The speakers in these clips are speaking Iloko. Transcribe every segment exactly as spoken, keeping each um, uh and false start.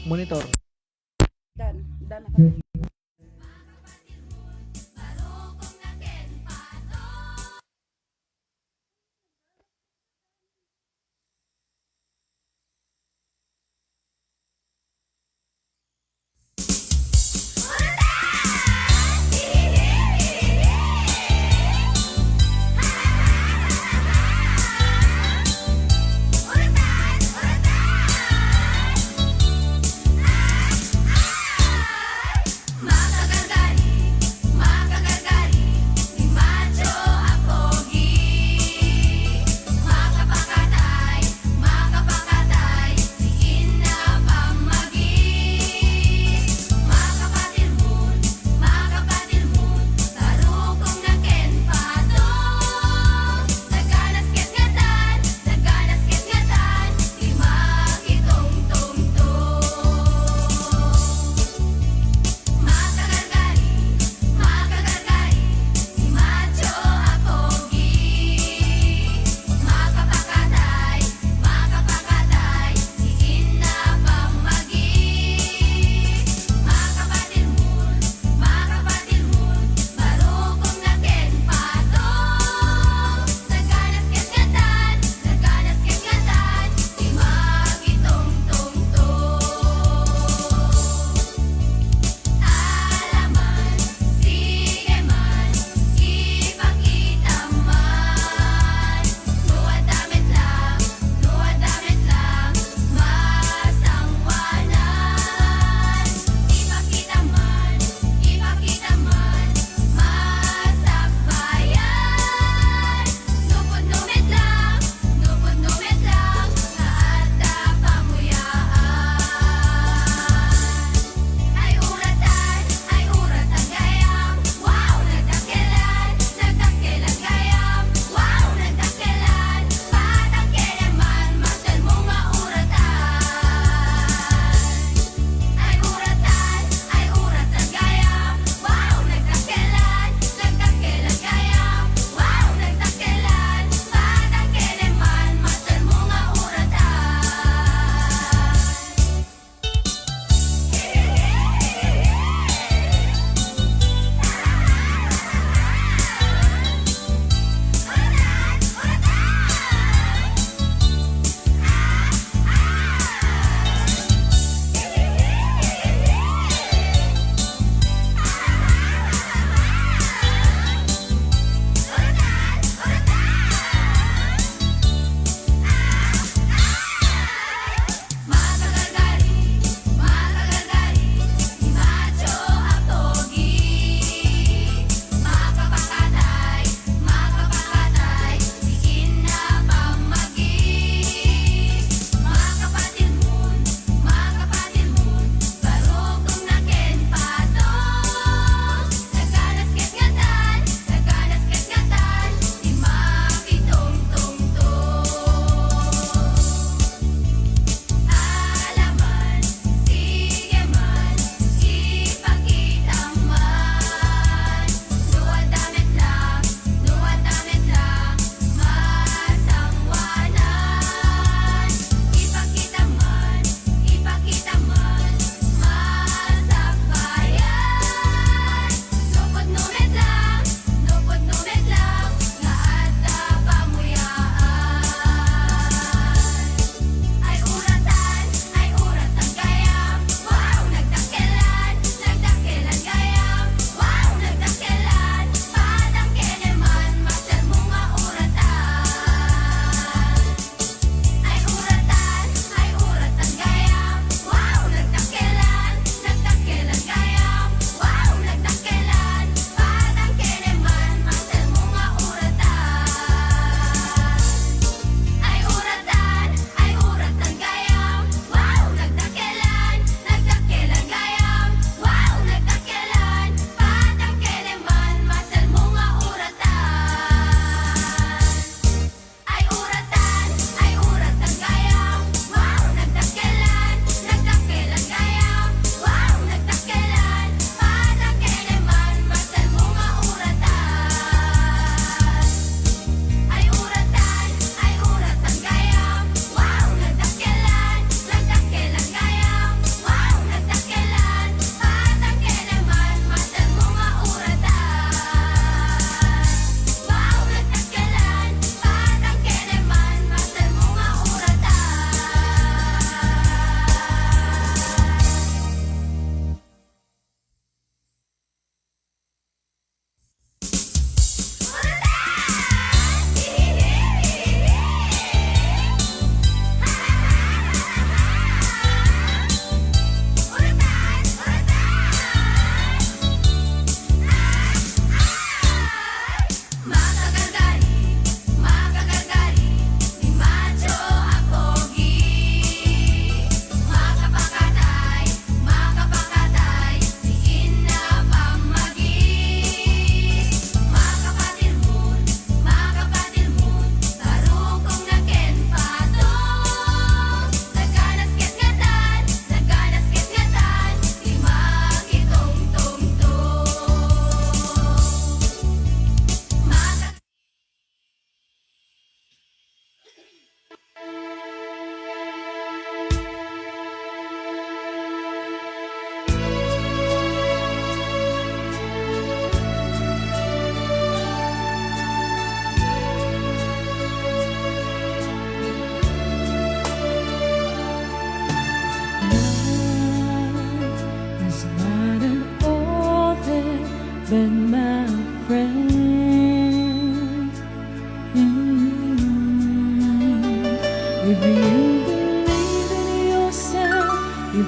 Monitor. Done. Done na kami.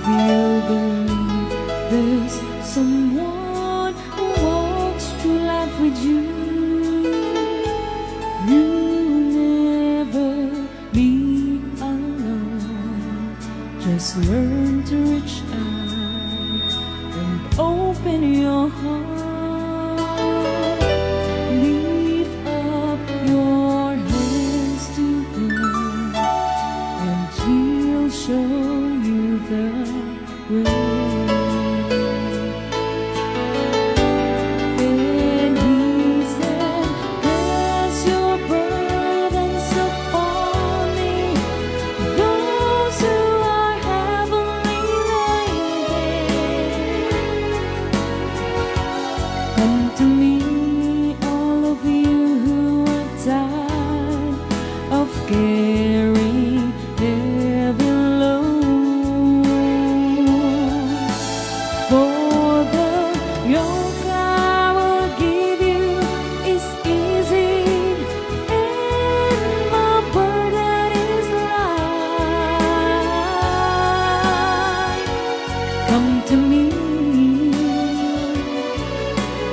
Feel the need. There's someone who wants to laugh with you. You never be alone. Just learn to reach out and open your heart. Lift up your hands to God, and He'll show you the way. And He said, "Cast your burdens upon me, those who are heavily laden. Come to me, all of you who are tired of carrying heavy load. For the yoke I will give you is easy, and my burden is light. Come to me,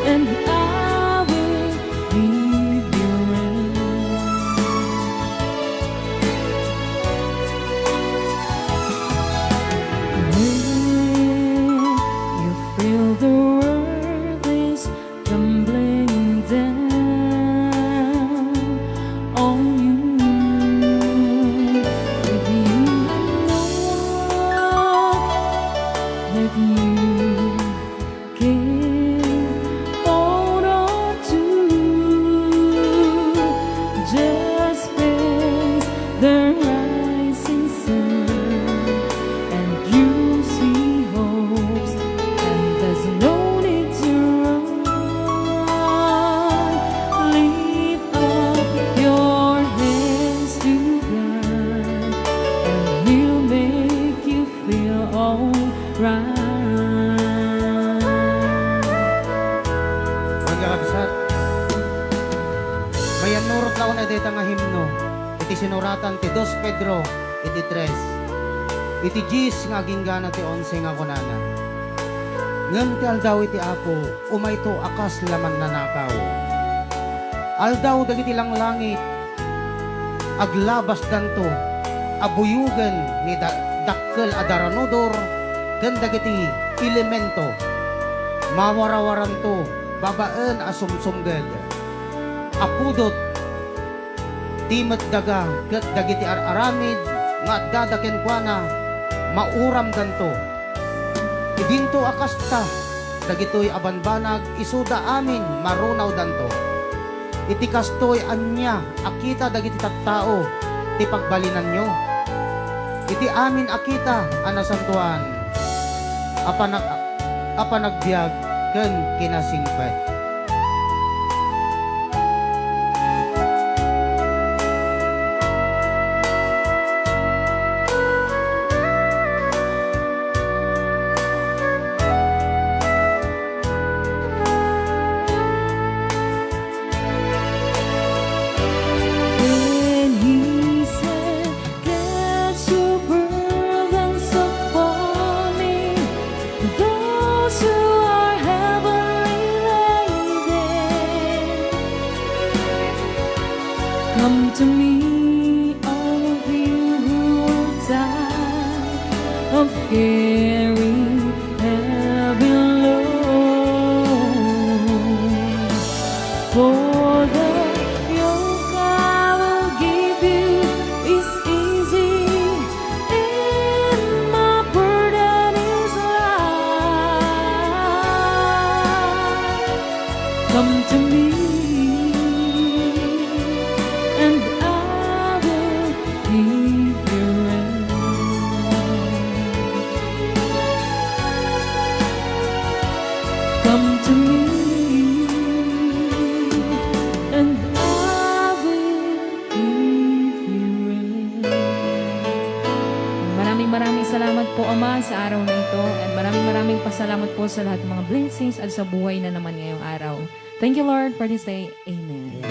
and I will give you rest." When you feel the world is tumbling down on you, if you know that you can hold on to. Just face the rising sun, and you see hope's end. There's no need to run. Lift up your hands to God, and He'll make you feel alright. Mga kabsat, mayannurot laeng dayta nga himno iti sinuratan ti dos Pedro iti tres, iti dies nga agingga ti onse nga kunana, "Ngem ti aldaw iti Apo, umayto a kas la mannanakaw. Aldaw dagiti langlangit, aglabasdanto a buyogen ni da-, dakkel a daranudor ken dagiti elemento. Mawarawaranto babaen a sumsumged a pudot ti met daga, ket dagiti ar-aramid nga addada kenkuana mauramdanto. Idinto a kasta, dagitoy a banbanag isuda amin marunawdanto. Iti kastoy, ania a kita dagiti tattao ti pagbalinanyo? Iti amin a kita a nasantoan a panag-, a panagbiag ken kinasingpet." And He said, "Cast your burdens upon me, those who are heavily laden. Come to me, all of you who are tired of carrying heavy load. For the yoke I will give you is easy, and my burden is light. Come to me, and I will give you rest. Come to me, and I will give you rest." Maraming maraming salamat po, Ama, sa araw na ito. And maraming maraming pasalamat po sa lahat ng mga blessings at sa buhay na naman ngayong araw. Thank you, Lord, for this day. Amen.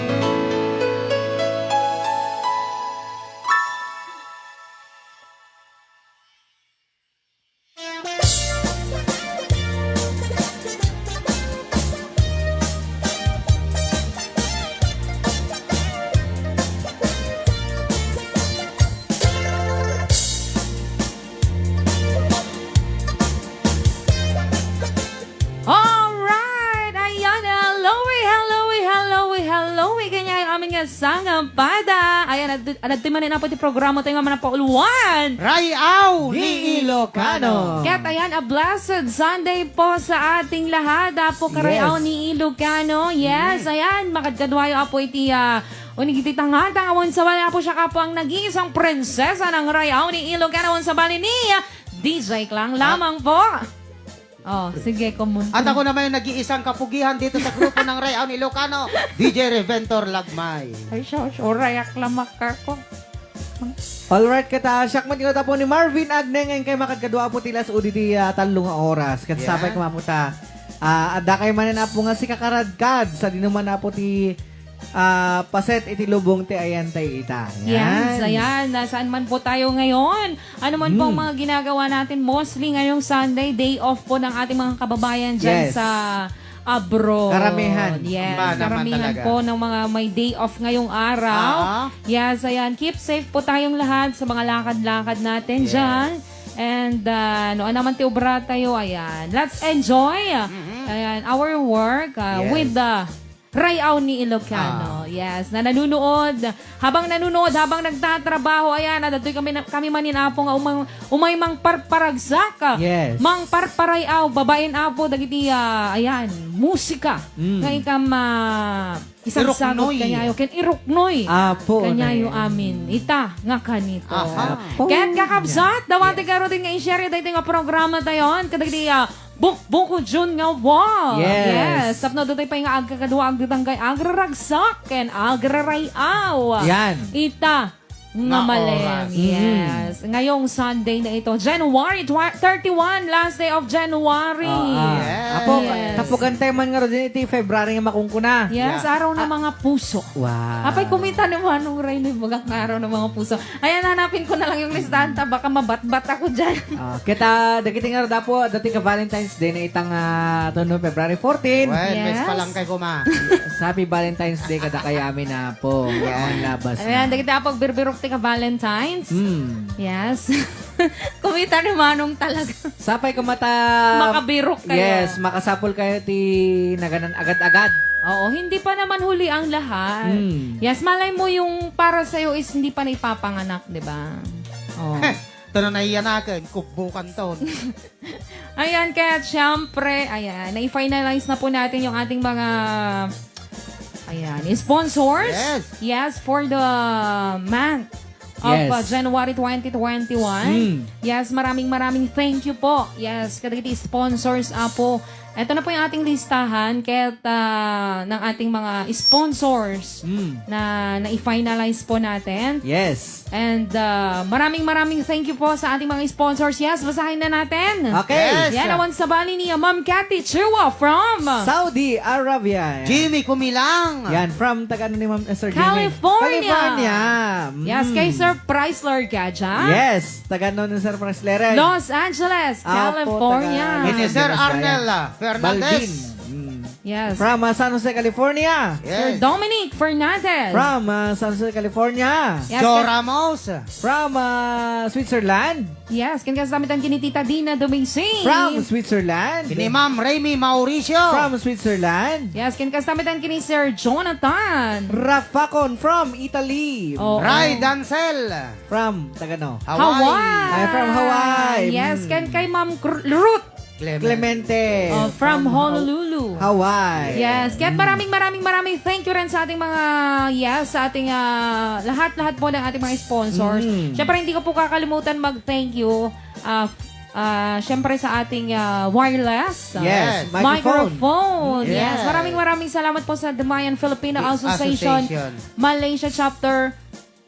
Sangapada. Ayan, ad-, adtoy manen apo ti programa tayo nga manapauluan. Rayaw ni Ilocano. Ket ayan, a blessed Sunday po sa ating lahat, apo, karayaw ni Ilocano. Yes, ayan, makadkaduayo apo iti, ah, unig iti tangata nga awan sabali apo siya kapo ang nag-iisang prinsesa ng Rayaw ni Ilocano, awan sabali ni, ah, D J Klang lamang po. Oh, sige, kumunti. At ako naman yung nag-iisang kapugihan dito sa grupo ng Rayaw ni Ilocano, D J Reventor Lagmay. Ay, sus, uray, aklamak ako. Alright, kata, siak man tinatapo ni Marvin Agneng, ngayon kay makadkadua po ti las udi ti, ah, tallo nga oras. Kat sapay kumaputa, ah, adda kayo manen apo nga sika karadkad, sa dinuman apo ti, ah, paset iti lubong ti ayan tayo ita. Yes, ayan. Nasaan man po tayo ngayon? Ano man po ang mga ginagawa natin? Mostly ngayong Sunday, day off po ng ating mga kababayan dyan sa abroad. Karamihan. Yes, karamihan po ng mga may day off ngayong araw. Yes, ayan. Keep safe po tayong lahat sa mga lakad-lakad natin dyan. And, ah, no, ano man ti obra tayo, ayan. Let's enjoy, ayan, our work, ah, with the Rayaw ni Ilocano. Yes, na nanunood. Habang nanunood, habang nagtatrabaho, ayan, adtoy kami, na, kami manen apo nga umang, umay mangparparagsak. Yes. Mangparparayaw, babaen apo, dagiti, ah, ayan, musika. Nga ikam, ah, isang sagot kanyayo. Ken iruknoy. Apo, kanyayo amin. Ita, nga kanito. Aha. Ken kakabsat, dawati kayo din nga i-share dito nga programa tayon. Kadagiti, ah, Bukbukon nga wow! Yes. Yes. Tapno dutay pay nga agkakadua, agdudang kay agraragsak ken agrarayaw. Yan. Ita nga nga malem. Oras. Mm. Yes. Ngayong Sunday na ito, January twa-, thirty-one, last day of January. Oo, ah. Yes. Apo, tapugan tayo man nga rin iti February nga makungkuna. Yes, araw ng mga puso. Wow. Apay, kumita ni Manong Ray ni bagak nga araw ng mga puso. Ayan, hanapin ko na lang yung listahan ta. Baka mabatbat ako dyan. Ah, kita, dagiti nga dapo, dati ka Valentine's Day na itang, ah, ito, no, February fourteen. Well, yes. Mes pa lang kay kuma. Happy Valentine's Day kada kay amin na po. Yan. Ang labas na. Ayan, dagiti apag birbirok ti ka Valentine's. Hmm. Yes. Kumita ni Manong talaga. Sapay ka mata. Makabirok kayo. Yes, makasapol kayo ti naganan agad-agad. Oo, hindi pa naman huli ang lahat. Hmm. Yes, malay mo yung para sa'yo is hindi pa naipapanganak, di ba? Oh. Tano na iyan akin, kubukan ton. Ayan, kaya siyempre, ayan, na-finalize na po natin yung ating mga, ayan, sponsors. Yes. Yes, for the month of, uh, January twenty twenty-one. Mm. Yes, maraming, maraming thank you po. Yes, kadagiti sponsors, apo. Ito na po yung ating listahan kaya, ah, ng ating mga sponsors na na-finalize po natin. Yes. And, ah, maraming, maraming thank you po sa ating mga sponsors. Yes, basahin na natin. Okay. Yes. Yan, awan sabali ni Ma'am Cathy Chua from Saudi Arabia. Jimmy Kumilang. Yan, from taga ano ni Ma'am, eh, Sir Jimmy? California. California. Yes, kay Sir Chrysler Gaja. Yes, taga ano ni Sir Chrysler? Los Angeles, California. Apo, taga Los Angeles, Sir Arnel, ah, Fernandez. Balvin. Mm. Yes. From, ah, San Jose, California. Yes. Sir Dominic Fernandez. From, ah, San Jose, California. Yes, Joe Ramos. From, ah, Switzerland. Yes, ken kasamitan kini Tita Dina Dumising. From Switzerland. Kini Ma'am Remy Mauricio. From Switzerland. Yes, ken kasamitan kini Sir Jonathan Rafacon from Italy. Oo. Ray Dancel. From, taga no? Hawaii. Hawaii. Ay, from Hawaii. Yes, ken kay Ma'am Cr-, Ruth Clemente. Clemente. Oh, from Honolulu. Hawaii. Yes. Kaya maraming, maraming, maraming thank you rin sa ating mga, yes, sa ating, ah, lahat-lahat po ng ating mga sponsors. Mm. Siyempre, hindi ko po kakalimutan mag-thank you, ah, ah, siyempre sa ating, ah, wireless, ah, Yes, microphone. Microphone. Yes. Yes. Maraming, maraming salamat po sa The Mayan Filipino Association, Association. Malaysia Chapter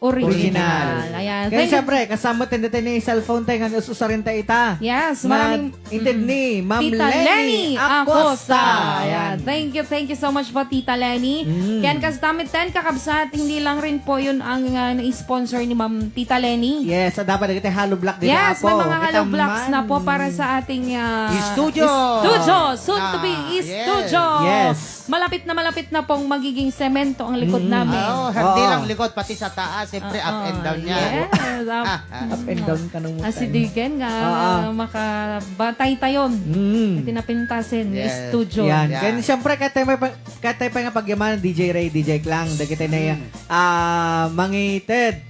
Original. Original. Ayan. Kaya siyempre, kasama tayo dito ni cellphone tayo nga usarin tayo ita. Yes, maraming, inted ni Ma'am Tita Lenny Lenny Acosta. Acosta. Ayan. Ayan. Thank you, thank you so much po, Tita Lenny. Mm. Kaya kastamit ten, kakabsat, hindi lang rin po yun ang, ah, na-sponsor ni Ma'am Tita Lenny. Yes, at dapat kita hollow block din Yes, po. May mga hollow blocks na po para sa ating, ah, studio. Studio, soon to be studio. Yes. malapit na malapit na pong magiging semento ang likod Mm. namin. Oo, hindi Oo. lang likod, pati sa taas, siyempre, up Oo, and down niya. Yes, up. Up and down ka nung As si mutay. Digen nga, Oo. makabatay tayon. Mm. Iti napintasen, Yes. studio. Yan. Yan. Kaya siyempre, kaya tayo may pa-, kaya tayo pa nga pagyaman, D J Ray, D J Klang, dagiti na, Mm. ah, mangited.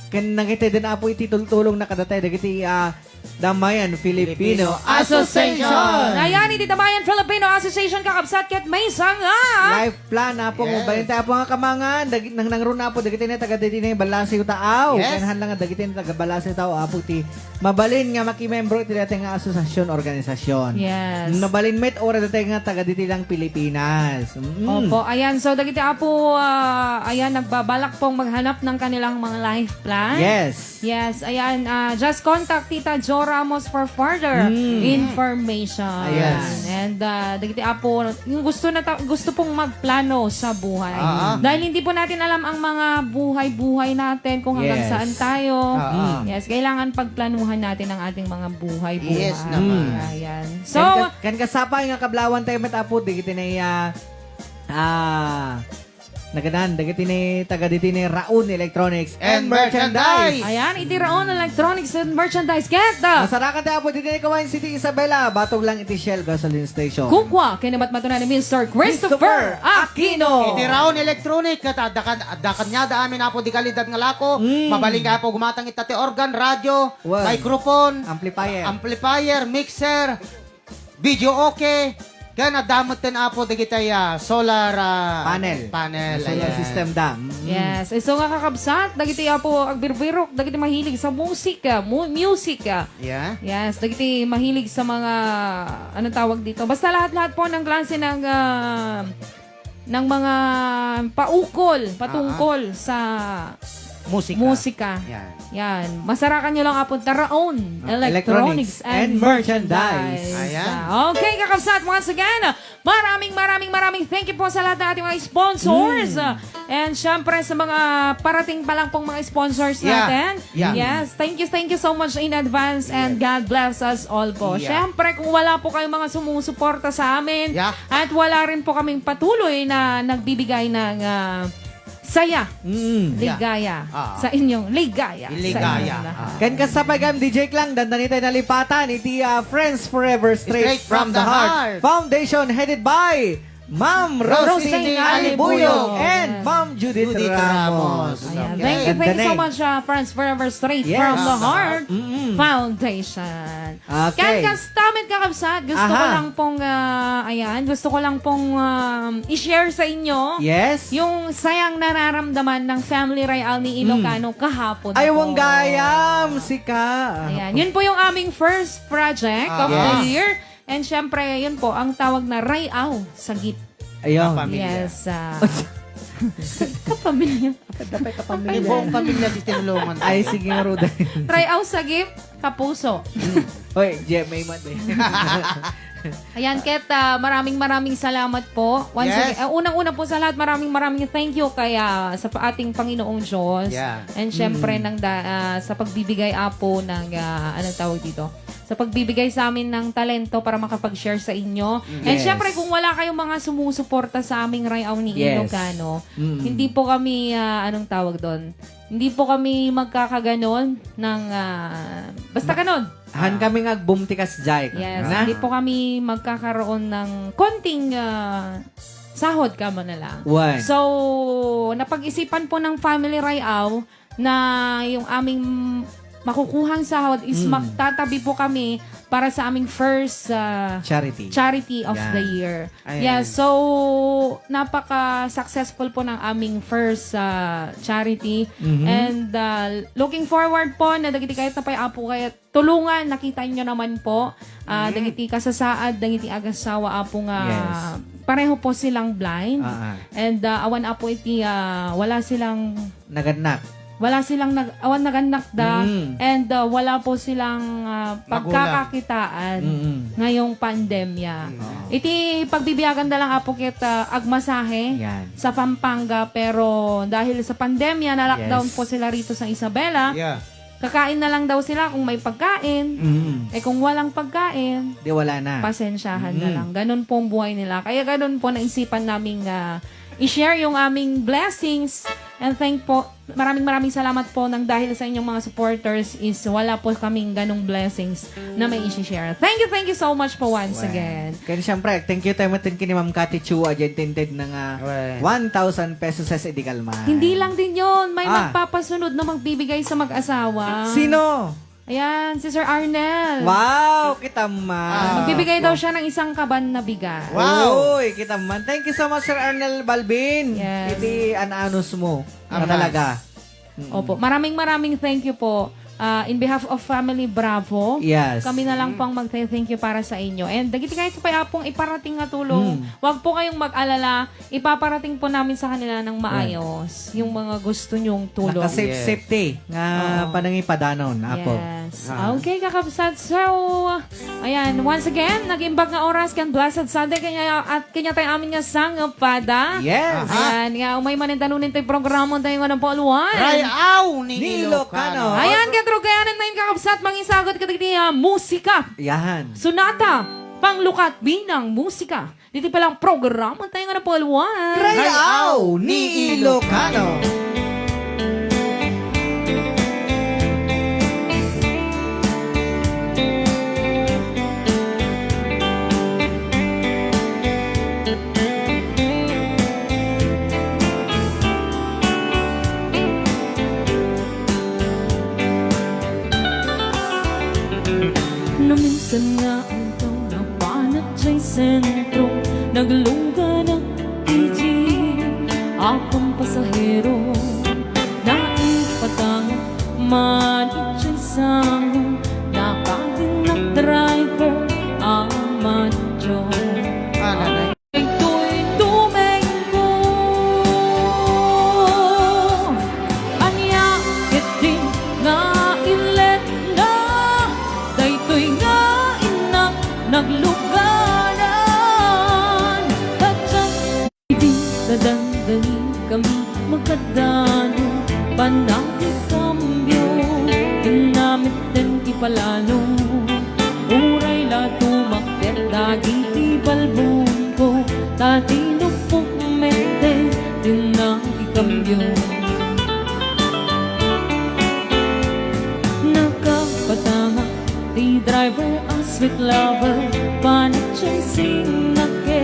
Kan nangitedden, Apo, iti tultulong na kadatay, dagiti, ah, Damayan Filipino Filipino Association. Association. Ayan, iti Damayan Filipino Association, kakabsat, ket maysa nga life plan, Apo, Yes. mabalin tayo, Apo, nga kamangan, dagi-, nang nangruna, Apo, dagiti na taga dagiti na Balasiw Taaw. Yes. Kanahan lang nga dagiti na taga Balasiw Taaw, Apo, ti mabalin nga makimembro iti dati nga asosasyon, organisasyon. Yes. Mabalin met, ora dati nga taga diti lang Pilipinas. Mm. Opo, ayan. So, dagiti, Apo, ah, ayan, nagbabalak pong maghanap ng kanilang mga life plan. Yes. Yes, ayan, ah, just contact Tita Jo Ramos for further Mm. information. Yes. And, ah, dagiti, Apo, yung gusto na ta-, gusto pong magplano sa buhay. Ah, ah. Dahil hindi po natin alam ang mga buhay-buhay natin, kung hanggang Yes. saan tayo. Ah, ah. Mm. Yes, kailangan pagplanuhan natin ang ating mga buhay-buhay. Yes naman. Mm. Ayan. So, kan ka-, kan kasapay nga kablawan tayo met, Apo, dagiti na iya, ah, nagadan, dagiti ni, taga diti ni Raon Electronics and And Merchandise. Merchandise. Ayan, iti Raon Electronics and Merchandise. Get the Masarakan tayo, Apo, diti ni Kawayan City, Isabela. Batog lang iti Shell Gasoline Station. Kukwa, kinabatmatunan ni Mister Christopher Christopher Aquino. Iti Raon Electronic, ket adda kan-, adda kaniada amin, Apo, di kalidad nga lako. Mm. Mabalin nga, Apo, gumatang ita ti organ, radio, Wan. microphone, Amplifier. amplifier, mixer, video okay. Ken adda metten, Apo, dagiti, ah, solar, ah, Panel. panel, Solar ayan. system da. Mm. Yes. Isu nga kakabsat, dagiti, Apo, agbirbirok, dagiti mahilig sa musika, mu-, music, ah. Yeah. Yes, dagiti mahilig sa mga, anong tawag dito? Basta lahat-lahat po ng klase ng, ah, ng mga paukol, patungkol Ah, ah. sa Musika. musika. Yan. Yan. Masarakan nyo lang, Apo, Taraon Ah, Electronics Electronics and and Merchandise. Merchandise. Ayan. Ah, okay, kakabsat, once again, maraming, maraming, maraming thank you po sa lahat ng ating mga sponsors. Mm. Ah, and syempre, sa mga parating pa lang pong mga sponsors Yeah. natin. Yeah. Yes, thank you, thank you so much in advance and Yes. God bless us all po. Yeah. Syempre, kung wala po kayong mga sumusuporta sa amin Yeah. at wala rin po kaming patuloy na nagbibigay ng, ah, saya, Mm. Yeah. ligaya Ah. sa inyong ligaya. Ligaya. Sa inyong lahat. Ah. Kan kasapay gayam, D J Klang, dandani tayo nalipatan iti, ah, Friends Forever Straight Straight from from the the Heart Heart. Foundation, headed by Ma'am Rosing Rosing Alibuyog Alibuyog. and Ma'am Judith Judith Ramos. Ramos. Ayan. Okay. Thank you, thank you so Ganda na eh. much, ah, Friends Forever Straight Yes. from the Heart Mm-mm. Foundation. Okay. Kan kasta met, kakabsat, gusto ko Aha. lang pong, ah, ayan, gusto ko lang pong, um, i-share sa inyo Yes. yung sayang nararamdaman ng Family Real ni Mm. Ilocano kahapon Ay, po. wang gayam, sika. Ayan, yun po yung aming first project Ah. of the Yes. year. And syempre, yun po, ang tawag na Rayaw sa Gip. Ayun. Kapamilya. Yes, ah. Kapamilya. Dapat kapamilya. Yung buong pamilya, di tinulungan Ay, tayo. sige nga, Ruda. Rayaw sa Gip, kapuso. Hoy, G M A man eh. Ayan, Ket, ah, maraming, maraming salamat po. Once Yes. again, ah, unang-una po sa lahat, maraming, maraming thank you kay, ah, sa pa-, ating Panginoong Diyos. Yeah. And syempre, Mm. ng da-, ah, sa pagbibigay, Apo, ng, ah, anong tawag dito? Sa pagbibigay sa amin ng talento para makapag-share sa inyo. And Yes. syempre, kung wala kayong mga sumusuporta sa aming Rayaw ni Yes. Ilocano, Mm. hindi po kami, ah, anong tawag doon? Hindi po kami magkakaganon ng, ah, basta Ma-, ganon. Han Ah. kami nga agbumtikas jay, Yes, na? hindi po kami magkakaroon ng konting, ah, sahod kamo na lang. Wan. So, napag-isipan po ng Family Rayaw na yung aming makukuhang sahod is Mm. magtatabi po kami para sa aming first, ah, Charity. charity of Yan. the year. Ayan. Yeah, so, napaka-successful po ng aming first, ah, charity. Mhm. And, ah, looking forward po na dagiti kayat na pay, Apo, kayat tulungan, nakita nyo naman po, ah, Mm. dagiti kasasaad, dagiti agasawa, Apo, nga Yes. pareho po silang blind. Ah, ah. And, ah, awan, Apo, iti, ah, wala silang Nagannak. wala silang nag-, awan nagannak da, Mm. and, ah, wala po silang, ah, Magulang. pagkakakitaan Mm. ngayong pandemya. Mm. Iti pagbibiyagan da lang, Apo, ket, ah, agmasahe Yan. sa Pampanga, pero dahil sa pandemya, na-lockdown Yes. po sila rito sa Isabela. Yeah. Kakain na lang daw sila kung may pagkain. Mm. Eh, kung walang pagkain, Di wala na. pasensyahan na Mm. lang. Ganun po ang buhay nila. Kaya ganun po naisipan naming, ah, i-share yung aming blessings. And thank po, maraming maraming salamat po nang dahil sa inyong mga supporters is wala po kaming ganong blessings na may isi-share. Thank you, thank you so much po once Well, again. Kaya siyempre, thank you tayo matin kini Ma'am Cathy Chua, dyan tinted na nga Well. one thousand pesos sa Sidigalman. Hindi lang din yon, may Ah. magpapasunod na magbibigay sa mag-asawa. Sino? Ayan, si Sir Arnel. Wow, kita man. Ah. Magbibigay daw siya ng isang kaban na bigas. Wow. Uy, kita man. Thank you so much, Sir Arnel Balbin. Yes. Iti an-anus mo. Amas. Talaga. Mm. Opo. Maraming, maraming thank you po. Ah, in behalf of Family Bravo, Yes. kami na lang Mm. pong magte-thank you para sa inyo. And dagiti kayo pa apong iparating nga tulong, Mm. wag po kayong mag-alala. Ipaparating po namin sa kanila ng Right. maayos yung mga gusto nyong tulong. Naka-safe, Yes. safety nga Oo. panangipadanon, apo. Yes. Ah. Okay, kakabsat. So, ayan, once again, nag-imbag nga oras kan Blessed Sunday kanya, at kanya tayo amin nga sangapada. Yes. Aha. Ayan, nga umay manen danunin tayo programa tayo nga ng Pauluan. Rayaw ni Ni Ilocano. Ilocano. Ayan, kaya trugayanan na yung kakabsat, mangisagot ka dagiti, ah, musika. Yan. Sonata, panglukat, binang, musika. Diti pa lang programa tayo nga napaluan. Rayaw ni Ilocano. Naminsan nga aldaw, napanak jay sentro, nagluganak iti apong pasahero. Naipatang man iti sango, nakadinnak driver a madyo. Ah, nanay. Daytoy tumengko. Ania ketdi nga illetna, daytoy nga innak nagluganan. Tadsa idi dadandani kami makadano, panagikambio, inamit den ipalalo. Uray la tumakder dagiti balbonko, ta tinupok metten ti nangikambio. Nakapatanga ti driver a sweet lover, panichasing na ke,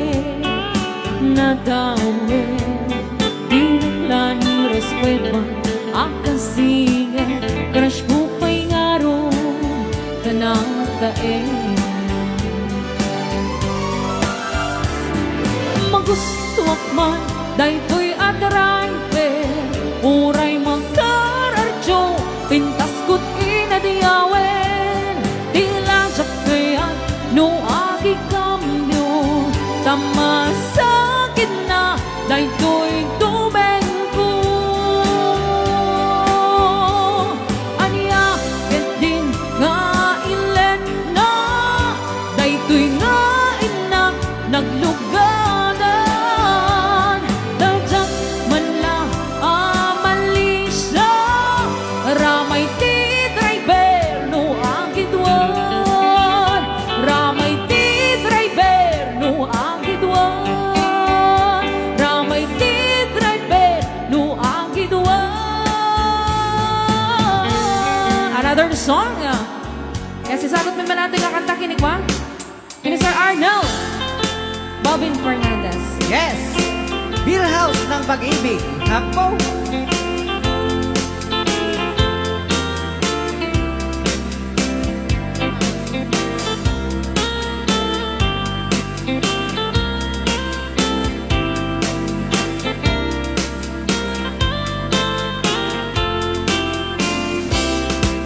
nadawel. Dinaklan ni respeto a kasinger, crush ko pay ngarud. Kanataen. Magustuak man daytoy a driver, uray makarardio, pintas ket inadiawen. Dila diak kayat no agikambio, ta masakit na daytoy tumengko. Ania ketdin nga illetna, daytoy nga innak nagluganan. Tadsak man la a malisia, ramay ti driver no agiduan. Ramay ti driver no agiduan. Ramay ti driver no agiduan. Another song. Kasi sagot mi man natin nga kanta, kinikwa? Kini Sir Arnold. Bobin Fernandez. Yes! Bill House ng Pag-ibig. Apo!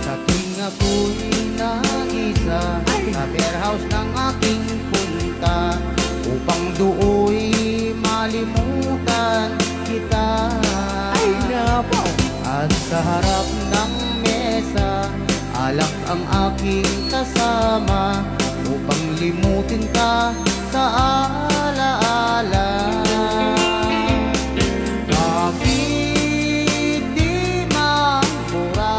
Sa tuwing ako'y nag-isa, Ay! sa beer house ng aking punta, upang do'y malimutan kita. Ay, nako! At sa harap ng mesa, alak ang aking kasama, upang limutin ka sa alaala. Bakit di mambura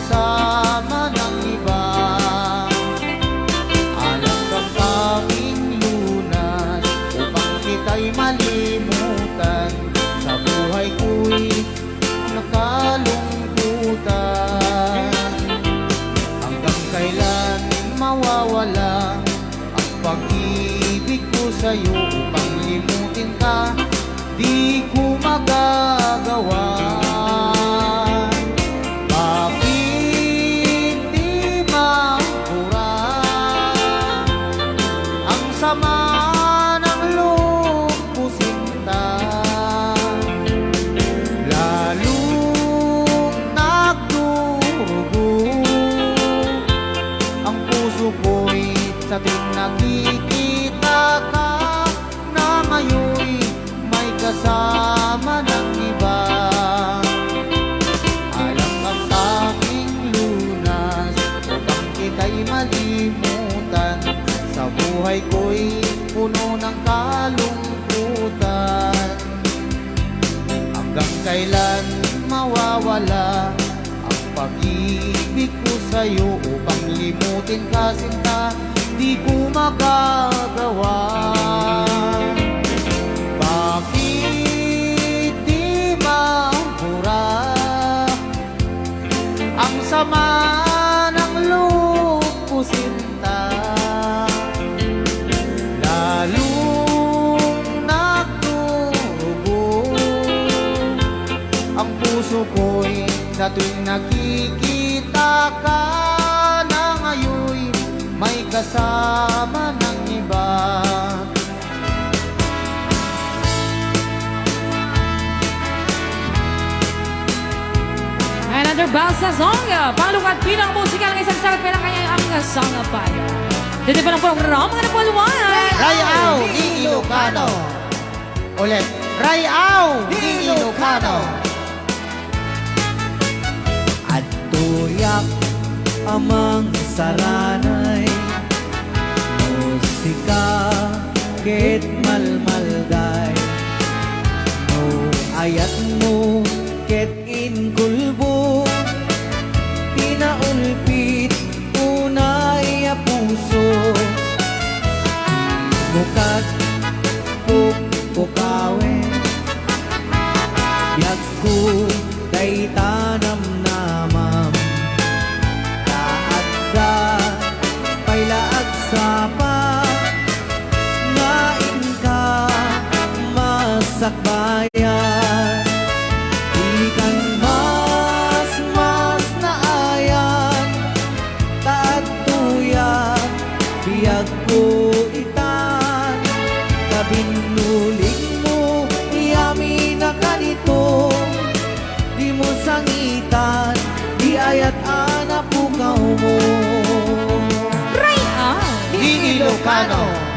Sama nang iba, alam kang tanging lunas, upang kita'y malimutan. Sa buhay ko'y nakalungkutan. Hanggang kailan mawawala ang pag-ibig ko sa'yo, upang limutin ka, di ko magagawa. Bakit di mabura ang sama ng loob ko, sinta? Lalong nagdurugo ang puso ko'y sa tuwing nakikita ka na ngayoy may kasama ng iba. Alam kang tanging lunas upang kita'y malimutan. Sa buhay ko'y puno ng kalungkutan. Hanggang kailan mawawala ang pag-ibig ko sa'yo, upang limutin ka, sinta, di ko magagawa. Bakit di mabura ang sama ng loob ko, sinta? Lalong nagdurugo ang puso ko'y sa tuwing nakikita ka na ngayoy may kasama ng iba. Another Balsa song, ah, panglungad bilang musikal nga isang sagot bilang kanya ang song of fire. Dito pa ng programa nga napulwan. Rayaw ni Ilocano. Ulit, Rayaw ni Ilocano. Adtoyak a mangsaranay, no sika ket malmalday, no ayatmo ket inkulbo, ti naulpit unay a puso, dimo ket pukpukawen, biagko dayta namnamam. Ta adda pay la agsapa nga inka masakbayan. Dikan masmasnaayan, ta adtoyak biagko itan. Ta binnuligmo ti amin a kanito, dimo sangitan ti ayat a napukawmo. Rayaw ni Ilocano.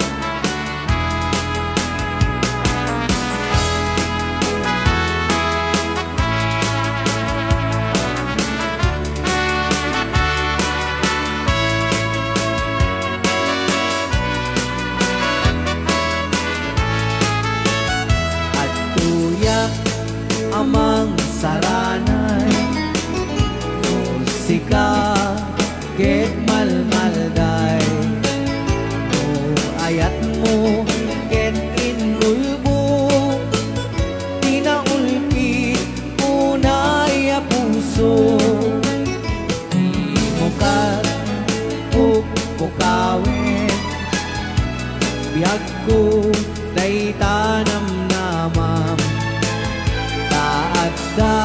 Adtoyak a mangsaranay, no sika ket malmalday, no ayatmo ket inulbo, ti naulpit unay a puso, dimo ket pukpukawen, biagko dayta namnamam. Ta adda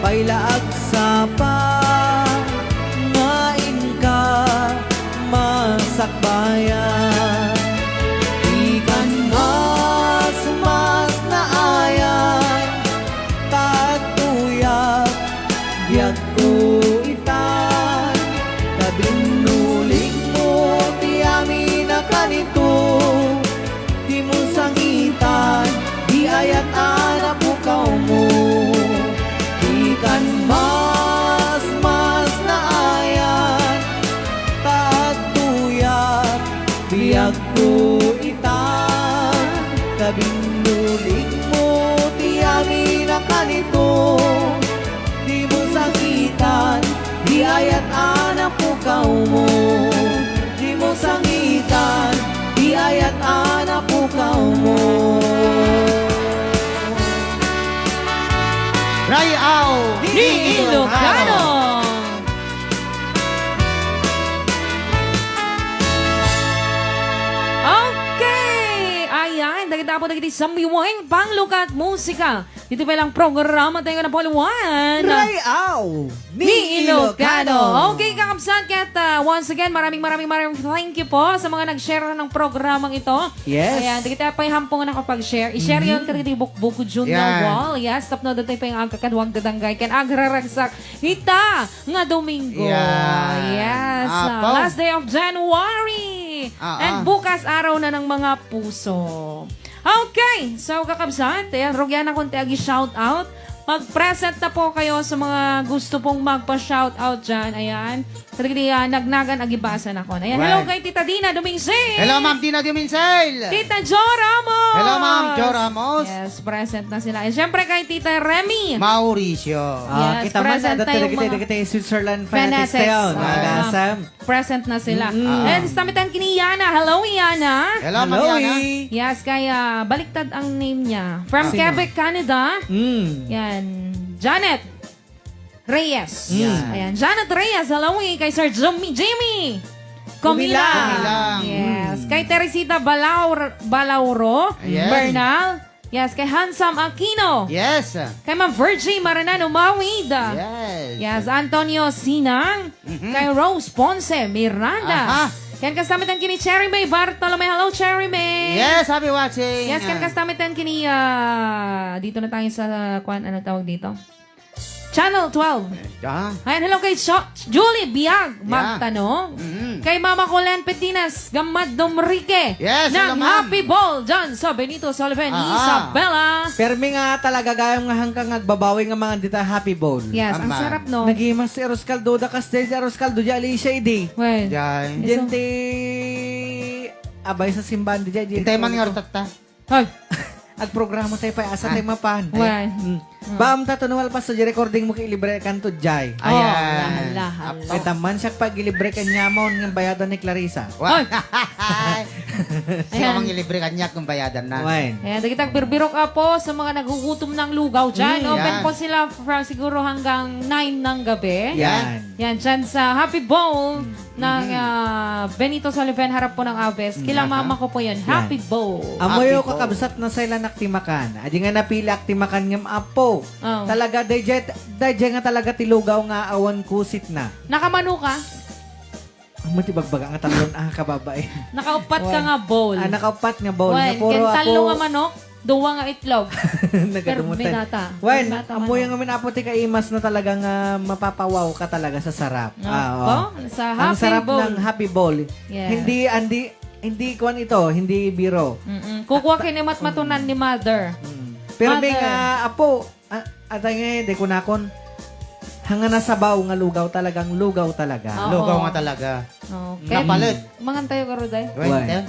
pay la agsapa nga inka masakbayan. Dikan masmasnaayan, ta adtoyak biagko itan. Ta binnuligmo ti amin a kanito, dimo sangitan ti ayat a napukawmo. Dikan masmasnaayan, ta adtoyak biagko itan. Ta binnuligmo ti amin a kanito, dimo sangitan Pukawmo, dimo sangitan, ti ayat a napukawmo. Ray-aw ni Ilocano. Okay! Ayan, dagiti apo dagiti sambiweng panglukat musika. Ditoy pay lang programa tayo na puluan. Ray-aw ni Ilocano. Okay, kakabsat, ket, ah, once again, maraming, maraming, maraming thank you po sa mga nag-share ng programang ito. Yes. Ayan, dagiti apay hampong nakapag-share. I-share yon kadagiti bukbukod yun na wall. Yes, tapno ditoy pay ang agkakaduag dadanggay ken agraragsak ita nga Domingo. Yan. Yes, ah, last day of January. Ah, and bukas araw na ng mga puso. Okay, so kakabsat, ayan, rugyan akong ti agi-shout out. Mag-present na po kayo sa mga gusto pong magpa-shout out dyan. Ayan. Kadagiti, ah, nagnagan agibasa nakon. Ayan, hello kay Tita Dina Dumingsing. Hello, Ma'am Dina Dumingsing. Tita Jo Ramos. Hello, Ma'am Jo Ramos. Yes, present na sila. And syempre kay Tita Remy Mauricio. Ah, yes, kita man, present na yung mga Switzerland fanatics tayo. Fanatics. Ah, Sam. Present na sila. Mm. And kastami tayo kini Yana. Hello, Yana. Hello, Ma'am Yana. Yes, kaya baliktad ang name niya. From Quebec, Canada. Mm. Yan. Janet Reyes. Mm. Ayan. Janet Reyes, hello, eh, kay Sir Jimmy, Jimmy Comilang. Comilang. Yes. Mm. Kay Teresita Balaur-, Balauro Bernal. Yes, kay Hansam Aquino. Yes. Kay Ma'am Virgie Maranano Mawid. Yes. Yes, Antonio Sinang. Mhm. Kay Rose Ponce Miranda. Aha. Ken kastami tayo kini Cherry May Bartolome. Hello, Cherry May. Yes, happy watching. Yes, ken kastami tayo kini, ah, dito na tayo sa, kwan, ano tawag dito? Channel twelve. Ah. Ayan, hello kay Cho-, Julie Biag Magtano. Mm. Kay Mama Colen Petinas, Gamad Domrique. Yes, hello, ma'am. Happy Bowl dyan sa Benito Sullivan, Isabela. Permi nga talaga gayam nga hangka nga agbabawi nga mangan dita Happy Bowl. Yes, ang sarap, no? Nagimas ti arroz caldo da kas di arroz caldo di Alicia idi. Well, diyan ti abay sa simbahan di diay. Intay man nga rutatta. Hoy! Agprograma tayo pay, asa tayo mapan? Wen. Mm. Baam ta to, no, malpas to, di recording mo, kay libre kanto, jay. Ayan. Oh, hala, hala. Apo. Kita man siya pag ilibre kanya mo, ng bayadan ni Clarissa. Wa-, Hoy! Siya mang ilibre kanya kung bayadan na. Wen. Ayan, dagiti agbirbirok, apo, sa mga nagugutom ng lugaw dyan. Mm, open po sila from siguro hanggang nine ng gabi. Yan. Yan, dyan sa Happy Bowl ng, ah, Benito Soliven, harap po ng Aves. Kila mama ko po yun. Yan. Happy Bowl. Amoyo, kakabsat, nasaylanak ti makan. Adi nga napilaak ti makan ngem apo. Oh. Talaga, dayjay, dayjay nga talaga ti lugaw nga awan kusit na. Nakamano ka? Amo ti bagbaga nga talon, ah, kababae. Nakauppat ka nga bowl. Ah, nakauppat nga bowl. Wen, ken tallo nga manok. Duwa nga itlog. Nagkadumutan. Permi nata. Wen, permi nata, ammo manok. Yung amin apo ti kaimas na talagang, ah, mapapawaw ka talaga sa sarap. Opo, ah, oh. Sa Happy Bowl. Ang sarap ng Happy Bowl. Yes. Hindi, hindi, hindi kuwan ito, hindi biro. Mm-mm. Kukuha kini matmatunan ni mother. Mm. Permi nga apo, Ah, atay nga, di ko nakon. Hanga na sabaw nga lugaw, talagang lugaw talaga. Oo. Lugaw nga talaga. Okay. Napalit. Mangan tayo, Karuday. Wen.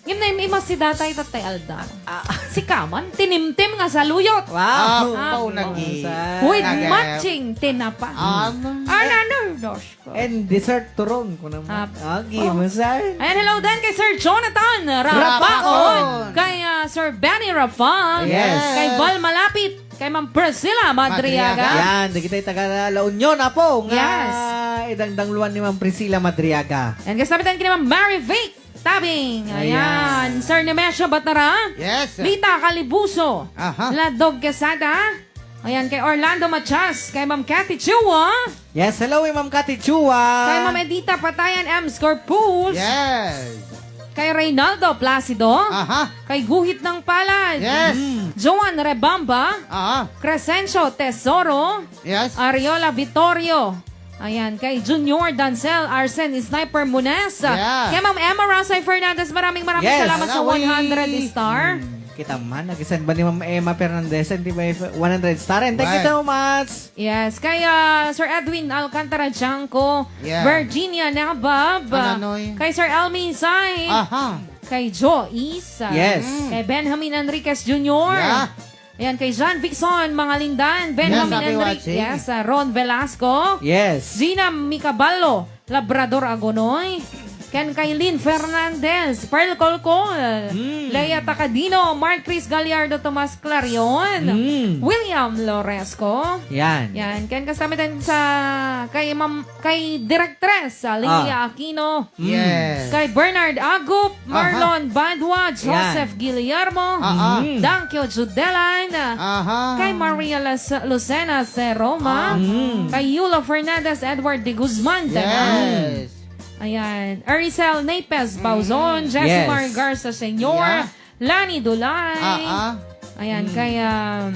Ngem na imimas si datay, tatay Alda. Ah. Si kaman, tinimtim nga saluyot. Wow. Ah, paunagi. With matching tinapa. Ano? Ano, ano, dos? And dessert turon, kunam. Agi, masay. Ayan, hello din kay Sir Jonathan Rapaon. Rapaon. Kay, ah, Sir Benny Rafal. Yes. Kay Val Malapit. Kay Ma'am Priscilla Madriaga. Madriaga. Yan, di kita taga La Union, apo. Nga, yes. Idangdangluan ni Ma'am Priscilla Madriaga. And kasama tayo kay Ma'am Mary Vic Tabing. Ayan. Ayan. Sir Nemesio Batara. Yes. Lita Calibuso. Aha. Ladog Quesada. Ayan, kay Orlando Matias, kay Ma'am Cathy Chua. Yes, hello, eh, Ma'am Cathy Chua. Kay Ma'am Edita Patayan M. Scorpus. Yes. Kay Reynaldo Placido. Aha. Kay Guhit ng Palad. Yes. Mm. Joan Rebamba. Aha. Crescencio Tesoro. Yes. Ariola Vittorio. Ayan, kay Junior Dancel, Arsen Sniper Munes. Yes. Kay Ma'am Emma Rasay Fernandez, maraming, maraming salamat sa one hundred star. Hmm, kita man, nag-send ba ni Ma'am Emma Fernandez, hindi ba yung one hundred star? And thank you so much. Yes, kay, ah, Sir Edwin Alcantara Janco, Virginia Nabab, ah, kay Sir Almin Say, kay Joe Isa, kay Benjamin Enriquez Junior, Ayan, kay John Vixon, Mangalindan, Benjamin Yes, happy Enrique, watching. yes, ah, Ron Velasco, Yes. Gina Micaballo, Labrador Agonoy, ken kay Lynn Fernandez, Pearl Colcol, Mm. Lea Tacadino, Mark Chris Gallardo, Tomas Clarion, Mm. William Loresco. Yan. Yan, ken kasama din sa kay Ma'am, kay Directress, ah, Lilia Ah. Aquino. Mm. Yes. Kay Bernard Agup, Aha. Marlon Badwa, Joseph Yan. Guillermo, Ah, ah. Mm. Dangkyo Judeline, Aha. kay Maria Las-, Lucena Seroma, Ah. Mm. kay Yulo Fernandez, Edward de Guzman, Yes. Ayan. Ericel Napes Bauzon, Mm. Jesse Yes. Mar Garza Senior, Yeah. Lani Dulay. Ah, ah. Ayan, Mm. kay, um,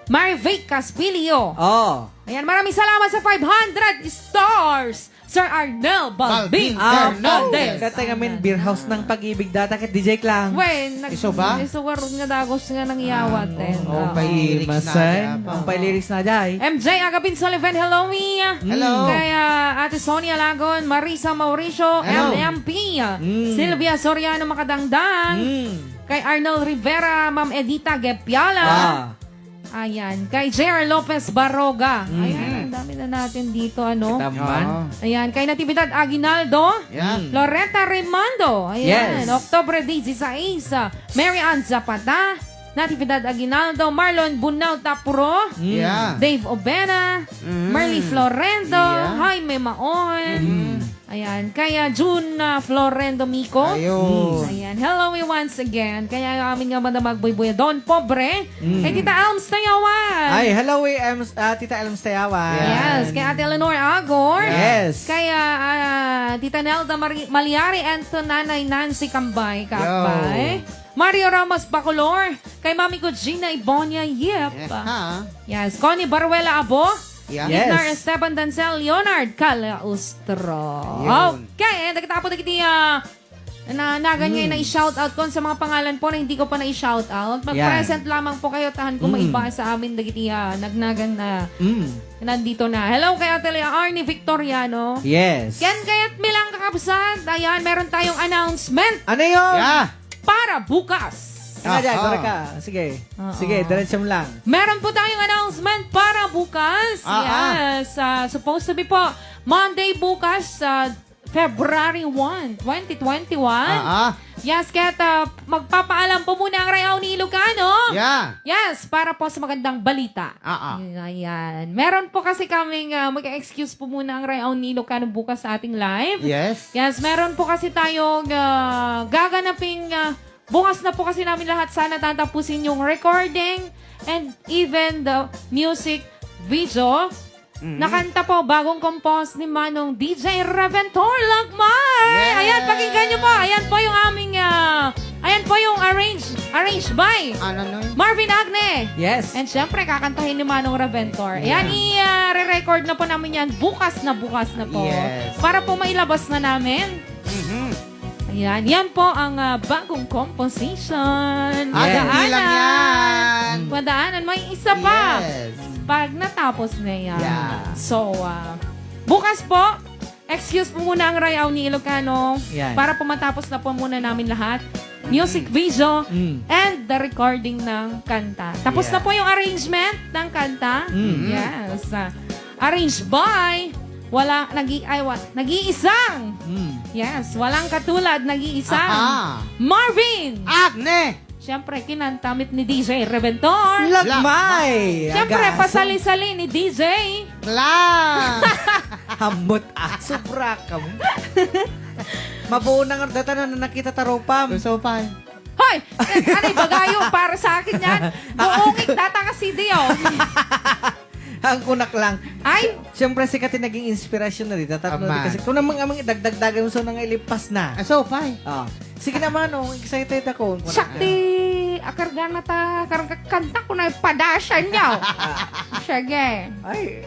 Marvic Caspilio. Oh. Ayan, maraming salamat sa five hundred stars, Sir Arnel Balbin Balbin Ah, Fernandez. Fernandez. Kata nga min, beer house ng pag-ibig data ket D J Klang. Wen, nag- Isu ba? Isu nga dagus nga nang iyawat, Ah, eh. oh, Oo. pay lyrics na Masay. Ang pay lyrics na, Jay. M J Agapin Sullivan, hello, Mia. Hello. Kay, ah, Ate Sonia Lagon, Marisa Mauricio, Hello. M M P, Mm. Sylvia Soriano Makadangdang, Mm. kay Arnold Rivera, Ma'am Edita Gepiala. Ah. Ayan, kay J R Lopez Baroga. Mm. Ayan, ang dami na natin dito, ano? Kita man. Oo. Ayan, kay Natividad Aguinaldo, Yeah. Mm. Loretta Rimando. Ayan, Yes. October dieciséis, ah, Mary Ann Zapata, Natividad Aguinaldo, Marlon Bunao Tapuro, Mm. Yeah. Dave Obena, Mm. Merly Florendo, Yeah. Jaime Maon. Mm. Ayan, kay, ah, June, ah, Florendo Mico. Ayun. Mm. Ayan, hello, we once again. Kay amin nga madam agbuybuya, Don Pobre. Mm. Kay Tita Elms Tayawan. Ay, hello, we Elms, ah, Tita Elms Tayawan. Yes, kay Ate Eleanor Agor. Yes. Kay, ah, ah, Tita Nelda Mari-, Maliari and to Nanay Nancy Kambay, Yo. Kakbay. Mario Ramos Bacolor, kay Mami ko Gina Ibonia Yep. Eh, ha? Yes, Connie Baruela Abo, Yeah. Yes. Ignar Esteban Dancel, Leonard Calaustro. Yun. Okay, and nagkatapo na kiti, ah, na, nagan nga Mm. na-shout out ko sa mga pangalan po na hindi ko pa na-shout out. Yan. Mag-present lamang po kayo, tahan ko Mm. maibasa amin dagiti, ah, nagnagan na Mm. nandito na. Hello kay Ate Lea Arnie Victoriano. Yes. Ken kayat mi lang, kakabsat. Ayan, meron tayong announcement. Ano yun? Yeah. Para bukas. Ano dyan? Aha. Para ka. Sige. Oo. Sige, diretso mo lang. Meron po tayong announcement para bukas. Ah, ah. Yes. Ah, supposed to be po, Monday bukas, ah, February one, twenty twenty-one. Ah, ah. Yes, kaya, ah, magpapaalam po muna ang Rayaw ni Ilocano. Yeah. Yes, para po sa magandang balita. Ah, ah. Ayan. Meron po kasi kaming, ah, mag-excuse po muna ang Rayaw ni Ilocano bukas sa ating live. Yes. Yes, meron po kasi tayong, ah, gaganaping, ah, bukas na po kasi namin lahat sana tatapusin yung recording and even the music video. Mhm. Nakanta po, bagong compose ni Manong D J Reventor Lagmay. Yes. Ayan, pakinggan niyo po. Ayan po yung aming, ah, ayan po yung arrange, arranged by Ano, no? Marvin Agne. Yes. And syempre, kakantahin ni Manong Reventor. Yeah. Ayan, i, ah, re-record na po namin yan. Bukas na, bukas na po. Yes. Para po mailabas na namin. Mhm. Ayan, yan po ang, ah, bagong composition. Ah, Yes. hindi lang Padaanan. yan. Padaanan, may isa pa. Yes. Pag natapos na yan. Yeah. So, ah, bukas po, excuse po muna ang Rayaw ni Ilocano Yan. para po matapos na po muna namin lahat. Music Mm. video Mm. and the recording ng kanta. Tapos na Yeah. po yung arrangement ng kanta. Mm. Yes. Ah, arranged by wala, nag-i-, ay, wa-, nag-iisang. Mm. Yes, walang katulad, nag-iisang Aha. Marvin. Agne. Siyempre, kinanta mit ni D J Reventor. Lagmay! Siyempre, Agaso. pasali-sali ni D J. Kla! Hamot, ah, sobra ka mo. Mabuo na nga, data na nakita tarupam. Gusto pa eh. Hoy! Ano yung bagayo para sa akin yan? Buungit data ka C D, oh. Ang kunak lang. Ay! Siyempre, sikat yung naging inspirasyon na dito. Tatlo Aman. di kasi. Kung namang amang idagdagdagan mo sa nang ilipas na. Aso, pay. Oh. Sige naman, oh. Excited ako. Ang kunak Shakti! lang. Akarga na ta. Karga kanta ko na padasyan niyo. Sige. Ay,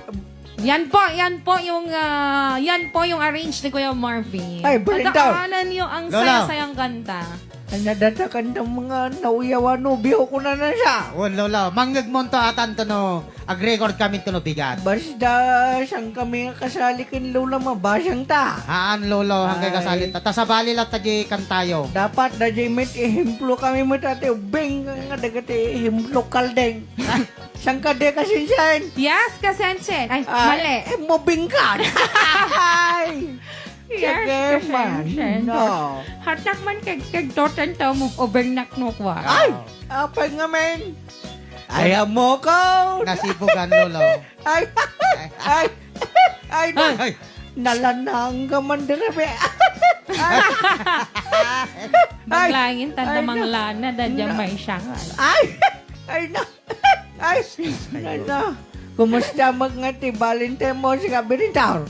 Yan po, yan po yung, ah, yan po yung arrange ni Kuya Marvin. Ay, burn down. Padaanan niyo ang Lola. saya-sayang kanta. Ay, nadatakan ng mga nauyawan, no? Biyo ko na na siya. Wen, Lolo. Mangngegmonto atan to no ag-record kami to no bigat. Basta, saan kami nga kasali ken Lola, mabasang ta. Haan, Lolo, hanggang Ay. kasali ta. Ta sabali latta di kantayo. Dapat, da di met ehemplo kami met ati ubing nga dagiti ehemplo kaldeng. Saan ka di kasinsen? Yes, kasensen. Ay, Ay, mali. eh, mubing ka. Ay. Yes, Sige man, kasensen. no. Hatak man kag, kag toten to mo, ubing naknukwa. Ay, apay nga men. Ay, amo ko. Nasibugan, Lolo. Ay, ay, ay, na, Ay. nalanang ka man dira, be. Ay. Ay. Maglangin, tanda Ay, na. manglana, da dyan Na. may siya nga. Ay, ay, na. Ay, Ay, na, na. Kumusta magngati Valentine mo, si Kabiritar?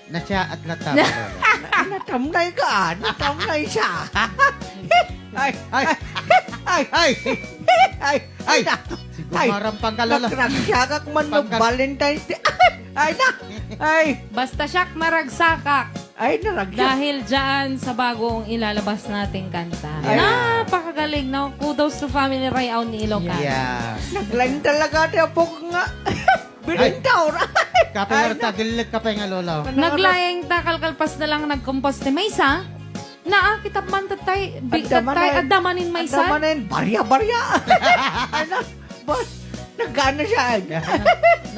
Nasya at natam, Lolo. Natamnay ka, ah. Natamnay siya. Ay, Ay. ay, ay, Ay. ay, Ay. ay, na. Siguro Ay. marampang ka, Lolo. Nagragsakak man no Pangkal- Valentine's Day. Ay, na. Ay. Basta siyak, maragsakak. Ay, naragsak. Dahil dyan sa bagong ilalabas nating kanta. Ay. Napakagaling, no? Kudos to Family Rayaw ni Ilocano. Yeah. Naglain talaga ti apo ko nga. Birintaw. Ay. Kapay Ay, nga na. tagilid, kapay nga, Lolo. Naglaing ta, kalkalpas na lang nagkumpos ti maysa. Naa, kita man tatay, bi-, Adda tatay, manen. adda manen maysa. Adda manen, barya-barya. Ay, na, boss, nagana siya.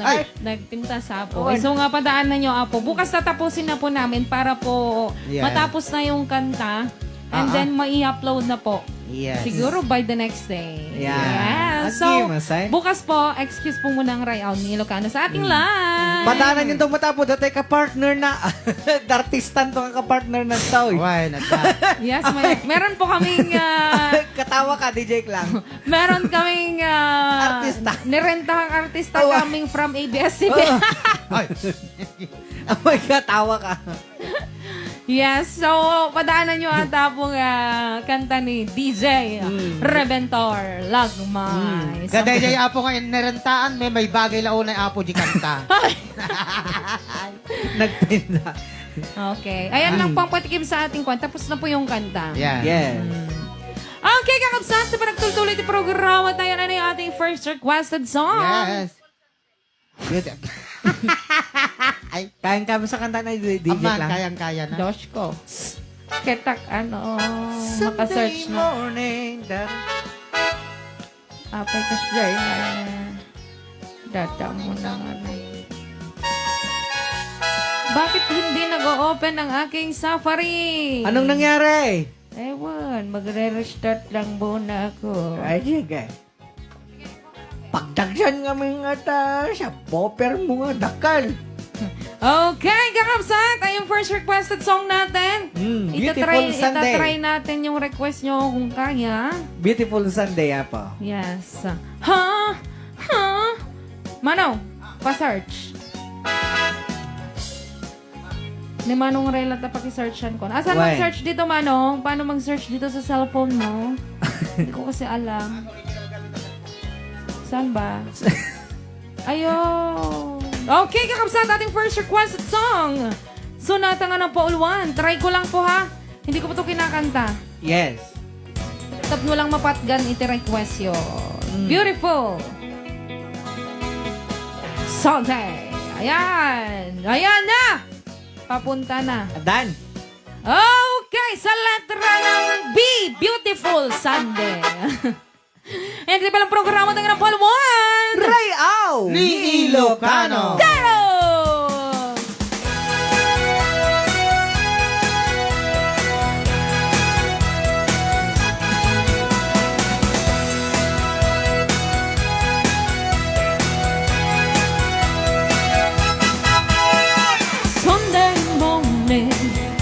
Nag-, Ay. nagpintas, Apo. Oy. So nga, padaanan nyo, Apo. Bukas tatapusin na po namin para po Yes. matapos na yung kanta. And Ah, ah. then, mai-upload na po. Yes. Siguro by the next day. Yeah. Yeah. Ang So, game, asay? bukas po, excuse po muna ang Rayaw ni Ilocano sa ating Mm. live. Padaanan yung itong matapo, datay ka-partner na. Dartistan to nga ka-partner na to, eh. Why not that? Yes, may, meron po kaming, ah, Katawa ka, D J Clang. meron kaming, ah, Artista. nirentahang artista Oh. coming from A B S C B N. Oh. Ay. Oh my God, tawa ka. Yes, so, padaanan nyo ata po nga kanta ni D J Mm. Rebentor Lagmay. Mm. So, Kada jay apo nga innerentaan, may, may bagay la unay apo di kanta. Nagpinda. Okay. Ayan lang Mm. po ang patikim sa ating kwan. Tapos na po yung kanta. Yeah. Yes. Mm. Okay, kakabsat, sa panagtultuloy ti programa tayo, ano yung ating first requested song? Yes. Good. Ay. Kayang-kaya mo sa kanta na, D J Aman, Clang? kayang-kaya na. Dosh ko. Ketak, ano, Sunday makasearch na. morning, dar- Apay, kas jay na. Data mo na nga na. Bakit hindi nag-o-open ang aking Safari? Anong nangyari? Ewan, magre-restart lang muna ako. Ay, sige. Pagdagsan kami nga ta, sa popper mo nga dakal. Okay, kakabsat, ay yung first requested song natin. Mm, Beautiful Itatry, Sunday. itatry natin yung request nyo kung kaya. Beautiful Sunday, apa. Yes. Ha? Ha? Mano, pa-search. Ni Manong Rela ta pakisearchan ko. Asan Why? mag-search dito, Manong? Paano mag-search dito sa cellphone mo? Hindi ko kasi alam. Saan ba? Ayo. Okay, kakabsat, ating first requested song. Sonata nga ng Pauluan. Try ko lang po, ha. Hindi ko pa to kinakanta. Yes. Tapno lang mapatgan iti request yo. Mm. Beautiful. Sunday. Ayan. Ayan na. Papunta na. Done. Okay, sa letra ng B, Beautiful Sunday. Ayan, di palang programa tayo ng Paluan. Rayaw Ni Ilocano. Daro! Sunday morning,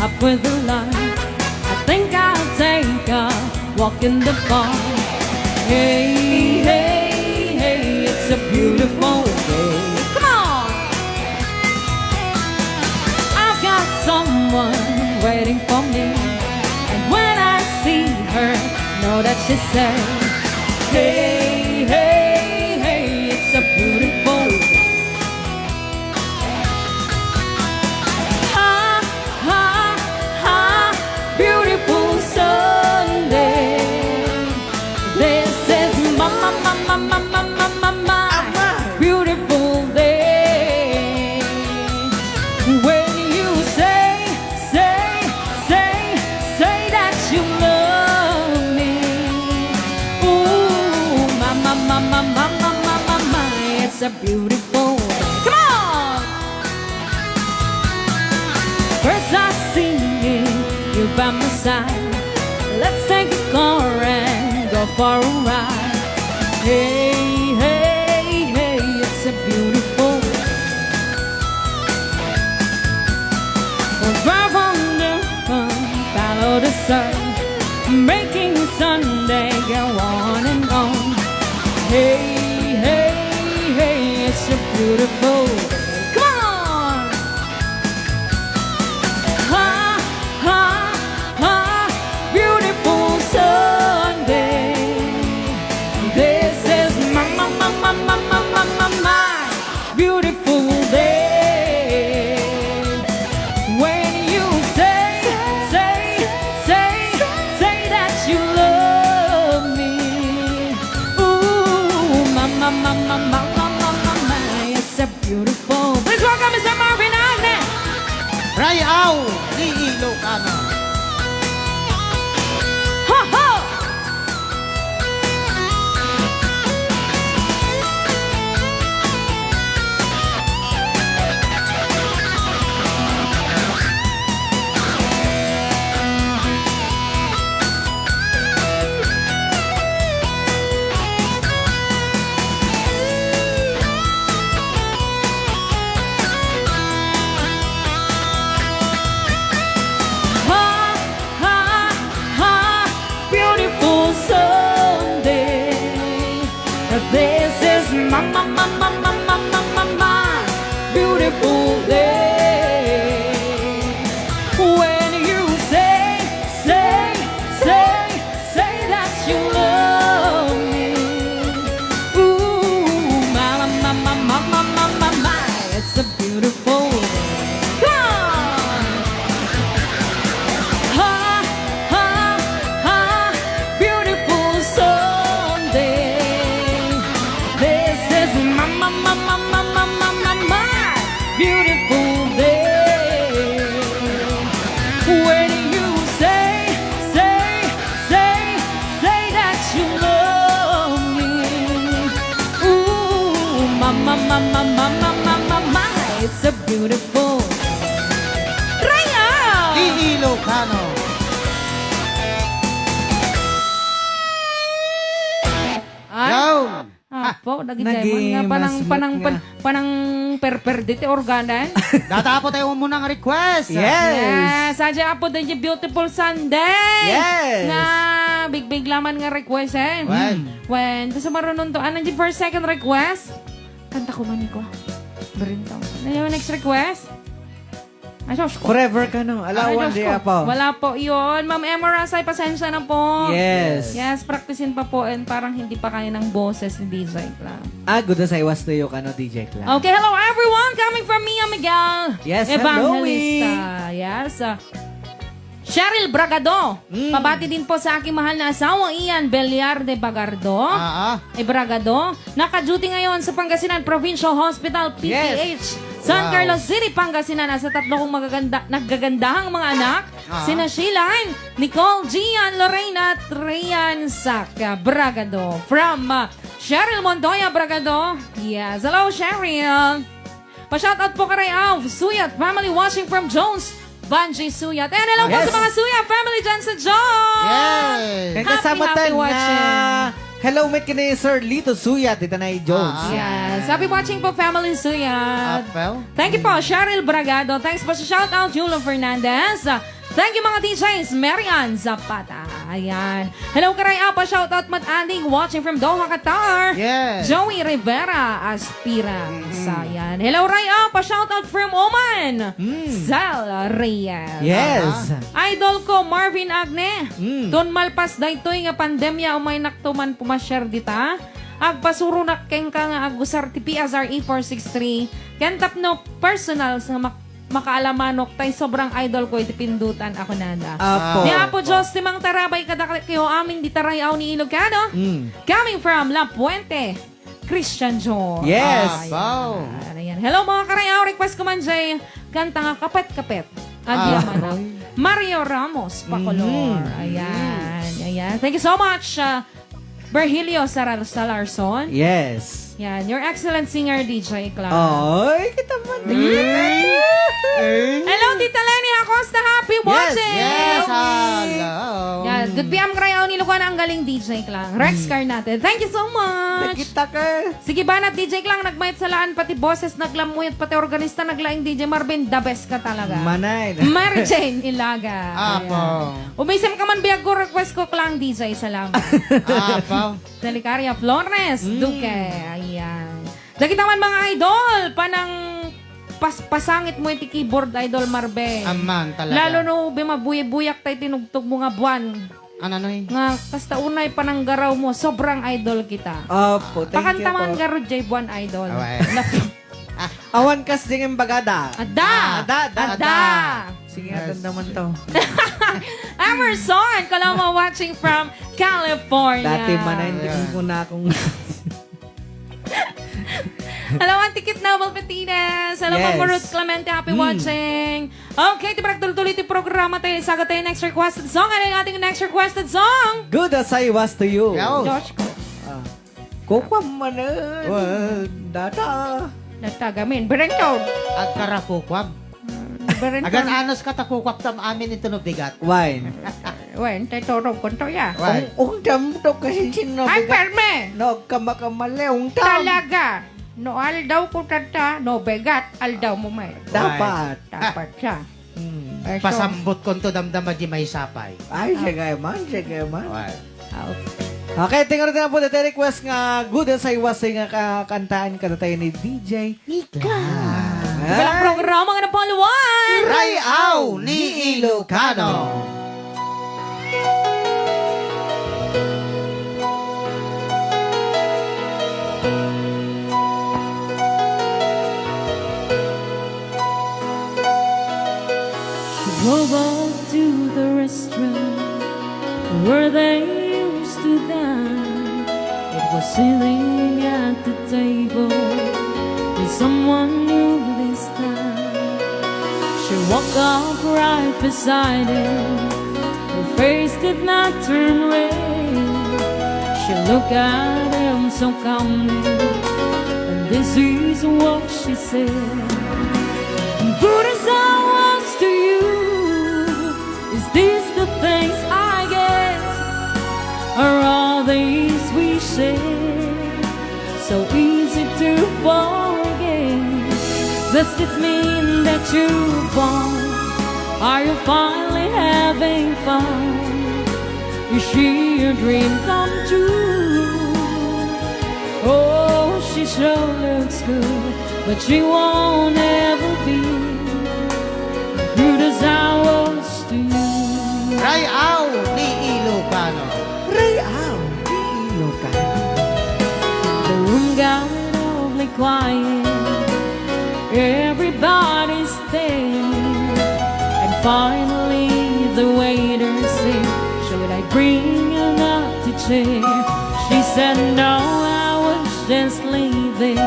up with the light. I think I'll take a walk in the park. Hey, hey, hey, it's a beautiful day. Come on! I've got someone waiting for me. And when I see her, know that she said, hey, hey, hey, it's a beautiful day. Ha, ha, ha, beautiful sun. My, my, my, my, beautiful day. When you say, say, say, say that you love me. Ooh, my, my, my, my, it's a beautiful day. Come on! First I sing it, you by my side. Let's take a car and go for a ride. Hey, hey, hey, it's a beautiful day. We'll drive on the phone, follow the sun, making Sunday go on and on. Hey, hey, hey, it's a beautiful day. Come on! Ha, ha, ha, beautiful Sunday. This is my, my, my, my beautiful day. When you say, say, say, say that you love me. Ooh, my, my, my, it's a beautiful. Please welcome Mister Marvin Agne. Rayaw, ni Ilocano. Ho, ho! Ha, ha, ha, beautiful Sunday. This is my, my, my beautiful day. When you say, say, say, say that you love me. Ooh, my, my, my, it's a beautiful day. Come on! Ha, ha, ha, beautiful Sunday. This is my, my, my beautiful day. When you say, say, say, say that you love me. Ooh, my, my, it's a beautiful day. Raya! Di Ilocano. Ay, Yaw! Apo, dagiti Naging nga panang, masmet panang, nga. Pan-, panang perperde ti organan. Data apo tayo muna nga request. Yes. Yes, adya apo, dagiti beautiful Sunday. Yes. Nga bigbigla man nga request, eh. Wen. Wen, to sa marunong to. Ano di first, second request? Kanta ko man ko. Berinto. Ano yung next request? Ay, sus ko. Forever ka, no? Ala, Ay, one Diyos day ko. Apo. Wala po yun. Ma'am Emma Rasay, pasensya na po. Yes. Yes, practicein pa po and parang hindi pa kaya ng boses ni D J Clam. Ah, good as I was to you, kano, D J Clam. Okay, hello everyone. Coming from Mia Miguel. Yes, hello, Evangelista. Yes. Uh, Cheryl Bragado. Mm. Pabati din po sa aking mahal na asawa, Ian Belliar de Bagardo. Ah, ah. Eh, Bragado. Naka-duty ngayon sa Pangasinan Provincial Hospital, P P H, Yes. San Wow. Carlos City, Pangasinan. At sa tatlo kong magaganda, nagagandahang mga anak, Ah. sina Sheila, Nicole, Gian, Lorraine, at Rian Sac Bragado. From, uh, Cheryl Montoya Bragado. Yes. Hello, Cheryl. Pa-shoutout po kay Rayaw Suyat family watching from Jones Banji Suyat. And hello po Yes. sa mga Suyat family dyan sa Jones. Yes. And Happy, kasama happy tayo watching. Nga, hello, met kini Sir Lito Suyat, dito na i Jones. Ah. Yes. Happy watching po, family Suyat. Apel. Thank you po, Cheryl Bragado. Thanks po sa shoutout, Julio Fernandez. Thank you, mga D Js. Marian Zapata. Ayan. Hello, Karay Apa. Shoutout, Mat Andy. Watching from Doha, Qatar. Yes. Joey Rivera, Aspira. Mm-hmm. Sayan. Hello, Ray Apa. Shoutout from Oman. Mm. Zal Reyes. Yes. Aha. Idol ko, Marvin Agne. Mm. Tun malpas daytoy nga pandemya, umaynakto man pumasyar dita. Agpasuronak kenka nga agusar ti P S R E four six three. Ken tapno personal nga mak- makaalamanok, tay sobrang idol ko iti pindutan a kunada. Apo. Ni Apo Dios ti mangtarabay kadakayo amin dita ray-aw ni Ilocano. Mm. Coming from La Puente, Christian Joy. Yes. Ayan. Apo. Ayan. Hello, mga karay-aw. Request ko man jay kanta nga Kapet-Kapet. Adi Ah. Mario Ramos, Bacolor. Mhm. Ayan. Ayan. Thank you so much, uh, Virgilio Saral-, Salarson. Yes. Yan. Your excellent singer, D J Clara. Oy, kita man. Mm. Hello, Tita Leni Acosta. Happy Yes. Watching. Yes, hello. Yan. Good P M, karay-aw ni Lucana, ang galing, D J Clara. Rex Mm. Carnate. Thank you so much. Nakita ka. Sige, banat, D J Clara, nagmayat sa laan, pati boses, naglamuyat, pati organista, naglaing, D J Marvin, the best ka talaga. Manay. Mary Jane Ilaga. Apo. Ayan. Umisim ka man, biag ko, request ko, Clara, D J, salamat. Apo. Delicaria Flores Mm. Duque. Ayan. Dagita man, mga idol, panang pas-, pasangit mo iti keyboard, Idol Marvin. Amman, talaga. Lalo no, bimabuyabuyak tay tinugtog mo nga buwan. Ano, ano, eh? Nga, kasta unay pananggaraw mo, sobrang idol kita. Opo, thank you Pakanta man po. Garud jay buwan, Idol. Awan. Awan kas di nga imbagada. Ada. Ada, ada. Ada. Sige, Yes. Ada naman to. Emerson Coloma watching from California. Dati man ay hindi Ayan. ko na akong Hello, Auntie Kit Nobel Patinas. Hello, Yes. Ma'am Ruth Clemente. Happy Mm. watching. Okay, ti paragtultuloy ti programa tayo. Sagat tayo next requested song. Ano yung ating next requested song? Good as I was to you. Yaw. Josh ko. Ah. Kukwam manen. Well. Data. Data gamin. Berentod. Agkara kukwam. Berentod. Agan anos ka ta kukwam tam amin ito no bigat. Wine. Wen, tay turog kunto ya. Why? Ung-, ungtam to kasi sino Ay, bigat. Perme! No, kamakamali, ungtam. Talaga. No, aldaw ko tata, no, bigat, aldaw mo may. Dapat. Dapat siya. Hmm. Eh, so Pasambot ko to damdama di may sapay. Ay, Ah. sige man, sige man. Why? Ah, okay. Okay, tingnan natin po, the request nga Good as I Was nga kakantaan kada tayo ni D J Ika. Ay. Ika lang programa nga napangalawan. Ray-aw ni Ilocano. She drove up to the restaurant where they used to dine. It was sitting at the table with someone new this time. She walked up right beside him. Her face did not turn red. She looked at him so calmly, and this is what she said. Good as I was to you, is this the thanks I get? Are all these we share so easy to forget? Does this mean that you won? Are you finally having fun? Is she your dream come true? Oh, she sure looks good, but she won't ever be good as I was to you. Ray-aw ni Ilocano. Ray-aw ni Ilocano. The room got awfully quiet. Everybody stared. And finally the waiter said, "Shall I bring another chair?" She said, "No, I was just leaving."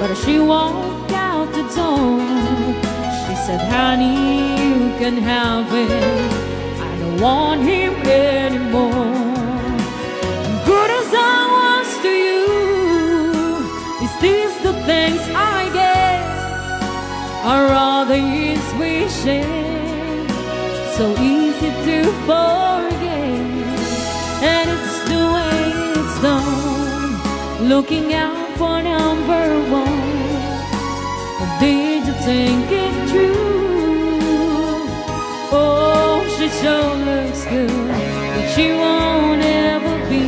But as she walked out the door, she said, "Honey, you can have it. I don't want him anymore." Good as I was to you, is this the thanks I get? Are all the years we shared so easy to forget? And it's the way it's done, looking out for number one. Did you think it true? Oh, she sure looks good, but she won't ever be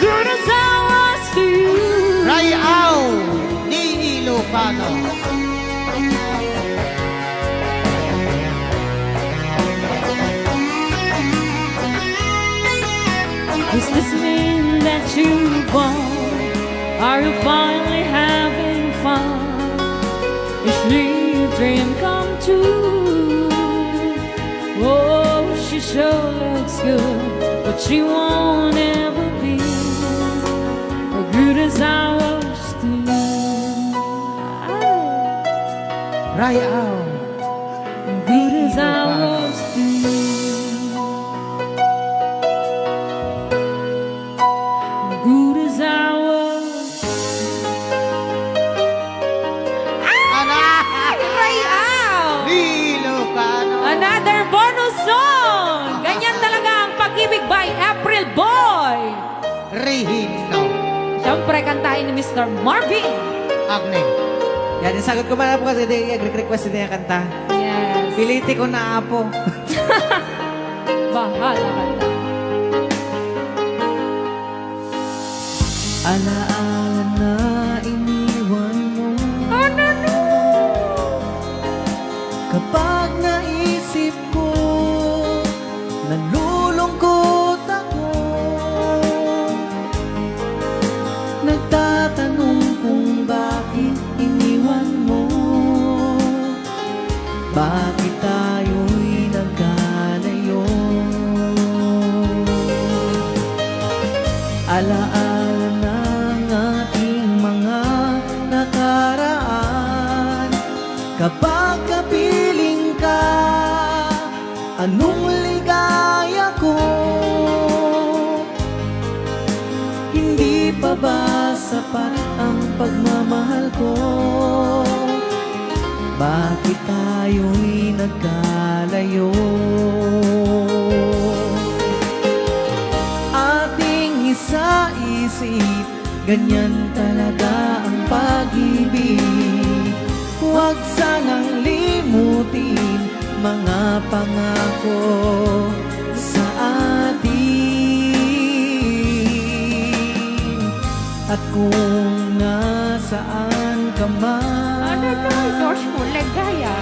good as I was to you. Ray-aw ni Ilocano. Does this mean that you won? Are you finally having fun? Is Dream come true. Oh, she sure looks good, but she won't ever be as good as I was to you. Rayaw. Good as I was to you. Good as I was. Ay! Rayaw! Ilocano. Another bonus song! Ganyan talaga ang pag-ibig by April Boy. Rihino. Siyempre, kantahin ni Mister Marvin. Agne. Yan, isagot ko man, Apo, kasi di, nag-request din yung kanta. Yes. Piliti ko na, Apo. Bahala ka na. Alaala na iniwan mo. Ano, no? Kapag naisip ko, nalulungkot ako. Nagtatanong kung bakit iniwan mo. Bakit tayo'y nagkalayo? Alaala ng ating mga nakaraan. Kapag kapiling ka, anong ligaya ko? Hindi pa ba sapat ang pagmamahal ko? Bakit tayo'y nagkalayo? Ating isaisip, ganyan talaga ang pag-ibig. Huwag sanang limutin mga pangako sa atin. At kung nasaan ka man, ano to, Josh? Kulay gaya.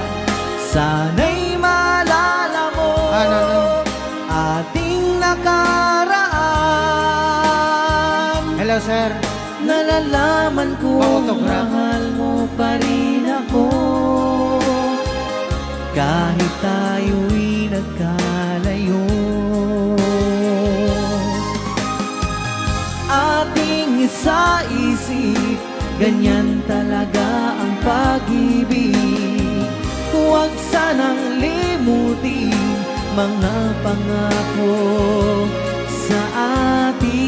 Sana'y maalala mo, ano, ano? Ating nakaraan. Hello, sir. Nalalaman kong mahal mo pa rin ako. Kahit tayo'y nagkalayo, ating isaisip, ganyan talaga ang pag-ibig. Huwag sanang limutin mga pangako sa atin.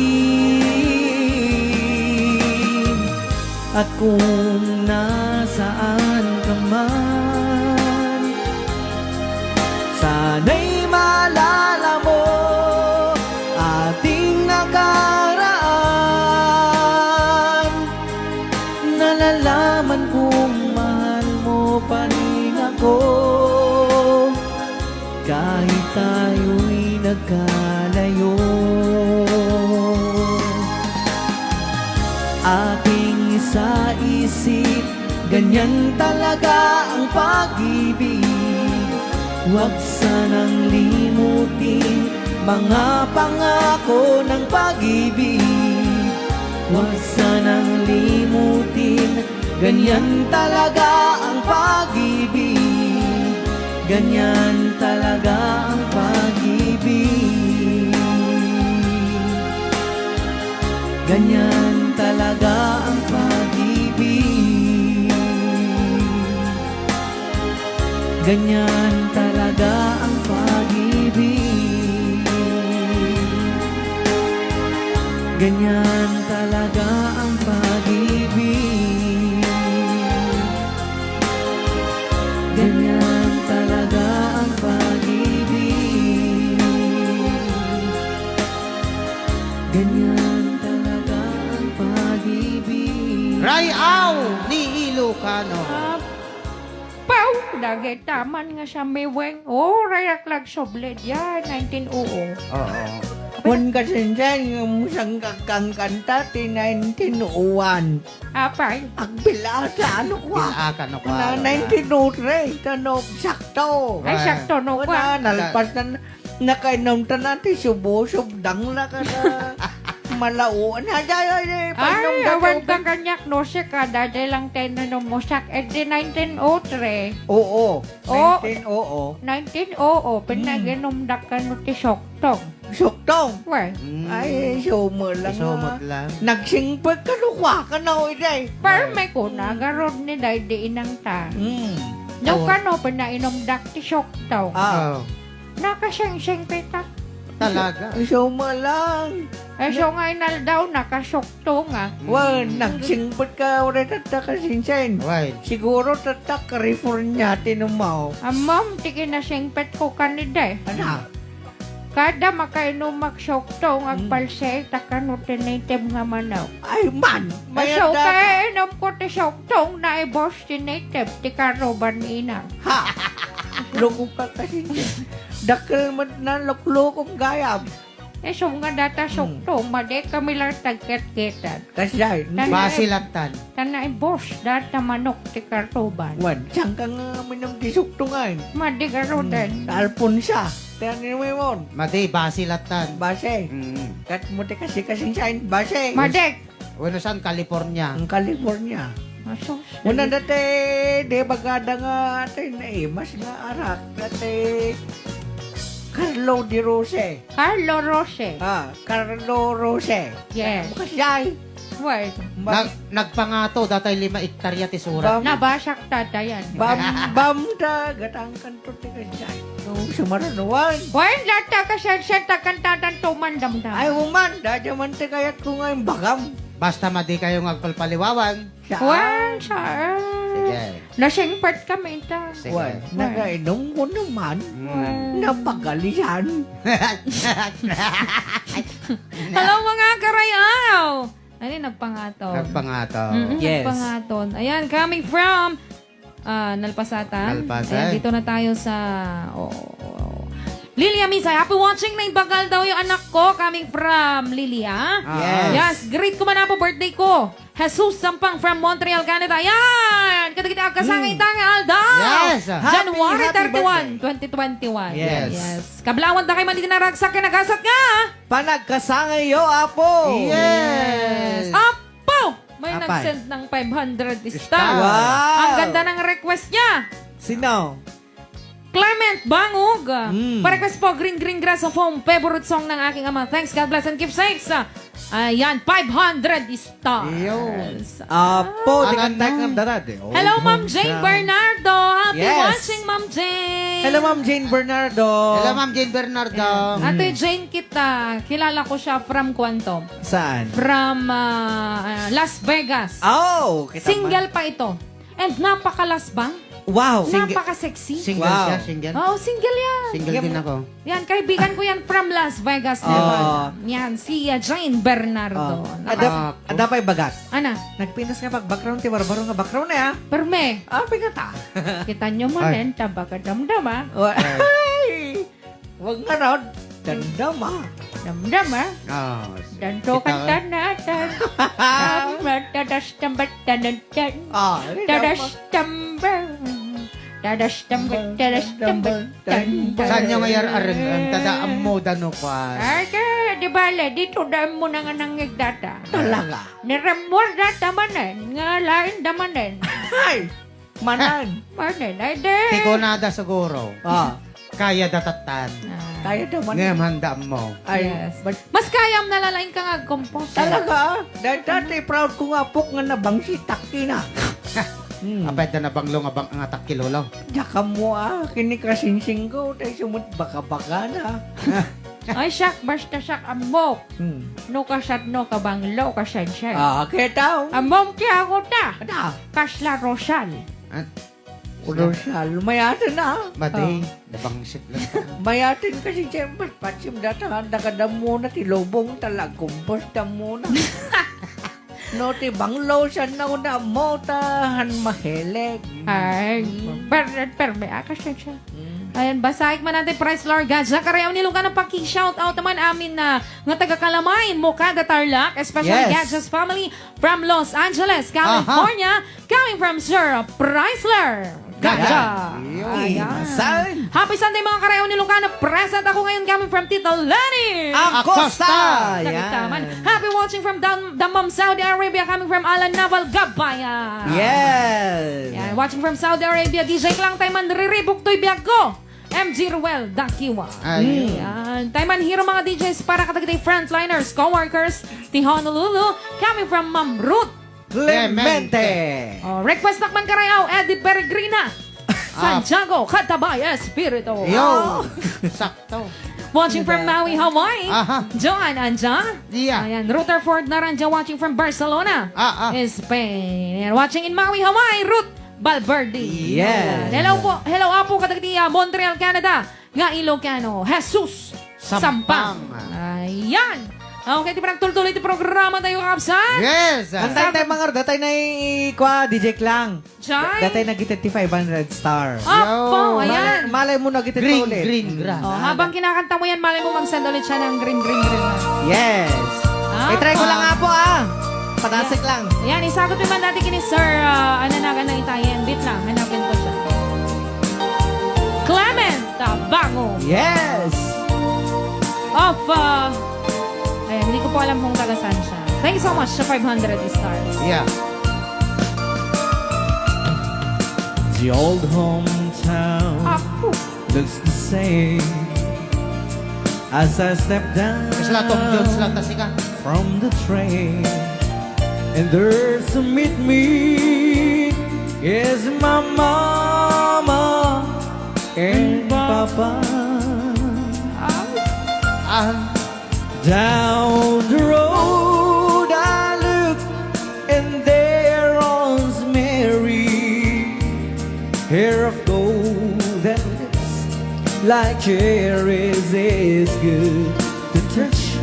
At kung nasaan ka man, sana'y maalala mo ating nakaraan. Nalalaman kong mahal mo pa rin ako. Kahit tayo'y nagkalayo, ating isaisip, ganyan talaga ang pag-ibig. Huwag sanang limutin mga pangako ng pag-ibig. Huwag sanang limutin, ganyan talaga ang pag-ibig. Ganyan talaga ang pag-ibig. Ganyan talaga ang pag-ibig. Ganyan talaga ang pag-ibig. Ganyan talaga ang pag-ibig. Ganyan talaga ang pag-ibig. Ganyan talaga ang pag-ibig. Rayaw ni Ilocano. Ah, Pau, dagita man nga sa miweng. Oh, rayak lag sublid. Yan, nineteen oo. Oo. Wen ka, Sensen, yung sangkakang kanta ti nineteen oh one. Apay? Agbilasa, ano kwa? Bilasa, ano kwa, Na, ano na? nineteen oh three, tanok, sakto. Ay, sakto, no Wala, kwa? nalpas na, nakainom ta na ti subo, subdang na ka na. Malao. Ano, ay, ay, ay, Ay, painom da awan tubig. Ka kaniak, no, siya ka, daydiay lang tayo nanom mo siak. Eh, di nineteen oh three. Oo. Oh, Nineteen oo. Nineteen oo, Hmm. pinaginom da ka no ti soktong. Soktong? Well. Hmm. Ay, iso mo lang, Iso mo ah. lang. Nagsingpet ka no, kwa ka na, oy, day. Perme ko, Well. nagarod ni day di inang ta. Hmm. No, Oh. kano, pinainom da ti soktong. Ah. Oh. Nakasingsing pita. Talaga? Iso mo lang. Eh, so nga inaldaw, nakasokto nga. Wen, Mm. nagsingpet ka uray tatta ka sinsen. Wen. Siguro tatta California, tinumaw. Amam, ti kinasingpet ko kanide. Ana? Kada makainumak sokto nga Mm. agpalsay, takano ti native nga manok. Ay, man! Eh, so, Mayat data. kaya inom ko ti sokto, naibos ti native, ti karuban ni inang. Ha! Loko ka kasi. Dakkel met na luklukom gayam. Eh, so nga data Hmm. sokto, madi kami lang tagketketan. Kasjay. Tan-, Basi lattan. Tan naibos, data manok ti kartuban. Wan, saan ka nga minum ti sokto nga eh? Madi ka Hmm. rodan. Alfonsa. Tan ni Wewon. Madi, basi lattan. Basi. Mm. Kat mo ti kasi kasing sign, basi. Madi. Wenno saan, California. Ang California. Asus. Una dati, di bagada nga, ati, naimas nga arak. Dati, Carlo de Rose. Carlo Rose. Ah, Carlo Rose. Yes. Bukas jay. Well. Bam- Nag-, nagpangato, datay lima ektarya ti surat. Bam- Nabasak tata yan. Bam, bam, ta, gatang kanto ti kasjay. No, sumaranuan. Well, data ka siya, siya, ta kantatan to man damdam. Ay, uman, dadya man ti kayat ko nga yung bagam. Basta madi kayo nga agpalpaliwawan. Saan? Wen, saan? Sige. Nasingpet kami ita. Sige. Wen, Wen. Nakainom ko naman. Mm. Wen. Napagalian. Hello, mga karayaw! Ano yung nagpangaton? Nagpangaton. Mm-mm, Yes. nagpangaton. Ayan, coming from, ah, Nalpasatan. Nalpasan. Ayan, dito na tayo sa, oh, oh, oh. Lilia Misay, happy watching, naibagal daw yung anak ko, coming from Lilia. Ah. Yes. Yes, greet ko man po, birthday ko. Jesus Sampang from Montreal, Canada. Yan! Kadagiti agkasangay Hmm. ita nga aldaw. Yes. January Happy, happy thirty-one, birthday. twenty twenty-one. Yes. Yes. Kablawan da kay man diti naragsak kay nagasat nga. Panagkasangayo, Apo. Yes. Apo! May Apay. nag-send ng five hundred star. Star. Wow. Ang ganda ng request niya. Sino? Clement Bangog. Mm. Pa-request po, Green Green Grass of Home, favorite song ng aking ama. Thanks, God bless, and keep safe. Sa, ayan, five hundred stars. Iyo. Apo, Ano, tikang-tikang ano? dara, di. Oh, Hello, Ma'am Jane sa- Bernardo. Happy Yes. watching, Ma'am Jane. Hello, Ma'am Jane Bernardo. Hello, Ma'am Jane Bernardo. Ayan. Ate Mm. Jane kita. Kilala ko siya from Quantum. Saan? From, ah, ah, Las Vegas. Oh, kita Single man. pa ito. And napakalasbang. Wow. Single, Napaka-sexy. single Wow. siya, single. Oo, single yan. Single Yan. din ako. Yan, kaibigan ko yan from Las Vegas, Ah. Nevada. Yan, si, uh, Jane Bernardo. Ah. Naka- Ada, Ah, ada pa'y bagat. Ana? Nagpintas nga pag-background, ti barbaro nga background na ya. Perme. Ah, pigata. Kita nyo man, Ay. en, tabaka damdama. Wa-, Ay. Ay. Wag nga raw, damdama. Damdama. Ah, Dan to kita. Kanta natin. Ang matadas tambat tanan tan. Ah, ini Tadas dapat. tamba. Tadas tambat, tadas tambat, tan. Saan niya mayar areng-, ang tada ammo dano kwan? Ay, ka, di bale, dito daan mo na nga nangigdata. Talaga? Niremor data manen, nga lain da manen. Ay! Manan. Manen, ay, di. Tikonada siguro. Ah. Kaya datattan. Ah. Kaya da man. Ngem handa mo. Ay, Yes. but Mas kayam na lalaing ka nga agkompose. Talaga, ah. Dahil dati, proud ko nga, pok nga nabangsi, takki na. Hmm. Apay da nabanglo nga bang-, nga takki, lolo? Diak ammo, ah. Kini kasingsing ko, tayo sumut baka-baka na. Ay, siak, basta siak ammo. Hmm. No kasat no kabanglo, kasense. Ah, kita. Among ti ako ta. Ada. Kasla Rosal. Ah, Rosal, mayaten na. Madi, Oh. nabangsit lang. Mayaten kasi siyempre, patsim data, daga dammo na ti lubong, talagumpos dammo na. No, ti banglo, siya na una mo, ta, han mahilig. Ay, Mm. per-, perme, ah, kasense. Mm. Ayan, basahin man natin, Price Lord Gadget. Karayaw ni Lucano, paki-shout out naman amin na nga taga Kalamay, Moncada, Tarlac, especially Yes. Gadget's family from Los Angeles, Aha. California, coming from Sir Chrysler. Gotcha. Gotcha. Yun. Ayan. San? Happy Sunday, mga karayaw ni Lucano. Present ako ngayon coming from Tita Lenny. Acosta. Acosta. Yan. Tagtaman. Happy watching from Dam-, Dammam, Saudi Arabia, coming from Alan Naval Gabaya. Yes. Yan. Watching from Saudi Arabia, D J Klang Tayman Riri Buktoy Biagko. M G Ruel Dakiwa. Ayun. Yan. Tayman Hero, mga D Js para kadagiti frontliners, co-workers, ti Honolulu, coming from Ma'am Ruth Clemente. Oh, request nak man karayaw, Eddie Peregrina. Ah. Santiago, Katabay Espiritu. Yo. Oh. Sakto. Watching from Maui, Hawaii. Aha. Joan Anja. Yeah. Ayan, Rutherford Naranja watching from Barcelona, Ah, ah. Spain. Ayan, watching in Maui, Hawaii, Ruth Balberde. Yes. Ayan. Hello po. Hello, apo, kadagiti, ah, Montreal, Canada. Nga Ilocano, Jesus Sampang. Sampang. Ayan. Okay, ti panagtultuloy ti programa tayo, Kapsat. Yes. Ang tayo, tayo, mga, datay na i-, kwa, D J Klang. Jay? Datay na gitid ti five hundred star. Apo, Yo. ayan. Malay, malay mo na gitid Green, ulit. green grass. Oh, habang kinakanta mo yan, malay mo mag-send ulit siya ng green, green, green. Yes. Ah, I-try ko lang, ah. apo, ah. Patasik lang. Yan, isagot mo man dati kini Sir, ah, ano na, ano, itayin. Wait lang, hanapin ko siya. Clement Tabango. Yes. Of, ah, ayan, hindi ko po alam kung taga saan siya. Thank you so much sa five hundred stars. Yeah. The old hometown Apo. looks the same as I step down Isla Tom Jones lang ta sika. from the train. And there to meet me is my mama and papa. Ah. Down the road I look, and there runs Mary, hair of gold and lips like cherries. It's good to touch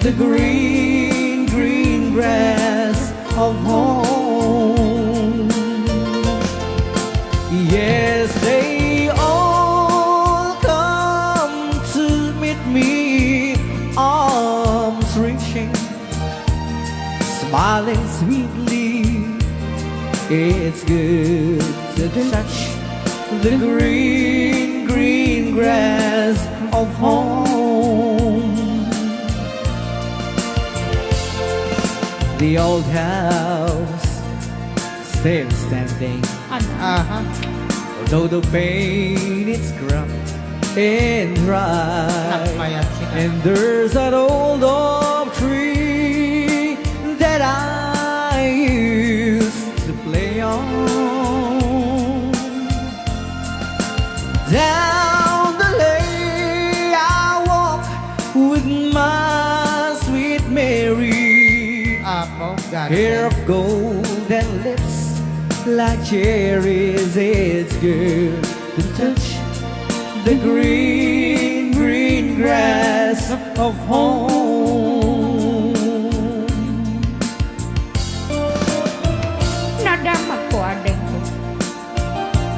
the green, green grass of home. Yes, they all come to meet me, arms reaching, smiling sweetly. It's good to touch the green, green grass of home. The old house still standing. Ano? Aha. Although the paint is cracked and dry. Nagmayat sika. And there's an old oak tree that I used to play on. Down the lane I walk with my sweet Mary. Apo, gani. Hair of gold and lips like cherries. It's good to touch the green, green grass of home. Nadamag ko, ading ko.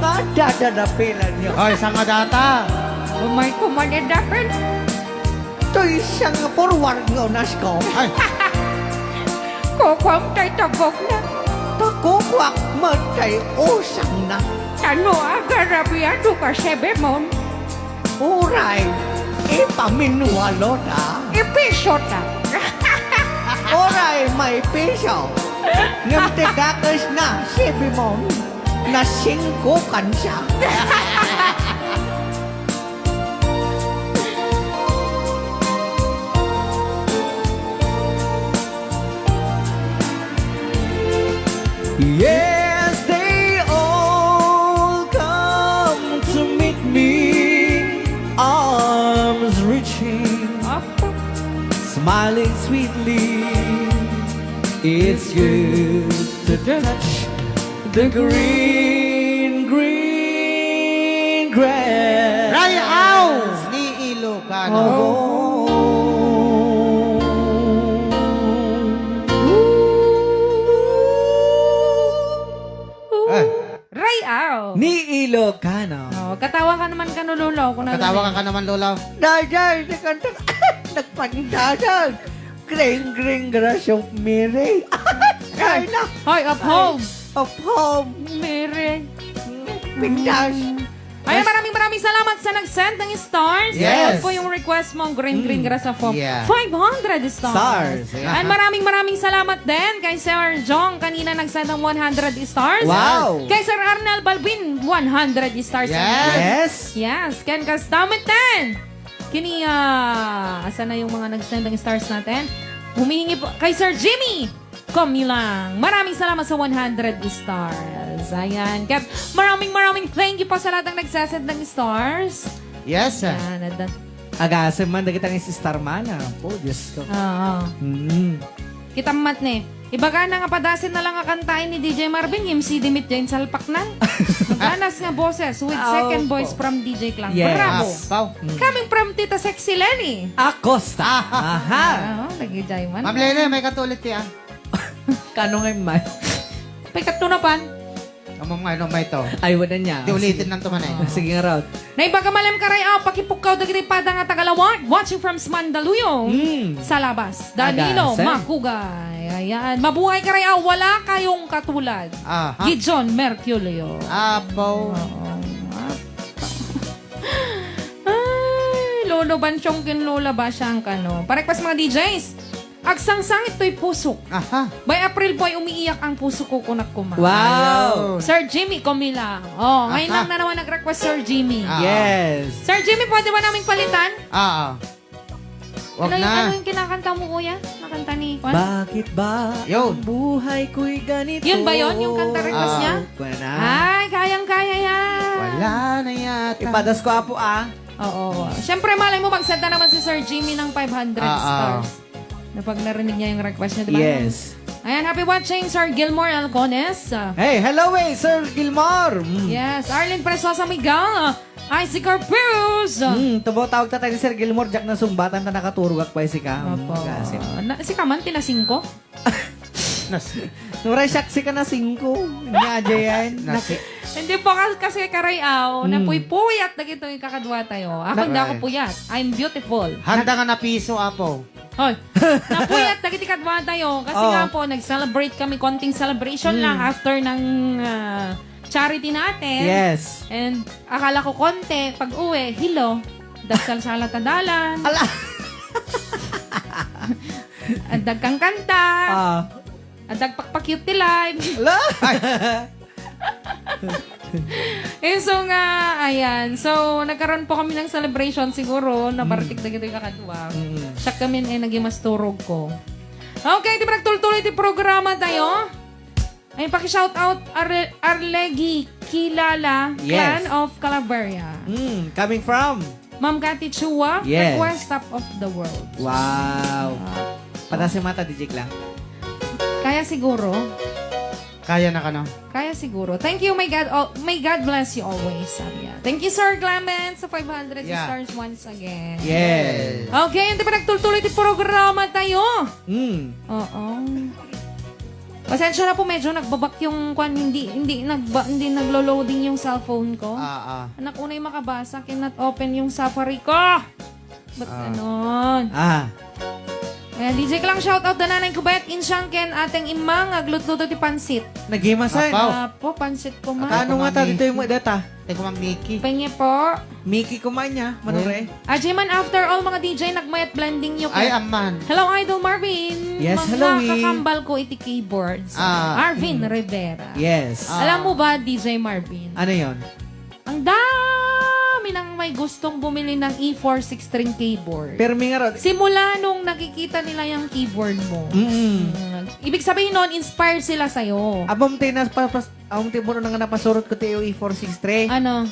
Nadadadapilan niyo. Ay, sanga data. Umay ko man idapil. Toy siya nga forward nga unas ko. Ay. Kukuam tay tubog na. Pakukuak man tay usang na. Tano agarabiado ka, Sebemon? Uray, ipaminualo ta. Ipiso ta. Uray, may piso. Ngem ti dakes na, Sebemon, nasingko kan siya. Yes, they all come to meet me, arms reaching, smiling sweetly. It's good to touch the green, green grass. Rayaw ni Ilocano. Oh. Ah. Rayaw. Ni Ilocano. Oh, katawa ka naman kano, Lolo, kung Katawa ka naman, Lolo. Dayday, nagkanta, nagpandadag. Green, green grass of Mary. Ay, na. Hoy, of home. Of home. Mary. Gosh. Ayan, maraming maraming salamat sa nag-send ng stars. Yes. Ayan po yung request mo, Green Green Grasa Foam. Yeah. Five hundred stars. Stars, yeah. And maraming maraming salamat din kay Sir Jong kanina nag-send ng one hundred stars. Wow. Kay Sir Arnel Balbin, one hundred stars. Yes. Yes. Yes. Ken Kastamit din. Kini, ah, asa na yung mga nag-send ng stars natin? Humihingi po kay Sir Jimmy Komilang. Maraming salamat sa one hundred stars. Ayan. Kaya maraming maraming thank you po sa lahat ng nagsasend ng stars. Yes, sir. Ayan. At, Agasem man, dagiti nga si Starman, ah. Oh, Diyos ko. Oo. Mm. Kita mat ni. Ibaga na nga padasin na lang nga kantaen ni D J Marvin, yung C D mit Jane Salpaknan. Ganas nga boses with Ah, second opo. voice from D J Klang. Yes. Bravo. Ah, pau. Mm. Coming from Tita Sexy Lenny. Acosta. Ah. Aha. Ah, nagijay man. Ma'am Lene, may katulit kaya? Kano nga man? Pagkatunapan. Among ano, may to. Ay, wala niya. Di ulitin lang to man eh. Ah. Sige nga, Rod. Naibaga malem karay, ah, pakipukkaw dagiti pada nga tagalawag. Watching from Mandaluyong. Mm. Sa labas. Danilo Agasem. Makugay. Ayan. Mabuhay karay, ah, wala kayong katulad. Aha. Gideon Merculio. Apo. Oo. Ay, Lolo Bansyong ken Lola Basyang kano. Parekpas mga D Js. Agsangsangit toy pusok. Aha. By April po ay umiiyak ang puso ko, kunak ko man. Wow. Ayun. Sir Jimmy Comila. Oh, ngayon Aha. lang na naman nag-request, Sir Jimmy. Ah. Yes. Sir Jimmy, pwede ba naming palitan? Ah, ah. Wag Ano yung, na. ano yung kinakanta mo, kuya? Nakanta ni Kwan? Bakit ba Yo. ang buhay ko'y ganito? Yun ba yun? Yung kanta request Ah. niya? Wala. Ay, kayang-kaya yan. Wala na yata. Ipadas ko, apo, ah. Oo. Siyempre, malay mo, magsend na naman si Sir Jimmy ng five hundred Ah, ah. stars. Na pag narinig niya yung request niya, di ba? Yes. Ayan, happy watching, Sir Gilmore Alcones. Ah. Hey, hello, eh, Sir Gilmore. Mm. Yes, Arlene Presosa Miguel. Ay, si Corpus. Mm, tubo tawag ta tayo ni Sir Gilmore, Jack, na sumbatan ta nakaturog ak pa si ka. Mm, Opo. Kasi Na, si Kaman, tinasing ko? Nas- Nuray siak si ka na singko. Nga, Jayan. Nasi- Hindi po kas-, kasi karayaw, Mm. napuypuyat na gito yung kakadwa tayo. Ako, Na- hindi ako Ay. puyat. I'm beautiful. Handa nga napiso, apo. Hoy, napuyat na giti kadwa tayo. Kasi Oo. nga po, nag-celebrate kami. Konting celebration Mm. lang after ng, ah, charity natin. Yes. And akala ko konti, pag uwi, hilo. Dagsalsala ta dalan. Ala! Adda kang kanta. Ah. Adda pakpakyut ti live. Ala! Eh, so nga, ayan. So, nagkaroon po kami ng celebration siguro. Nabartik Mm. na gito yung kakadwa. Mm. Siya kami ay naging mas turog ko. Okay, di ba nagtultuloy ti programa tayo? Ay, paki-shout out, Are-, Arlegi Kilala, Yes. Clan of Calaveria. Mm, coming from? Ma'am Cathy Chua, Yes. request Top of the World. Wow. Ah. Pataas yung mata, D J Clang. Kaya siguro. Kaya na ka, no? Kaya siguro. Thank you, may God, oh, may God bless you always, sabi niya. Thank you, Sir Clement, sa five hundred Yeah. stars once again. Yes. Okay, hindi pa nagtultuloy ti programa tayo. Mm. Oo. Pasensya na po, medyo nagbabak yung kwan, hindi, hindi nagba-, hindi naglo-loading yung cellphone ko. Ah, ah. Anak, unay makabasa, cannot open yung Safari ko. Ba't Ah. ganon? Ah. Ayan, D J Clang, shout out da Nanay Kubet, Insyang, ken Ateng Imma, nga aglutluto ti pansit. Nagimasay. Apaw. Apo, pansit ko man. Kano nga ta, Miki. Dito yung mga data? Teko, Ma'am Miki. Penge po. Miki ko man niya, Manore. Ajay man, after all, mga D J, nagmayat blending yung Ay, aman. Hello, Idol Marvin. Yes, Mga hello, eh. kakambal ko iti keyboards. Ah. Arvin Mm. Rivera. Yes. Ah. Alam mo ba, D J Marvin? Ano yon? Ang dami nang may gustong bumili ng E four six string keyboard. Pero may nga ro- Simula nung nakikita nila yung keyboard mo. Mm. Mm. Ibig sabihin nun, inspired sila sa'yo. Abam, tinas, pa, pas, Awan ti buno nga napasurot ko ti E four six three. Ano?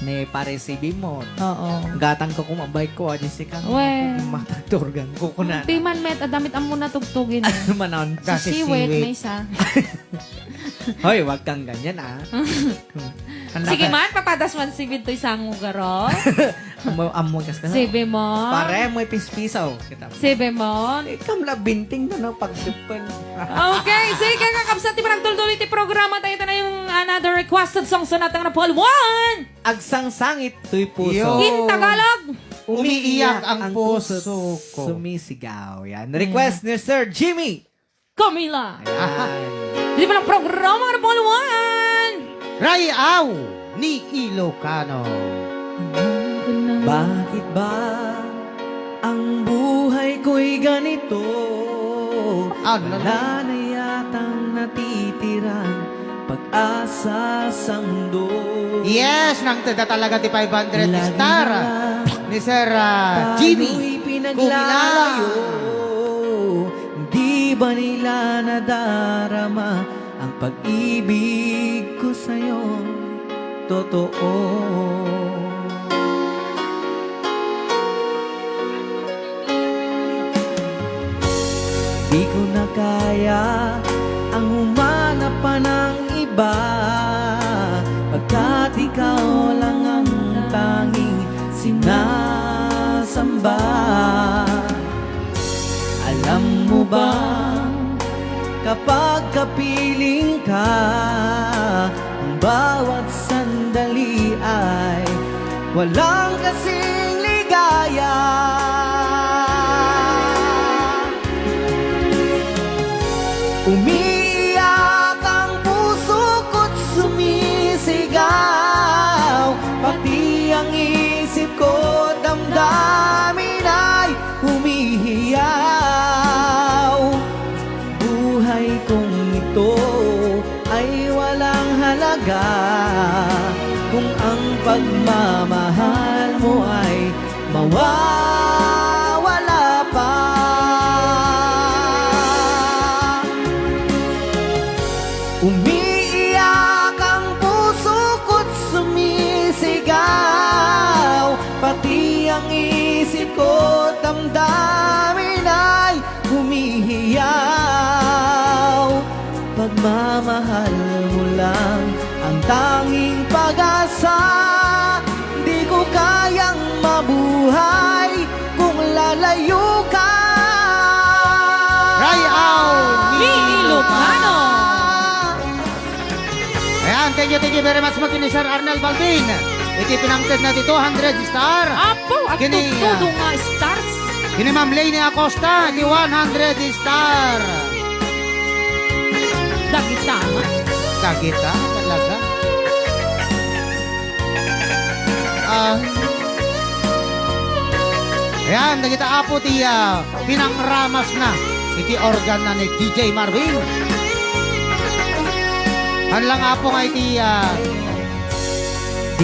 Ni pare C B mo. Oo. Gatang ko kumabay ko, ah, Jessica, Wen. Matagturgan ko, kuna. Di man met, adamit amo na tugtugin, eh. Manon. Kasi Siwit, siwit. May isa. Hoy, wag kang ganyan, ah. Ang Sige laka- man, papadas man si Bintoy Sango, garo. Amo, amo, kas ka na. Sibi mo. Pare, mo ipispisaw. Kita mo. Sibi mo. Eh, kamla binting na, no, pagsipan. Okay, sige, kakabsat, ti parang tultuloy ti programa tayo. Ito na yung another requested song sa natang na Paul. One! Agsangsangit to'y puso. Yo. In Tagalog. Umiiyak ang puso ko. Sumisigaw. Yan. Request ni Sir Jimmy. Camila. Ayan. Di ba ng programa na Paul One? Rayaw! ni Ilocano. Bakit ba ang buhay ko'y ganito? Ano? Wala na yatang natitirang pag-asa sa mundo. Yes, nangted na talaga ti five hundred star ni Sir, ah, Jimmy Cumila. Di ba nila nadarama ang pag-ibig ko sa'yo? Totoo. Di ko na kaya ang humanap pa ng iba, pagkat ikaw lang ang tanging sinasamba. Alam mo ba, kapag kapiling ka, ang bawat sandali ay walang kasing ligaya. Umiiyak ang puso ko't sumisigaw, pati ang isip ko damdamin ay humihiyaw. Buhay kong ito ay walang halaga kung ang pagmamahal mo ay mawawala pa. Umiiyak ang puso ko't sumisigaw, pati ang isip ko damdamin ay humihiyaw. Pagmamahal mo lang ang tanging pag-asa. Di ko kayang mabuhay kung lalayo ka. Rayaw ni Ilocano. Ayan, thank you, thank you very much, Maki, ni Sir Arnel Balbin. Iti pinangted na ti two hundred star. Apo, at kini, ah, tudo nga stars. Kini Ma'am Lainey Acosta, ti one hundred star. Dagita, ma? Dagita, talaga. Ah. Ayan, dagita, apo, ti, ah, pinangramas na iti organ na ni D J Marvin. Haan lang, apo, nga iti, ah,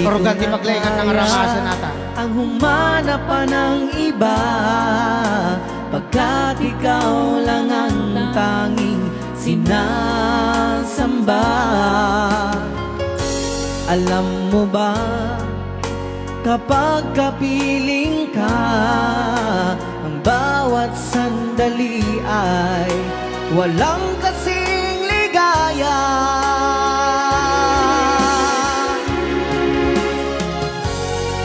organ ti paglaingan nga ramasen nata. Ang humanap pa ng iba, pagkat ikaw lang ang tanging sinasamba. Alam mo ba, kapag kapiling ka, ang bawat sandali ay walang kasing ligaya.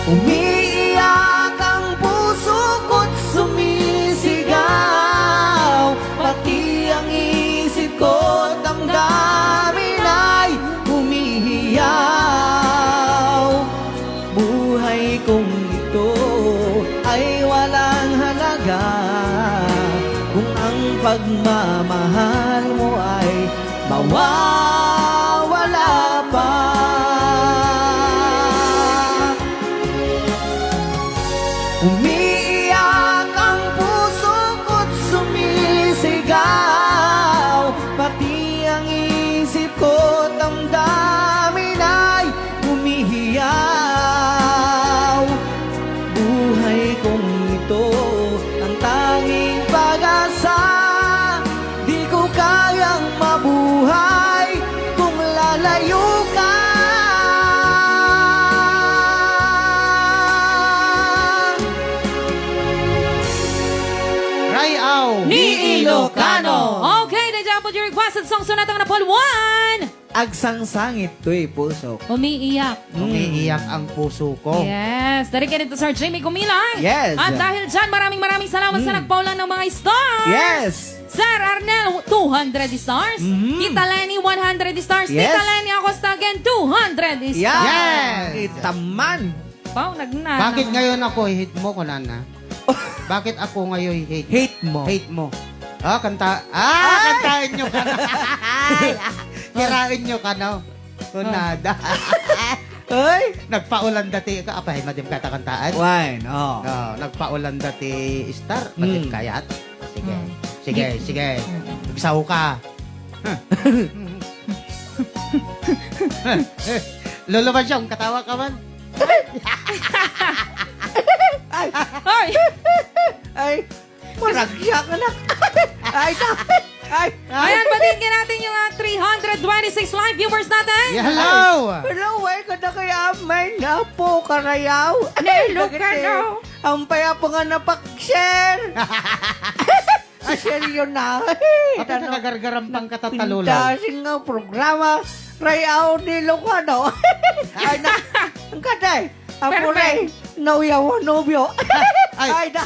Umiiyak ang puso ko't sumisigaw, pati ang isip ko damdamin ay humihiyaw. Buhay kong ito ay walang halaga kung ang pagmamahal mo ay mawawala pa. Umiiyak ang puso ko't sumisigaw, pati ang isip ko damdamin ay humihiyaw. Buhay kong ito ang tanging pag-asa. Di ko kayang mabuhay kung lalayo ka. Rayaw ni Ilocano. Okay, daydiay po ti requested song, so natang na Paul one. Agsangsangit toy pusok. Umiiyak. Mm. Umiiyak ang puso ko. Yes. Dari kay dito, Sir Jimmy Gumilang. Yes. At dahil dyan, maraming, maraming salamat sa Mm. nagpaulan ng mga stars. Yes. Sir Arnel, two hundred stars. Mhm. Tita Lenny, one hundred stars. Yes. Tita Lenny Acosta again, two hundred stars. Yeah. Yes. Kita man. Pao, nagna-, Bakit nang- ngayon ako hit mo, kunana? Bakit ako ngayon hate? Hate mo. Hate mo. Ah, kanta-, ah, Ay! Kantahin nyo ka na. Ay, ah, kirain nyo ka na. Kunada. Ah. Ay! Nagpaulan dati ka, apay, madim kata kantaan? Wine, oh. Oh, nagpaulan dati star, madim Mm. kayat? Sige, Mm. sige, Di- sige. Mm. Nagsaw ka. Lolo Masyong, katawa ka man. Ay! Hoy! Ay! Maragsak, anak. Ay, ay, ay. Ayan, batiin ka natin yung, ah, three hundred twenty-six live viewers natin. Yeah, hello. Hello, ay, kada kaya may napo karayaw. Hello, Dagiti, hello. Ang payapo nga napag-share. Share yun na. Ay, Ato ano? Nakagargaram pang katatalulaw. Pindasing nga programa. Rayaw ni Lucano. Ay, na. Ang kaday. Apo Perme. Ray, nauyawan nobyo. Ay. Ay, da.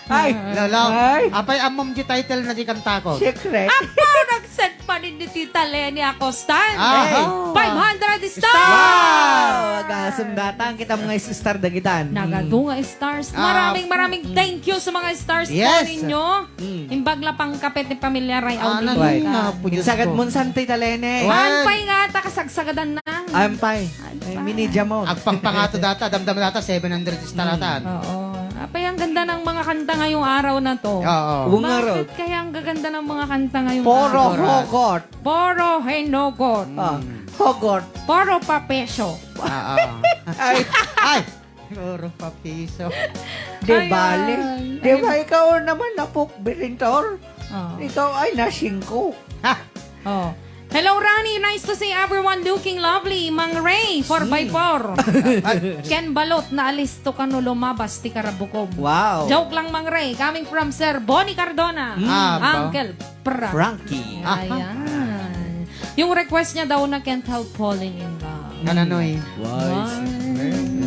Ay. Lolo, Ay. Apay ammom di title na di kantakon? Secret. Apo, nag-send pa ni Tita Leni Acostan. Ah. Hey. Five hundred star. Star. Wow, agasem datan. Kita mga star dagitan. Nagadu nga stars. Ah. Maraming, maraming thank you sa mga stars po Yes. ninyo. Mm. Imbag la pangkapet ni pamilya Ray Ah, Audi. Nanay Luca. Nga po, Diyos Sagad ko. Mo, Santa Italene. What? Ampay nga, ta kasagsagadan na. Ampay. Ampay. Ay, mini jamo. Agpangpangato data, damdam data, seven hundred star Mm. atan. Oo. Apay, ang ganda ng mga kanta ngayong araw na to. Oo. Bunga Bakit Road. Kaya ang gaganda ng mga kanta ngayong Poro araw? Hogot. Poro Henogot. Ah, Mm. Hogot. Poro Papeso. Ah, ah. Ay. Ay! Puro papiso. Di Ay, bale. Ay. Di ba ikaw naman napok birintor? Oh. Ikaw ay nasingko. Ha? Oh. Hello, Rani. Nice to see everyone looking lovely. Mang Ray, four by four. Hmm. Ken Balot, naalis to kano lumabas ti karabukom. Wow. Joke lang, Mang Ray. Coming from Sir Bonnie Cardona. Hmm. Ah, ba? Uncle Pra. Frankie. Aha. Ayan. Yung request niya daw na Can't Help Falling in Love. Kananoy? Wise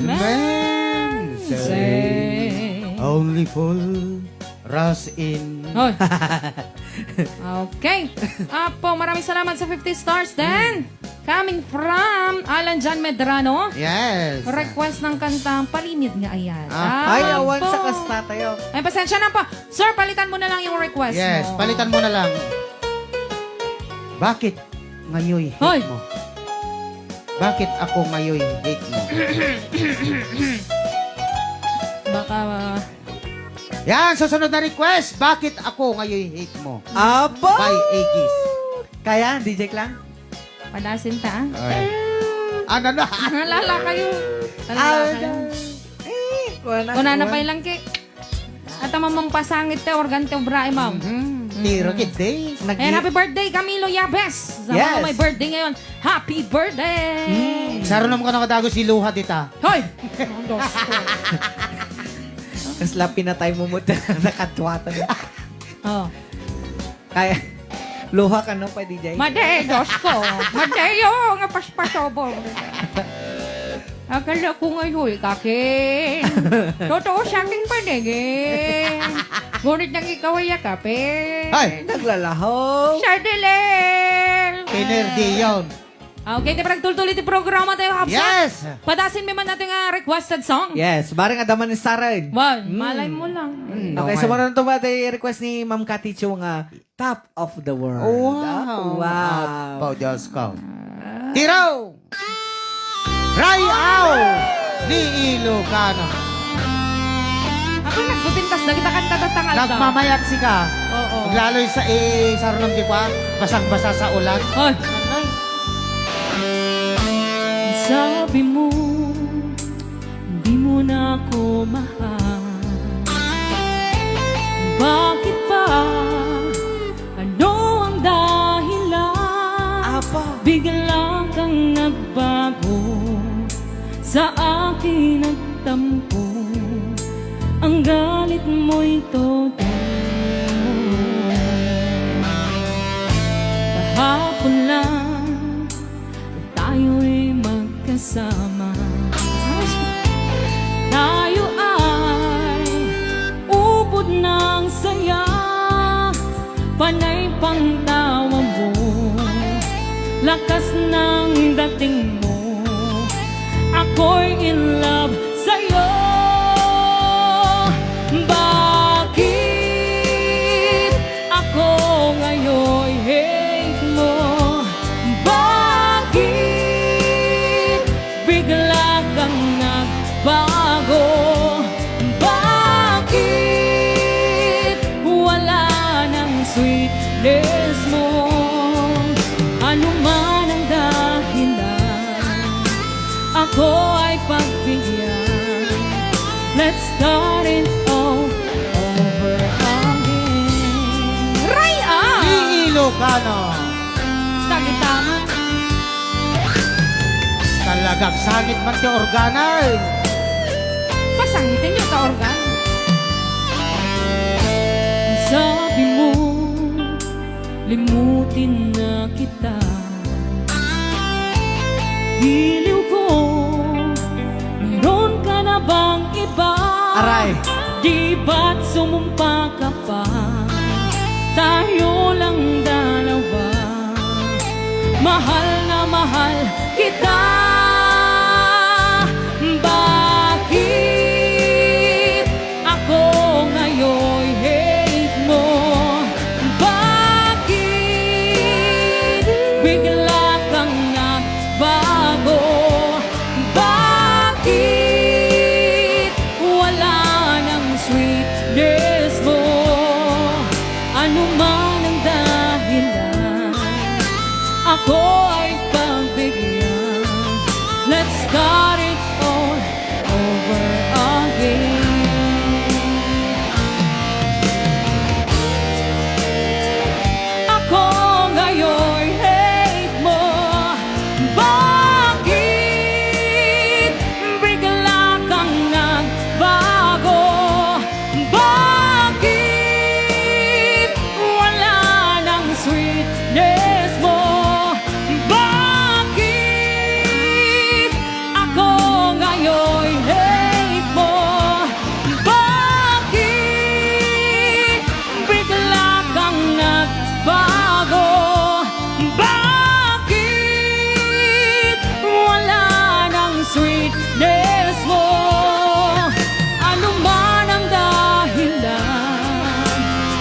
men say only fool rush in. Hoy. Okay. Apo, maraming salamat sa fifty stars din. Coming from Alan John Medrano. Yes. Request ng kantang Palimid nga Ayan. Ah. Ay, awan Apo. Sa kasta tayo. Ay, pasensya na po. Sir, palitan mo na lang yung request Yes, mo. Palitan mo na lang. Bakit ngayoy hate Hoy! Mo? Bakit ako ngayoy hate mo? Baka, ah, Yan, susunod na request. Bakit ako ngayoy hate mo? Aba! By Aegis. Kaya, D J Klang? Padasin ta, ah. Ay. Ano na? Nalala kayo. Nalala Ah, kayo. Eh, kuha na, Kuna na kuha. Pa ilang ki. At ang mamang pasangit te, organ te, obra, eh, ma'am. Mhm. Mm. Tiro, kid day. Nag- Ayan, happy birthday, Camilo Yabes. Sa Yes. Mga may birthday ngayon, happy birthday! Mm. Sarunom ka na kadago si Luha dita. Hoy! Ang Diyos ko. Kasla pinatay mo mo nakadwatan. Oh. Kaya, luha ka, no, pa, D J? Madi, Diyos ko. Madi, yo, nga paspasobong. Akala ko nga, "Uy, kakin." Totoo sa aking paningin. Ngunit nang ikaw ay yakapin. Ay! Naglalaho. Sa dilim. Pinerdi yun. Okay, ti panagtultuli ti programa tayo, Hapsat. Yes! Padasin mi man natin nga requested song. Yes, bareng adaman ni Saren. Wan, Mm. malay mo lang. Mm, Okay, okay. So, maraming tumata yung request ni Ma'am Cathy Chu nga Top of the World. Wow. Ah, wow. Apo, Diyos ko. Tiro! Rayaw ni Ilocano. Ako, nagbubintas na kita kanta tatangal ka. Nagmamayat sika. Oo. Laloy sa, eh, sarunong di pa, basang-basa sa ulan. Hoy. Ano? Sabi mo, di mo na ako mahal. Bakit pa? Ano ang dahilan? Apa? Bigla kang nagbago, sa akin nagtampo, ang galit mo'y todo. Kahapon lang tayo'y magkasama. Tayo ay ubod ng saya, panay pang tawa mo, lakas ng dating mo. Ako'y in love sa'yo. Bakit ako ngayon hate mo? Bakit bigla Ako ay pagbigyan. Let's start it all over again. Ray-a! Ni Ilocano. Dagita nga. Talagang sangit man ti organa, eh. Pasangiten niyo ta organ. Sabi mo, limutin na kita. Giliw ko, meron ka na bang iba? Aray. Di ba't sumumpa ka pa? Tayo lang dalawa. Mahal na mahal kita. Bakit ako ngayon hate mo? Bakit bigla kang nagbago? Bakit wala nang sweetness mo? Ano man ang dahilan, ako ay pagbigyan. Let's start it all over again. Ako ngayon hate mo. Bakit bigla kang nagbago? Bakit wala nang sweetness mo? Bakit ako ngayon hate mo? Bakit bigla kang nagbago? Bakit wala nang sweetness mo? Ano man ang dahilan,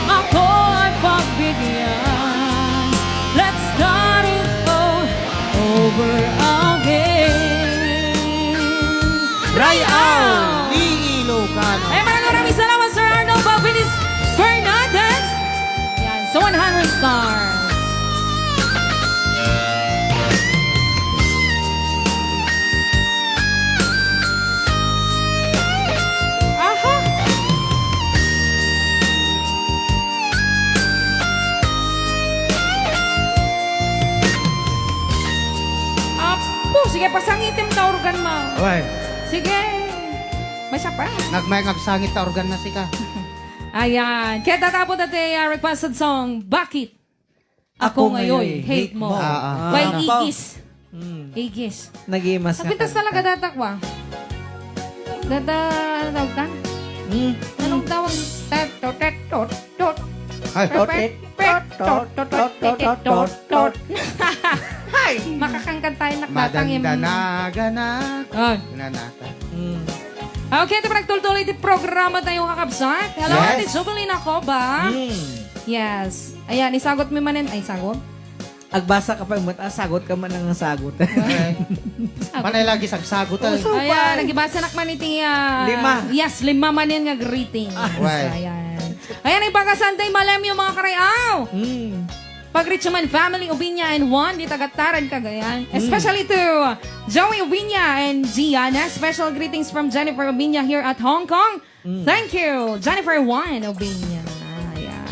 ako ay pagbigyan. Let's start it all over again. Ray-a! Ray-a! Ni Ilocano. Ay, maraming maraming salamat, Sir Arnold Balbinis Fernandez. Yan, sa one hundred stars. Aha! Apo, sige, pasangitem ta organ, ma. Oy. Sige. May siya pa. Nagmayag agsangit ta organ na sika. Ayan. Kaya tatapos natin yung requested song, Bakit Ako Ngayon Hate Mo. Ah, ah. By Apo. Igis. Mm. Igis. Nag-imas na Nagpintas kanta. Talaga datak ba? Dada, ano tawag ta? Mm. Anong tawag? Tet, tot, tet, tot, tot. Ay. Pet, pet, tot, tot, tot, tot, tot, tot. Ay! Makakangkan tayo, nak, datang yung Madandanagan na. Ah. Nanata. Mm. Okay, ito pa nagtultuloy ti programa tayo, kakabsat. Hello, Yes. Ate Jubilina Coba. Mm. Yes. Ayan, isagot mi manen. Ay, sagot? Agbasa ka pa, ah, sagot ka man ang sagot. Ay. Sagot. Panay lagi sagsagot, ay. Uso Ayan, pa. Nagibasa nak man iti, ah, Lima. Yes, lima man yan nga greetings. Ah. Why? Ayan. Ayan, ipakasanday malam yung mga karayaw. Mm. Pag-reach man family, Ubiña and Juan, di taga Taran, Cagayan. Mm. Especially to Joey Ubiña and Gianna. Special greetings from Jennifer Ubiña here at Hong Kong. Mm. Thank you, Jennifer Juan Ubiña. Ayan.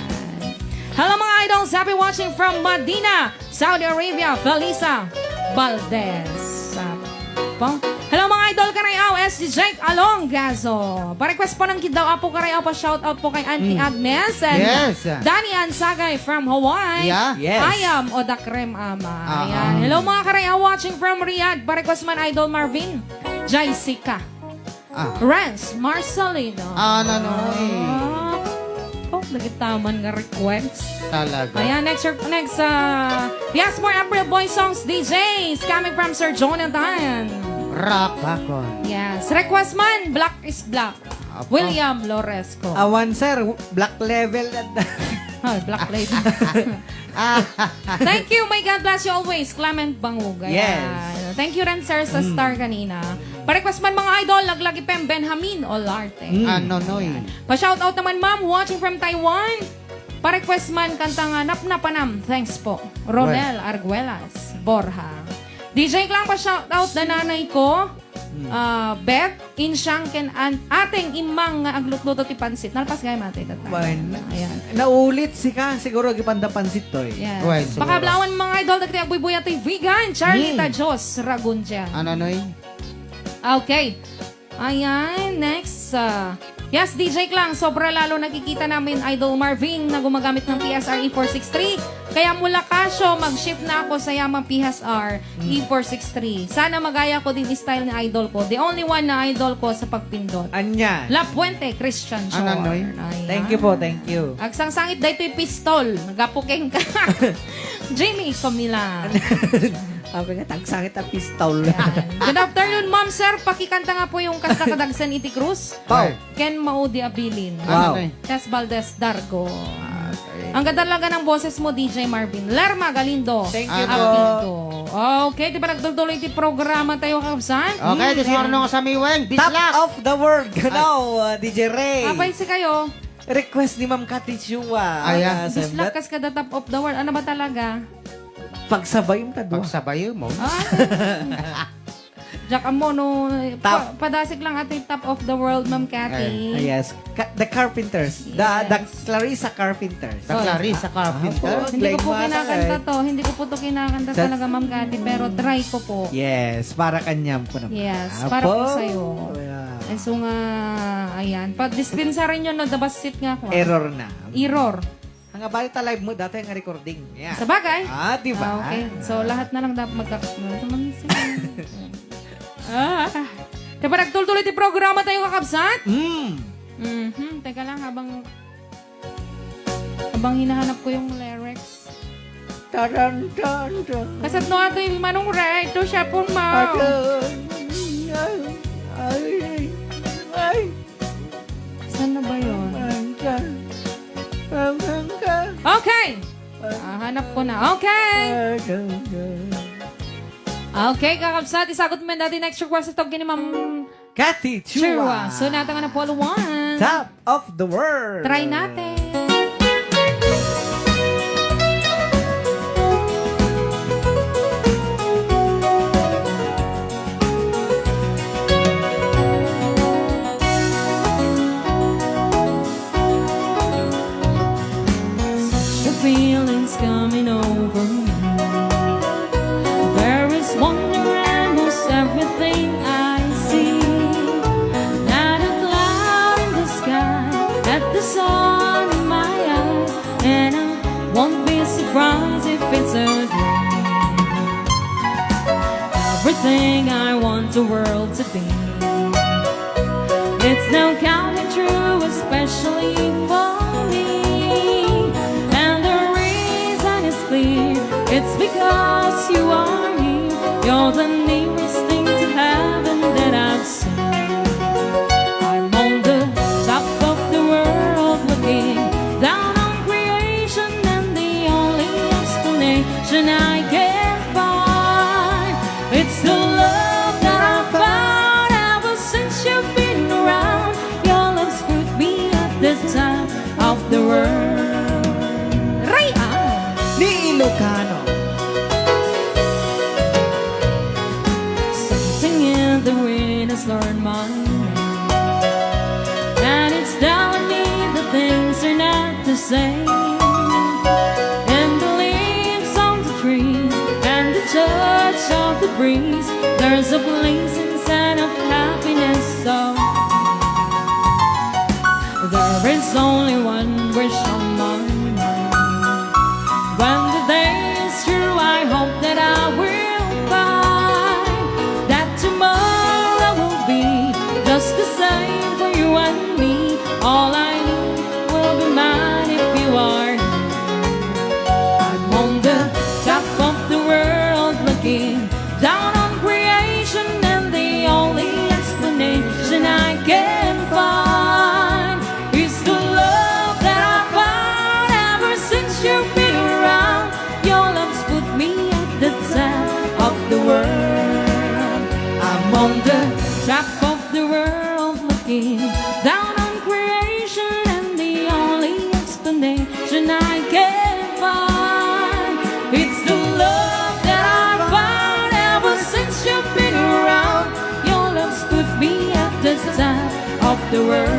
Hello, mga idols. Happy watching from Madina, Saudi Arabia, Felisa Valdez. Apo. Hello, mga idol, karayaw, S D Jake Alongazo. Pa-request po ng Kidaw Apo, karayaw, pa-shoutout po kay Auntie Mm. Agnes and Yes. Danny Ansagay from Hawaii. Yeah. Yes. I am Odakrem Ama. Ah, Ayan. ah. Hello, mga karayaw, watching from Riyadh. Pa-request man, Idol Marvin. Jessica. Ah. Renz Marcelino. Ah, nanoy. Ah. Oh, nagitaman nga request. Talaga. Ayan, next, next, ah, yes, more April Boy songs, D Js, coming from Sir Jonathan. Rapakon. Yes, request man, Black is Black. Apo. William Loresco. Awan, sir. Black level. Ah, Black Label. Thank you. May God bless you always, Clement Bangug. Ayan. Yes. Thank you rin, sir, sa Mm. star kanina. Pa-request man, mga idol, Laglagi Pem Benjamin Olarte. Mm. Ano, Noy? Ayan. Pa-shoutout naman, ma'am, watching from Taiwan. Pa-request man, kanta nga Napnapanam. Thanks po. Romel Well. Arguelas Borja. D J Klang, pa-shoutout da nanay ko. Ah, Beth, Insyang ken an-, ateng immang nga aglutluto ti pansit. Nalpas gayam, ate, that time. Wen, ayan. Naulit sika, siguro agipanda pansit toy. Yes. Wen, siguro. Pakablawan, mga idol, dagiti agbuybuya ti Vigan, Charlie Hmm. Tajos Ragundia. Ano, Noy? Okay. Ayan, next. Ah, yes, D J Klang, sobra lalo nakikita namin, Idol Marvin, na gumagamit ng P S R E four six three. Kaya mula Casio, mag-shift na ako sa Yamaha P S R E four six three. Sana magaya ko din style ni idol ko. The only one na idol ko sa pagpindot. Anya? La Puente Christian Shore. Ano, Noy? Ayan. Thank you po, thank you. Agsangsangit daytoy pistol. Nagapukeng ka. Jimmy Comila. Sabi nga, tagsangit a pistol. Ayan. Good afternoon, ma'am, sir. Pakikanta nga po yung kasta kadagsan iti krus. Pao. Ken maudi a bilin. Wow. Ano, Noy? Tess Valdez Dargo. Okay. Ang ganda talaga ng boses mo, D J Marvin. Lerma Galindo. Thank you po. Apido. Okay, di ba nagtultuloy ti programa tayo, kakabsat? Okay, di Hmm. sumarno nga sa miweng. Top Bislak. Of the world. Ganaw, uh, D J Ray. Apay si kayo? Request ni Ma'am Cathy Chua. Ayan. Ah, Bislak, Sembet. Kas kada top of the world. Ano ba talaga? Pagsabayem ta dua. Pagsabayem mo. Ah. Jack Amono, Top. Pa-, padasig lang ati top of the world, Ma'am Cathy. Ay. Ah, yes. Ka-, the Carpenters. The, the Yes. Clarissa Carpenters. The Sorry. Clarissa Carpenter. Ah, Hindi ko po Glenn kinakanta Mata, eh. to. Hindi ko po to kinakanta Sa- talaga, Ma'am Cathy, pero try ko po. Yes, para kanyam po naman. Yes, Apo. Para po sa'yo. Yeah. Ay, so nga, ayan. Pagdispensarin nyo na dabasit nga ako, ah. Error na. Error. Ang abali ta live mo, dati nga recording. Yeah. Sa bagay. Ah, di ba? Ah, okay. So, Ah. lahat na lang dapat magka-, Ah. Kaya pa nagtultuloy ti programa tayo, kakabsat? Mm. Mhm. Teka lang, habang, habang hinahanap ko yung lyrics. Taran, tan, tan. Kasat no ato yung Manong Ray, ito siya pong mao. Ayan. Ay, ay, ay, ay. Saan na ba yun? Ay, ay, ay, ay. Okay! Ah, hanap ko na. Okay! Ay, ay, ay. Okay, kakabsat, isagot mo dati next request sa tawag ni Ma'am Cathy Chua. Chua. So, nata nga na po, one. Top of the world. Try natin. Such a feeling's coming over me. There is wonder in most everything I see. Not a cloud in the sky, at the sun in my eyes, and I won't be surprised if it's a dream. Everything I want the world to be, it's now coming true, especially for me. And the reason is clear, it's because you are here. You're the nearest thing to heaven that I've seen. I'm on the top of the world looking down on creation, and the only explanation I can find, it's the love that I found ever since you've been around. Your love's put me at the top of the world. Ray! Ah! Ni Ilocano. Something in the wind has learned my name. And it's telling me that things are not the same. In the leaves on the trees and the touch of the breeze, there's a blessing and of happiness. So there is only one wish on my mind. When the day is through, I hope that I will find that tomorrow will be just the same for you and me. All I need will be mine if you are here. I'm on the top of the world looking down on creation, and the only explanation I can find is the love that I found ever since you've been around. Your love's put me at the top of the world. I'm on the top of the world looking down on creation, and the only explanation I can find, it's the love that I found ever The world.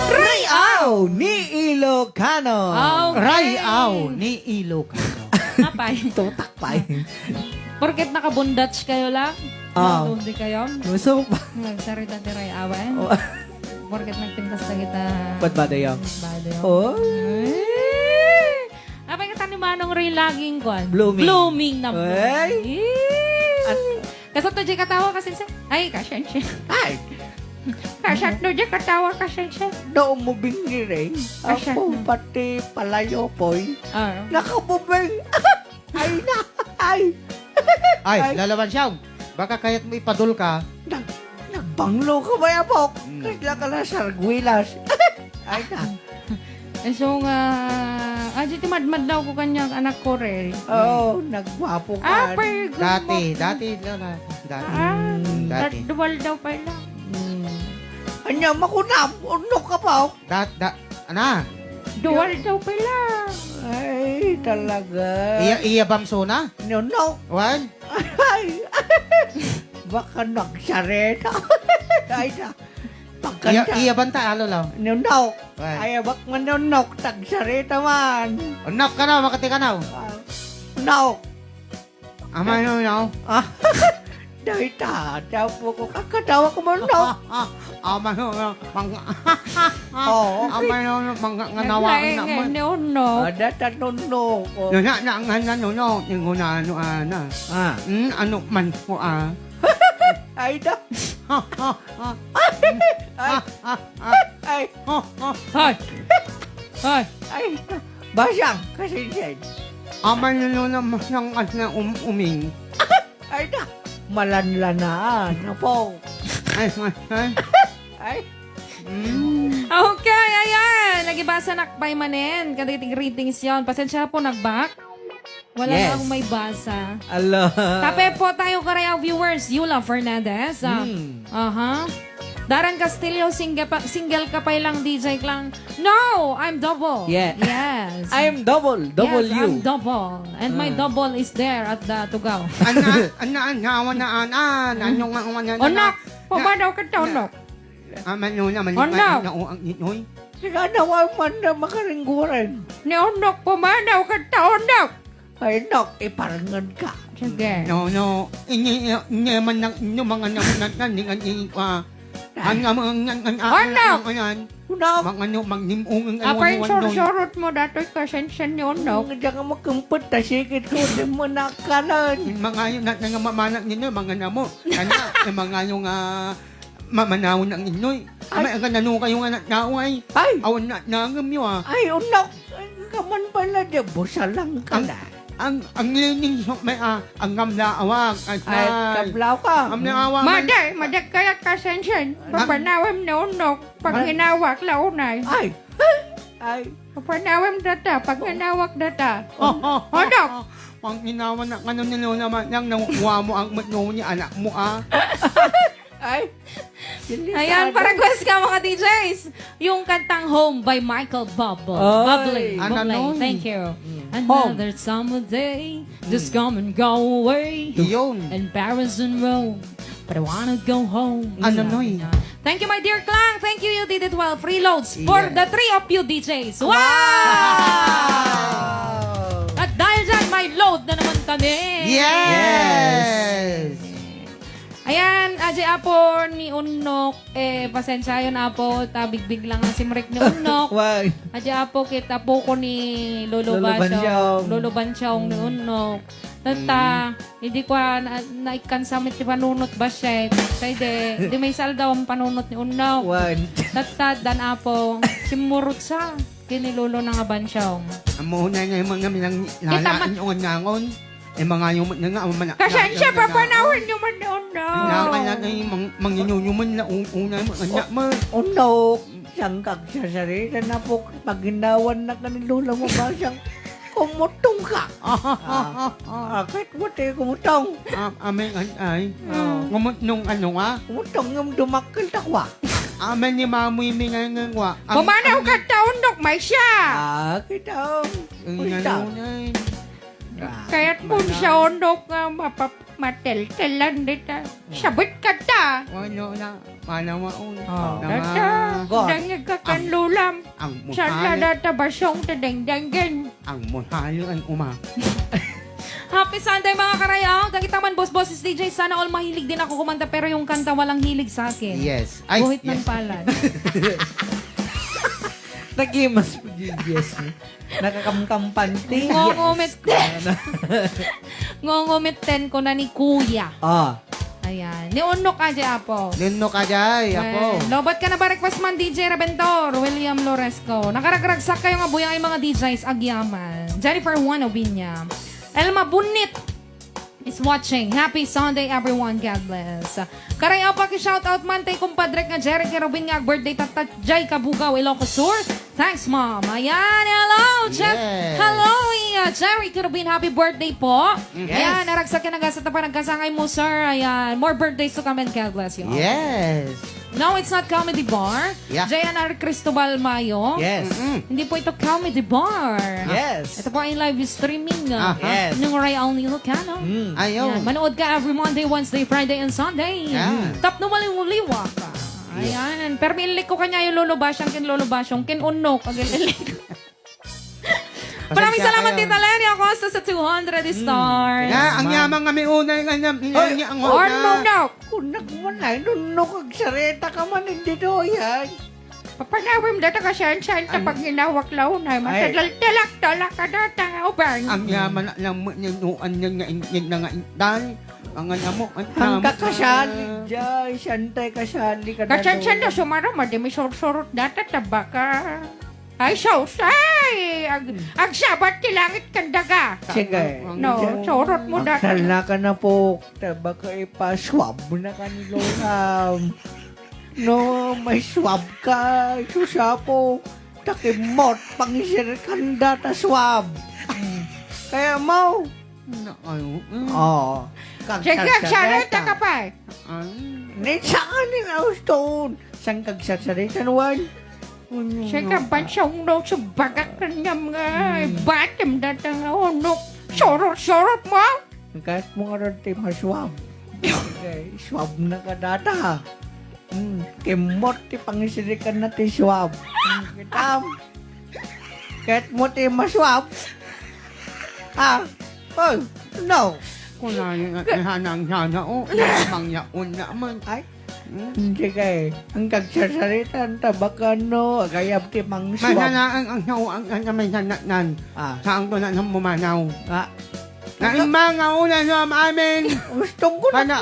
Rayaw ni Ilocano. Okay. Rayaw ni Ilocano. Apay. Tutak pay. Porket nakabondage kayo lang? Ah. Hindi kayo? Gusto pa. Nagsarita ti rayawan? Oh. Porket nagpintas na kita. Badbadayaw. Badbadayaw. Oh. Eh. Apay nga tani Manong Ray laging kwan? Blooming. Blooming na blooming. Ay. Eh. At kasat no di katawa ka, Sensei? Ay, kasensya. Ay. Kasat no di katawa ka, Sensei? Daw mo bingi, Ray. Kasat Apo, no. Pati palayo, poy. Ah. Nakabubing. Ay na. Ay. Ay, Ay. Lalaban siya. Baka kayat mo ipadul ka. Nag-, nagbanglo ka ba, Apok? Mm. Kasla ka na sarguilas. Ay na. Eh, so nga, ah, di ti madmad daw ko kanya, anak ko, Ray. Oo, nagwapo ka. Ah, pay, Dati, gumok. Dati, Lola. Dati. Ah, Mm. Dati. Dual daw pala. Mm. Anya, makunam, unok ka pa, oh. Dat, da, ana? Dual daw pala. Ay, talaga. Iya, iya bamso na? No, no. Wan? Ay. Baka nagsarita. Ay, na. Iya, Pagkanta. Iya banta, alo lang. No, no. Wan? Ay, bak manunok, tagsarita man. Unok ka na, makati ka na. Ah, no. Ama, no, no. Ah, dahil ta, tapo ko, kakatawa ko man, no? Ama, no, no, mang-, Oo, okay. Ama, no, no, mang-, nganawa Naglaing na man. Ni Uno. Ada, tanunok ko. No, na, na, nga, na, no, no, yung una, ano, ana. Ah. Mm, ano man ko, ah. Ay, da. Ay. Ay. Ay. Ay. Ay. Basang, kasinsin. Amay na nuna masang at na um-, uming. Ay na, malanlanaan. Apo. Ay, ay, ay. Ay. Mm. Okay, ayan. Nagibasa na pay manen. Kadagiti greetings yon. Pasensya po, nagbak. Wala Yes. na akong may basa. Ala. Kape po tayo, karaya viewers. Yula Fernandez. Ah. Hmm. Aha. Darren Castillo, single pa, single ka pa lang, D J Klang. No, I'm double. Yeah. Yes. I'm double. Double Yes, U. I'm double. And my Ah. double is there at the Tugao. Ana, ana, ana, ana, ana, ano nga, ano, ano, Unok, ano, pumanaw ka, na, Unok. Ah, mano na, mano Unok. Na, na, ang inoy. Sigana, wa man na makaringguran. Ni Unok, pumanaw ka, Unok. Ay, Nok, iparnged ka. Sige. No, no. Ini, ini man nang inyo mga naunat na, ni, ni, ah, ang, ang, ang, ang, ang, Unok! Ang, ang, Unok! Mga no, magnim-, ang, ang, Apay, ang, ang, sursurot mo, datoy kasensen ni Unok. Ang, diyan ka magkumpet, ta sikit ko, di mo nakalan. Mga yun, na, na, mamanak ninyo, mga namo. Kanya, yung mga yung, ah, mamanawon ang inyoy. Ay. May, ang, ano kayo nga na, naaway? Ay. Awan na, nangem yo, ah. Ay, Unok. Ay, kaman pala, di, busalang ka Ang, na. Ang, ang lining so, may, ah, ang gamla awag, ay, Ay, ay. Kablaw ka. Gamla awag, man- Madi, madi kaya kasensen. Ang Papanawem ni Unok. Pag Ay. Hinawak, launay. Ay. Ay. Papanawem data, pag hinawak data. Oh, oh, oh, Unok. Oh. Pag hinawa na, ano ni Lola man, nang nakukuha mo ang matno ni anak mo, ah. Ay. Delikado. Ayan, pa-request ka, mga D Js. Yung kantang Home by Michael Bublé. Ay. Bublé. Ano, Bublé. Noy? Thank you. Mm. Another Home. Summer day, just Mm. come and go away. Iyon. In Paris and Rome, but I wanna go home. Ano, Sabi Noy? niya. Thank you, my dear Klang. Thank you, you did it well. Free loads for Yes. the three of you D Js. Wow! Wow! At dahil dyan, may load na naman kami. Yes! Yes! Ayan, adya apo ni Unok, eh, pasensyayon apo, ta bigbig lang ang simrek ni Unok. Why? Adya apo, kit apo ko ni Lolo Lolo Bansyong. Bansyong. Lolo Bansyong ni Mm. Unok. Tata, Mm. hindi ko, ah, na, naikkan sa met ti panunot basyet. Kay di, di may saldaw ang panunot ni Unok. Why? Tata, dan apo, simurot sa, kini Lolo na nga Bansyong. Amo na nga yung mga minang Kita ma- nangaan yung nangon. Eh, mga yung, nga, nga, mga, Kasan nga, siya, nga, nga, papanawin niyo man noon na. Nga, nga, nga, yung mang-, manginyo man na un-, una, mga anak mo. Unok, siyang kagsasarita na po, pag ginawan na ka ni Lola mo ba siyang kumutong ka? Ah, ah, kahit mo tayo kumutong. Ah, amin, ay, ay. Ah. Kumutong ano nga? Kumutong yung dumakkel takwa. Amin ni Mamoy, mi nga, nga, nga. Ang, Pumanaw ang ka taon, Dok, may siya. Ah, kita. Ang Uy, ano ta. na yun? Kayat mo siya, unok nga mapap-, mateltelan dita. Sabit ka ta. Wano na, manawa, un. Oh, Nga data. Dangeg ka kan lulam. Ang Saan mutali. Data basong ta dengdenggen? Ang mutali ang uma. Happy Sunday, mga karayaw. Dagita man, boss, boses D J, sana all mahilig din ako kumanta, pero yung kanta walang hilig sa akin. Yes. Ay, Guhit ng yes. Palad. Nagimas mo, yes mo. Nakakamkampanti. Ngongomit. Yes. Ngongomiten ko na ni Kuya. Ah. Ayan. Ni Unok Ajay, apo. Ni Unok Ajay, apo. Well, lobat ka na ba, request man, D J Rebentor, William Loresco. Nakaragragsak kayo nga buyang ay mga D Js, agyaman. Jennifer Juan Obiña. Elma Bunit is watching. Happy Sunday, everyone. God bless. Karayaw, paki-shoutout man tay kumpadrek nga Jerry Kerubin nga ag-birthday tatta jay Cabugao, Ilocos Sur. Thanks, Mom. Ayan, hello, Jeff. Yes. Hello, iya, Jerry Kerubin. Happy birthday po. Yes. Ayan, naragsak yan ang gasa tapan nagkasangay mo, sir. Ayan, more birthdays to come and God bless you all. Yes. No, it's not comedy bar. Yeah. J N R Cristobal Mayo. Yes. Mm-mm. Hindi po ito comedy bar. Yes. Ito po ay live streaming, ah, Aha. Yes. Ng Ray Alni Lucano. Mm. Ayo. Yan. Manood ka every Monday, Wednesday, Friday, and Sunday. Yan. Tapno maliwliwa ka. Ayan. Pero ilik ko kanya yung Lolo Basyang ken Lolo Basyong ken Unok. Agil-ilik. Maraming salamat, Tita Lenny Acosta, sa two hundred stars. Ya, ang yaman nga may unay nga niya, Ay, niya ang or una. Nunok. Kunak mo na, nunok, agsarita ka man, hindi to yan. Papanawim data ka saan-saan ta Ang pag ginawak launay. Ay. Matadal-talak-talak ka data nga uban. Ang yaman na lang mo, ninuan niya nga in-, in-, nga intan. Ang anak mo, ang Ang tama kasali ka. Diyan, siyantay kasali ka Kasansan na na. Sumara, madi may sursurot data, tabaka. Ay, sausay! Ag-, agsabat ti langit kan daga. Sige. No, surot mo data. Magdala ka na po. Tabaka ipaswab na ka ni Lola. No, may swab ka. Susapo. Takimot, pangisir kanda ta swab. Kaya mo. Na, ano, mm. Oo. Sige, sarita ka pa eh. Ay. Ni saan ni Auston? Saan kagsarsarita nuan? Ano Sige, na? Bansong no, subagak na nga mga Hmm. ibatim data nga unok. Surot-surot mo? Kahit mo nga rin ti maswab. Okay, swab na ka data. Hmm, kimot ti pangisirikan na ti swab. Hmm, kitam. Ket mo ti maswab. Ah, oh, no. Kunani nga ti hanang sana, oh. Mangyaon na man. Ay, Hmm. Hindi kay, ang kagsasarita, ang tabakano, agayab ti mangswab. Masanaang ang sao, ang, ang, ang may sanatnan. Ah. Saan ko na nang mumanaw? Ah. Naimang nga una no am amin. Gusto ko na. Kana.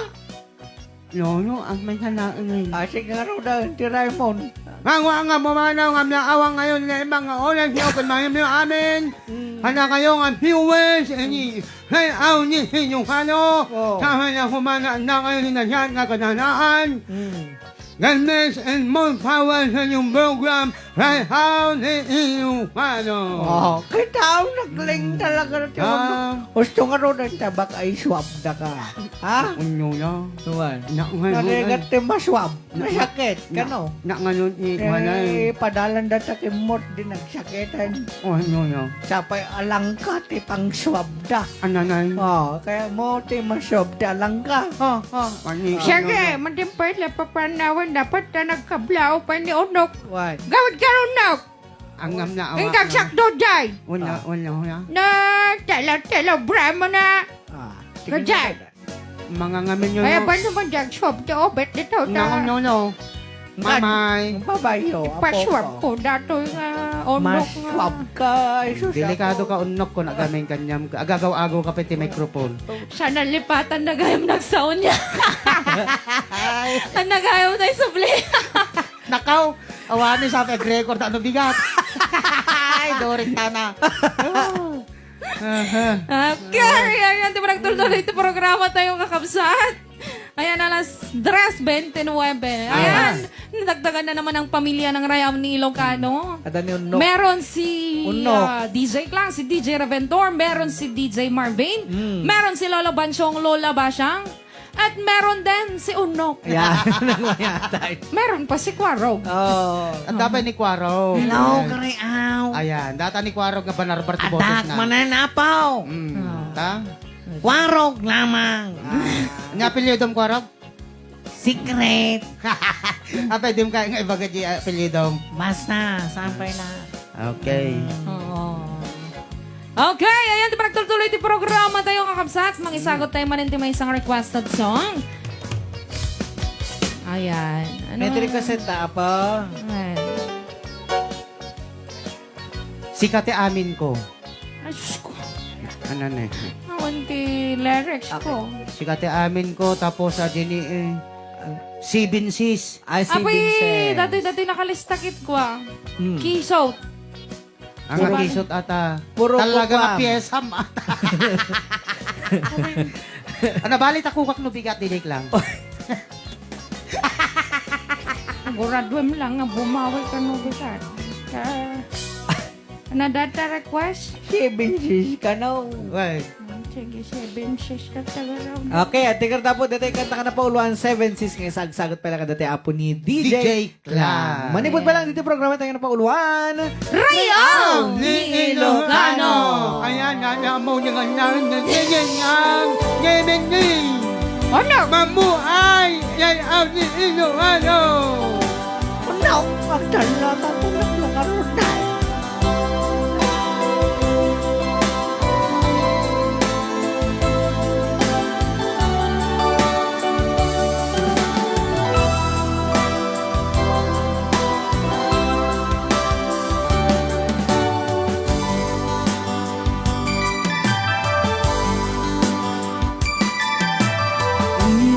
Lolo, ang may sanaan eh. Ah, sige nga raw na, ti Raymond. Nga nga nga mumanaw nga mnaawa ngayon na imang nga oras niyo kun mahimyo amin. Mm. Kana kayo nga viewers, ini, hey, aw ni Hinyong Halo, Oh. sa hana humana na kayo ni Nasyan nga kananaan. Mm. God bless and more power sa inyong program, right, aw ni Hinyong Halo. Oh, kita ang nagling talaga na ti Ah. Gusto nga raw na tabak ay swab da ka. Ha? Unyo na. Tuwan. Na, ngayon, Narigat ti maswab. Na, Masakit, na, kano? Na, ngayon, i-, Eh, wala eh. Padalan da ta kimot di nagsakitan. Oh, no, no. Sapay alangka ti pangswab da. Ananay. Oh, kaya mo ti maswab ti alangka. Oh, oh. Ani, Sige, ano, no? Matimpay la papanawan dapat ta nagkablao pa ni Unok. What? Gawid ka, Unok! Ang ngam na Ang awa. Kagsakdo, jay! Wala, Ah. wala, wala. Na, tela, tela, bra mo na. Ah, sige Kajay. na. Mga ngamin yun, Kaya no? Ba naman dyan, swab to, bet dito, No, ta. no, no. Mamay. Ang babayo, apo Ipaswab ko. Ko, datoy nga, unok nga. Maswab ka, ay, sus, Delikado ako. Ka, unok ko, nagamin kanyam ka. Agagaw-agaw ka, pati microphone. Sana lipatan na gayam nagsaon niya. Ay. Ang nagayam tayo subli. Nakaw, awani sa pag-record, ano bigat? Ay, dorit ka na. Aha. Okay, ayan, di ba nagtuloy ito programa tayo, kakabsat? Ayan, alas tres bente nuebe. Ayan, Ayan. Nadagdagan na naman ang pamilya ng Rayam ni Ilocano. Ada ni Unok. Meron si, Unok. Ah, D J Clang, si D J Reventor, meron si D J Marvin, Mm. meron si Lolo Bansyong, Lola Basyang, at meron din si Unok. Ayan, nagmayatay. Meron pa si Kwarog. Oh. At dapat ni Kwarog. Hello, Ayan. Kariaw. Ayan, data ni Kwarog nga banarbar ti Adak boses na. Manen, apaw. Mm. Ah. Ta? Kuarog lamang. Ah, nga apelyidom Kuarog? Secret. Ah, pwede mo kaya nga ibaga di apelyidom? Basta, sampay na. Okay. Oo. Okay, ayan, ti panagtultuloy ti programa tayo, kakabsat. Mangisagot tayo manen ti maysa nga requested song. Ayan. Ano? May request ta, apa? Ayan. Sika ti amin ko. Ay, sus ko. Ano na eh? Awan ti lyrics ko. Sika ti amin ko, tapos, ah, dini, eh, ah, Seven Seas. Ay, Seven Seas. Apay, dati, dati nakalista kit ko, ah. Hmm. Kisot. Ang Puro kisot ata. Puro Talaga kukuam. Nga piyesam ata. Ano, bali, takukak no bigat, didik lang. Guraduem lang nga bumawi ka no bigat. Ah, ano data request? Seven Seas ka, no? Why? Ah, sige, Seven Seas ka, taga raw. Okay, at tikar tapo, dati kanta ka na pa uluan, Seven Seas nga isagsagot pala ka dati apo ni D J D J Clang. Manipod pa lang dito programa tayo na pa uluan. Rayaw ni Ilocano. Ayan, ayan, mo yung anak, yung, yung, yung, yung, yung, yung, Ano? Mamuhay, yan ang Ilocano. Ano? Magdala ka po ng mga runay.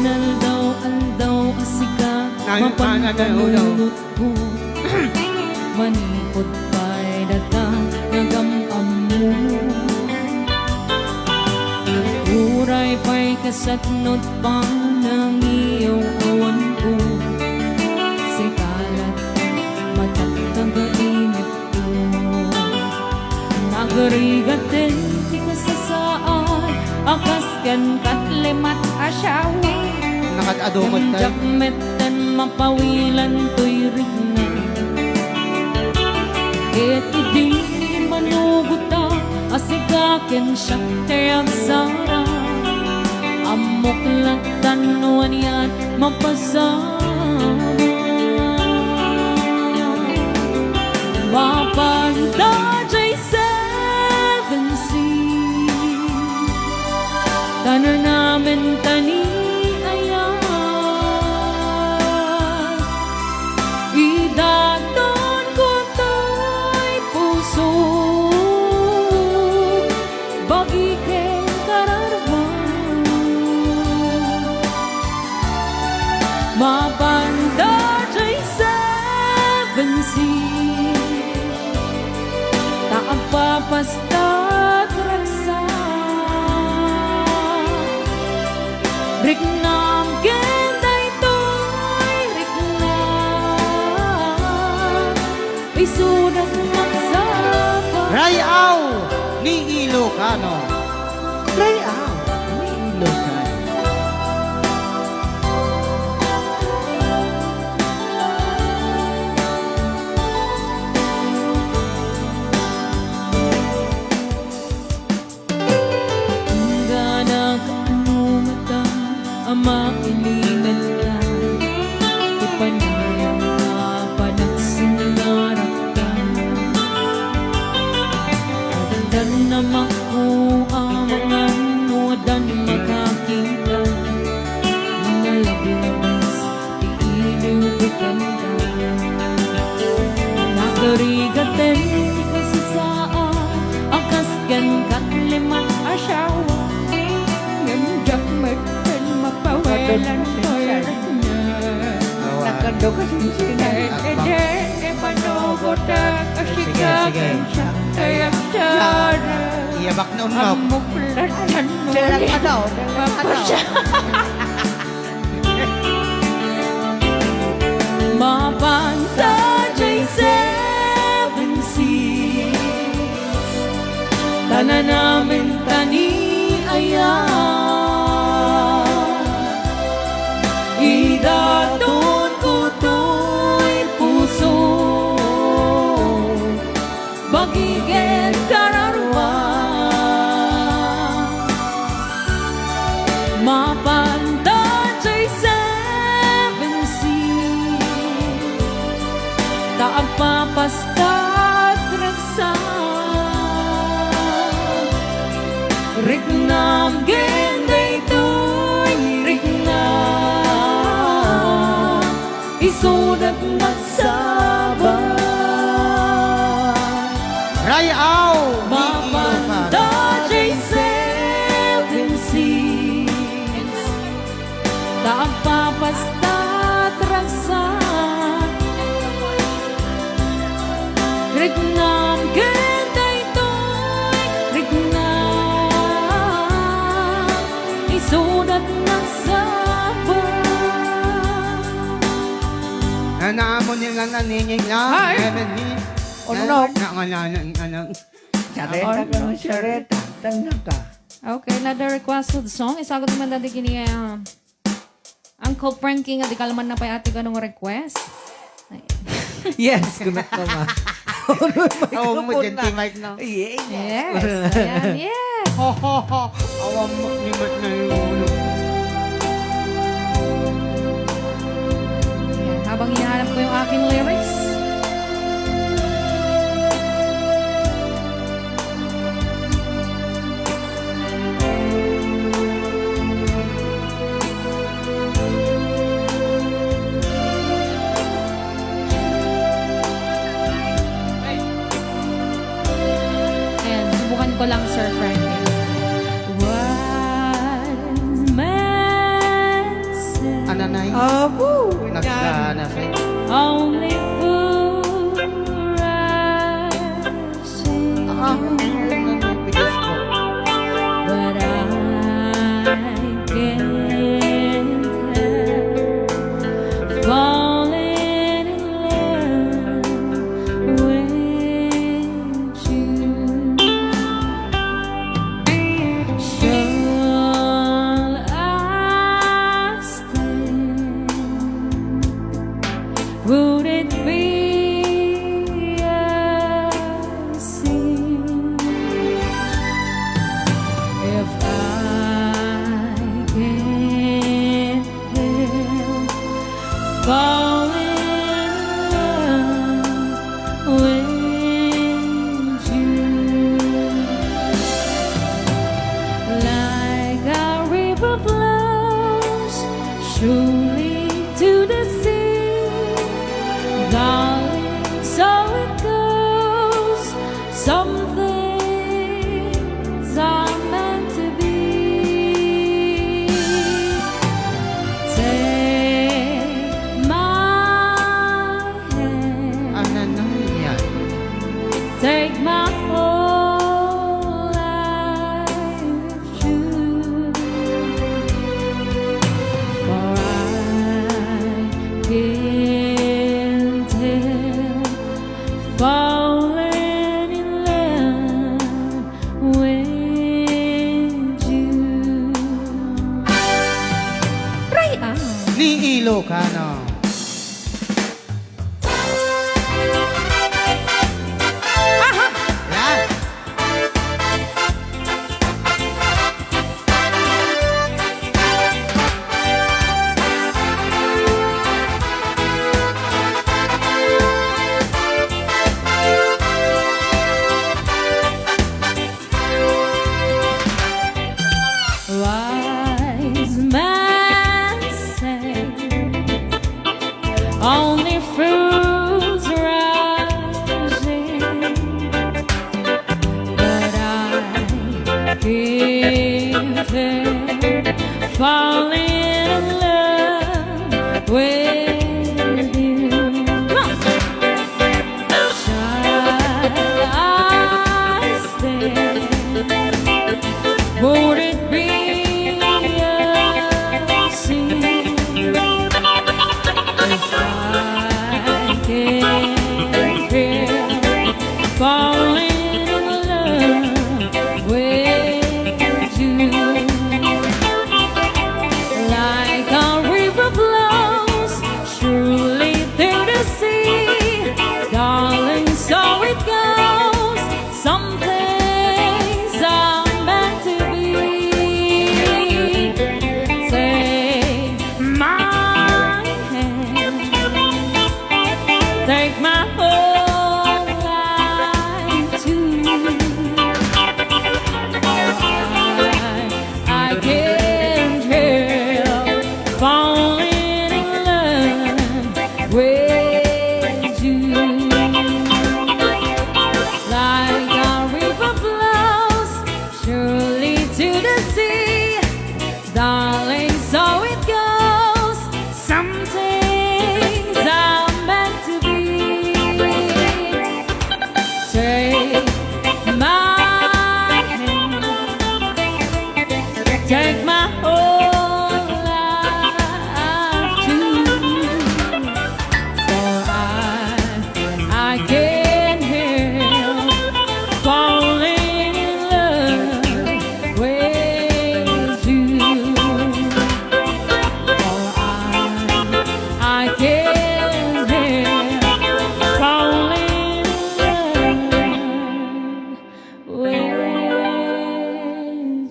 Inaldaw-aldaw a sika, Ay, mapan ay, ay, ay, ay, ay. Panunot ko. Manipod pay data nga gam-ammo. Uray pay kasatnot panangiyaw awan ko. Sika latta, matakkaga init Nagrigaten ti kasasaad a kas ken katlemat a siawa. Nakad-adu met tayo. Diak metten mapawilan toy rikna. Ket idi manugota a sika ken siak ti agsara. Ammok latta no anian mapasama. Mapan ta jay seven seas, ta nanamen ta ni ayat. Idaton ko toy puso. Bagi ken kararua, mapan ta jay seven seas, ta agpapastak ragsak. Riknam ken daytoy riknam. Isuda magsapa. Rayaw ni Ilocano. Rayaw ni Ilocano. Anggana kaano ngata a mailimetan ti panayam a panagsinnarakta. Addan a makko a mangan no addan makakita. Nalablabas ti iliw ti kanta. Nagrigaten ti kasasaad a kas ken katlemat a siawa. Ngem diak metten mapawelan toy rikna. Nakando kasinsinan. Ket idi manugotak a sika ken siak ti agsara. Iyabak na unok. Ammok latta no anian mapasama. Mapan ta jay seven seas, ta nanamen ta ni ayat. Idaton ko toy puso. Bagi ken kararua, Mapanda jay seven seas, ta agpapastat ragsak. Riknam ken daytoy, riknam, isudat nagsaba. Ray-aw, ni Mapanda Ilocano. Jay seven seas, ta agpapastat ragsak. Riknam ken daytoy, riknam, isudat nagsaba. Nanaamon ni nga naningig na, Ay! Emily. Unok. Na, na, na, na, na, na. Chareta Unok. Ka, chareta. Tanda ka. Okay, another requested song. Isagut naman dati kini, ah, Uncle Frankie nga di kalman na pay ati kanong request. Ay. Yes, kunot naman. Awan mo dyan, T-Mike, no? Yes. Yes. Ayan, yes. Awan mo, ni Mike na yung ulo. Ayan, habang hinahanap ko yung aking lyrics. Ayan, subukan ko lang, Sir Frankie. Wise men say Ananay. Apo, Nagdana sa only fool rush Ah, ang bigas ko. But I can't help falling in love with you. Shall I stay? Would it be a sin if I can't help falling in love with you? Like a river flows surely to the sea, darling, so it goes. Some things are meant to be. Take my hand. Ananaya. Take my whole life. For I can't help falling in love with you. Ray-a. Ni Ilocano. Aha! Yan. Wise men say only fools rush in, but I can't help falling in love with you. Come on. Shall I stay? Would it be a sin if I can't help falling in love with you? So it goes. Some things are meant to be. Take my hand, take my whole life too. For I, I can't help falling in love with you. For I, I can't help falling in love with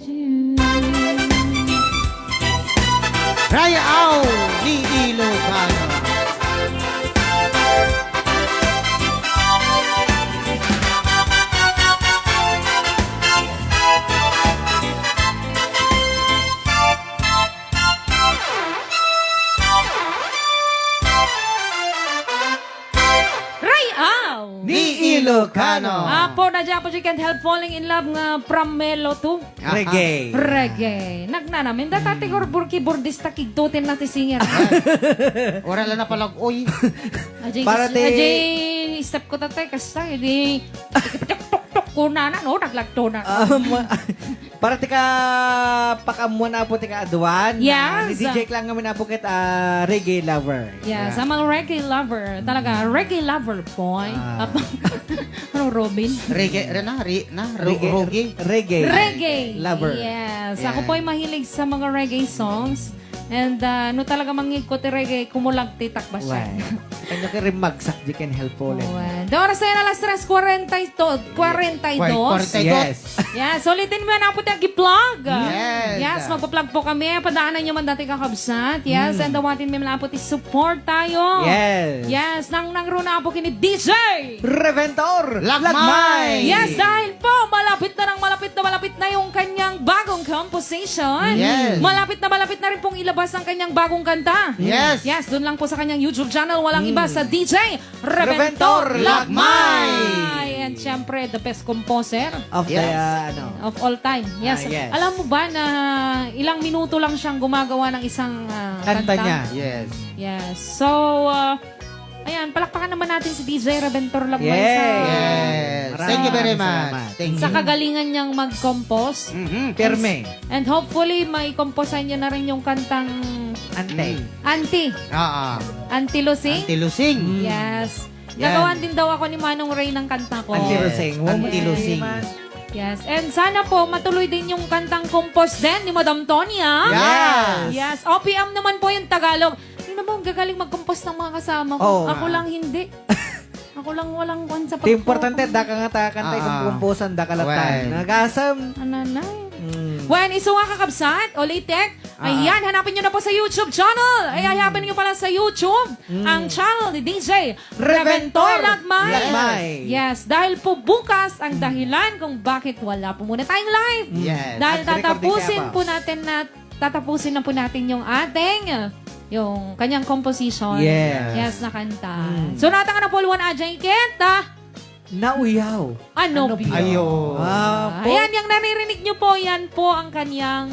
you. Rayaw ni Ilocano. Rayaw! Ni Ilocano. Apo, na dyan po, you can't help falling in love nga from Melo to. Aha. Reggae. Reggae. Nagnanamin, data ti keyboardista, kigtutin na ti singer. Wala lang napalag-oy. Ajay, Para ti ajay, step ko tatay, kasta, di, tok, tok, tok, kunana, no? Naglagto na. Ah, ma-, para ti ka pakaammuan, apo, ti kaaduan. Yes. Ah, ni D J Klang ngamin, apo, ket, ah, reggae lover. Yes, yeah. I'm a reggae lover. Talaga, reggae lover, boy. Ah. Apo, ano, Robin? Reggae, re-, na, re-, na, ro-, Reggae, rogi. Reggae. Reggae. Lover. Yes. Ako Yeah. po ay mahilig sa mga reggae songs. And, ah, no talaga mangngegko ti reggae, kumulag ti takbasan. Why? Kanya kay rimagsak, di ken helpful, eh. Oh, well. Di oras na yan, alas tres kwarenta y dos, kwarenta y dos. Kwarenta y dos. Yes. Yes, ulitin mo yan, apo ti agiplag. Yes. Yes, magpaplag po kami. Padaanan nyo man dati kakabsat. Yes, Mm. and dawatin mo man, apo ti support tayo. Yes. Yes, nang, nang runa, apo, kini D J. Reventor Lagmay. Lagmay. Yes, dahil po, malapit na ng malapit na malapit na yung kanyang bagong composition. Yes. Malapit na malapit na rin pong ilabas ang kanyang bagong kanta. Yes. Yes, doon lang po sa kanyang YouTube channel, walang Mm. iba sa D J Reventor Reventor Lagmay. Lagmay. And syempre, the best composer Of the, Yes. uh, ano. of all time. Yes. Ah, yes. Alam mo ba na ilang minuto lang siyang gumagawa ng isang, ah, Kanta kanta? niya. Yes. Yes. So, ah, ayan, palakpakan naman natin si D J Reventor Lagmay Yay! sa Yes. Thank you very Maraming much. salamat. Thank sa you. kagalingan niyang mag-compose. Mhm. Pirme. And hopefully, may composean niya na rin yung kantang Ante. Mm. Auntie. Oo. Auntie Lusing? Auntie Lusing. Mm. Yes. Yan. Gagawan din daw ako ni Manong Ray ng kanta ko. Auntie Yes. Lusing. Auntie Yes. Lusing. Yes. And sana po, matuloy din yung kantang compose din ni Madam Tonya. Yes. Yes. O P M naman po yung Tagalog. Tingnan mo, ang gagaling mag-compose ng mga kasama ko. Oo Ako nga. lang hindi. Ako lang walang kwan sa Ti importante, pagko- daka nga ta kanta, Ah, ah. ikumkumpusan, daka lang ta. Well. Nagasam. Ananay. Mm. Well, isu nga kakabsat, ulitin. Ah, ah. Ayan, hanapin nyo na po sa YouTube channel. Ay, Mm. hanapin nyo pala sa YouTube Mm. ang channel ni D J Reventor Reventor Lagmay. Lagmay. Yes, dahil po bukas ang Mm. dahilan kung bakit wala po muna tayong live. Yes. Dahil At recording tatapusin kaya pa. po natin na, tatapusin na po natin yung ating, yung kanyang composition. Yes. Yes, na kanta. Mm. So, nata ka na po, Luan Ajay Kit, ah? Nauyaw. Ano Ano biyo? biyo? Ayo. Ah, po. Ayan, yung naririnig nyo po, yan po ang kanyang,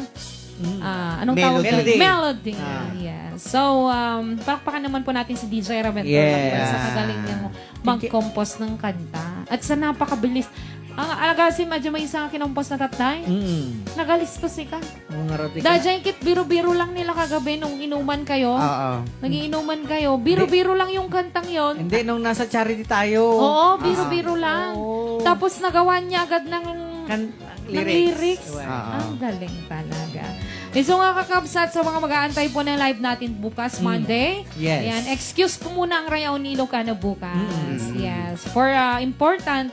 Mm. ah, anong tawag Melody. dyan? Melody. Melody. Ah. Yes. So, um, palakpakan naman po natin si D J Raventor Yes. Lagmay sa kagaling niyang Thank you. mag-compose ng kanta. At sa napakabilis. Ang alagasim, adya may isa nga kinompos na tatay. Mm. Nagalistos ika. Mga roti ka na. Dajay kit biro-biro lang nila kagabi nung inuman kayo. Oo. Nagiinuman kayo. Biro-biro lang yung kantang yon. Hindi, nung nasa charity tayo. Oo, biro-biro Ah. lang. Oo. Tapos nagawa niya agad ng Kan-, ng lyrics. lyrics. Wow. Oo. Ang galing talaga. Eh, so nga, kakabsat, sa mga mag-aantay po ng live natin bukas, Mm. Monday. Yes. Ayan, excuse po muna ang Rayaw ni Ilocano bukas. Mm. Yes. For, uh, important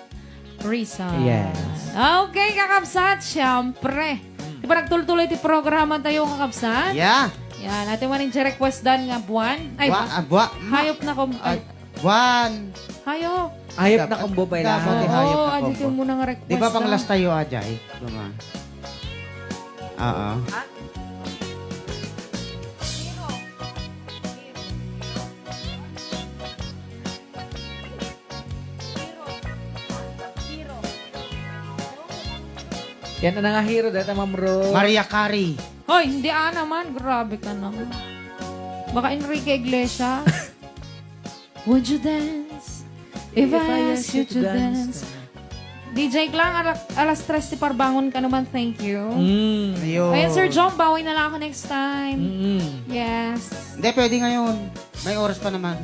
reason. Yes. Okay, kakabsat, syempre. Mm. Di ba nagtuloy-tuloy ti programa tayo, kakabsat? Yeah. Yan, ate mo rin request dan nga buwan. Ay, Bua-, ah, bua-, ma-, hayop na kom-, ay, ay, buwan. Hayop. Hayop na Dapat, kombo pa dapat ilahan. ti hayop Oo, na adi kombo. kayo muna nga request Di ba pang na. last tayo, Ajay? Di ba? Oo. Yan ang nangahiro, data, Ma'am Ro. Maria Carey. Hoy, hindi ah naman. Grabe ka naman. Baka Enrique Iglesias. Would you dance if I ask you to dance? D J Klang, ara-, alas tres ti parbangon ka naman. Thank you. Mm. Ayun. Ayan, Sir John, bawi na lang ako next time. Mm-mm. Yes. Hindi, pwede ngayon. May oras pa naman.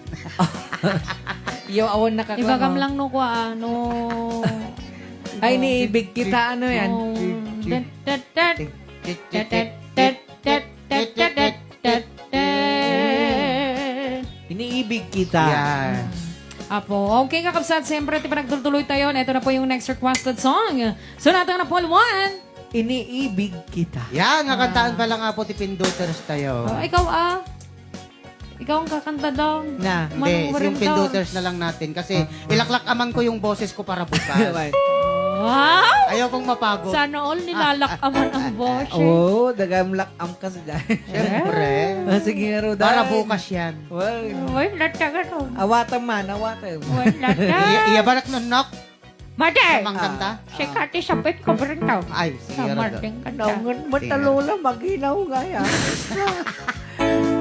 Iyo, awan nakaklam, Ibagam oh. lang no kua, ano. Ay, iniibig kita, ano yan? Oh. Dat, dat, dat. Dat, dat, dat, dat, dat, dat, dat, dat. Iniibig kita. Yan. Apo. Okay, kakabsat, siyempre, ti panagtultuloy tayo. Ito na po yung next requested song. So, natang na po, Luan. Iniibig kita. Yan, nga kantaan Ah. pala nga po ti Pinduters tayo. Oh, ikaw, ah. Ikaw ang kakanta daw. Na. Hindi, Manong yung Rinto. Pinduters na lang natin kasi Ah. ilaklak aman ko yung boses ko para bukas. Right. Wow! Ayaw kong mapagod. Sana all nilalak aman ang boses. Oo, daga am lak-am kasi dahil. Siyempre. Ah, sige nga, Roday. Para bukas yan. Well, Uy, natagan, oh. Awatan man, awatan. Uy, natagan. Iya, iya barak nonok. Mate! Sa mangkanta? Ah. Si Kati Sapit ko, Brento. Ay, sige, Sa Roday. Marting kanta. Naungan mo Sige. talo lang, maginaw nga yan.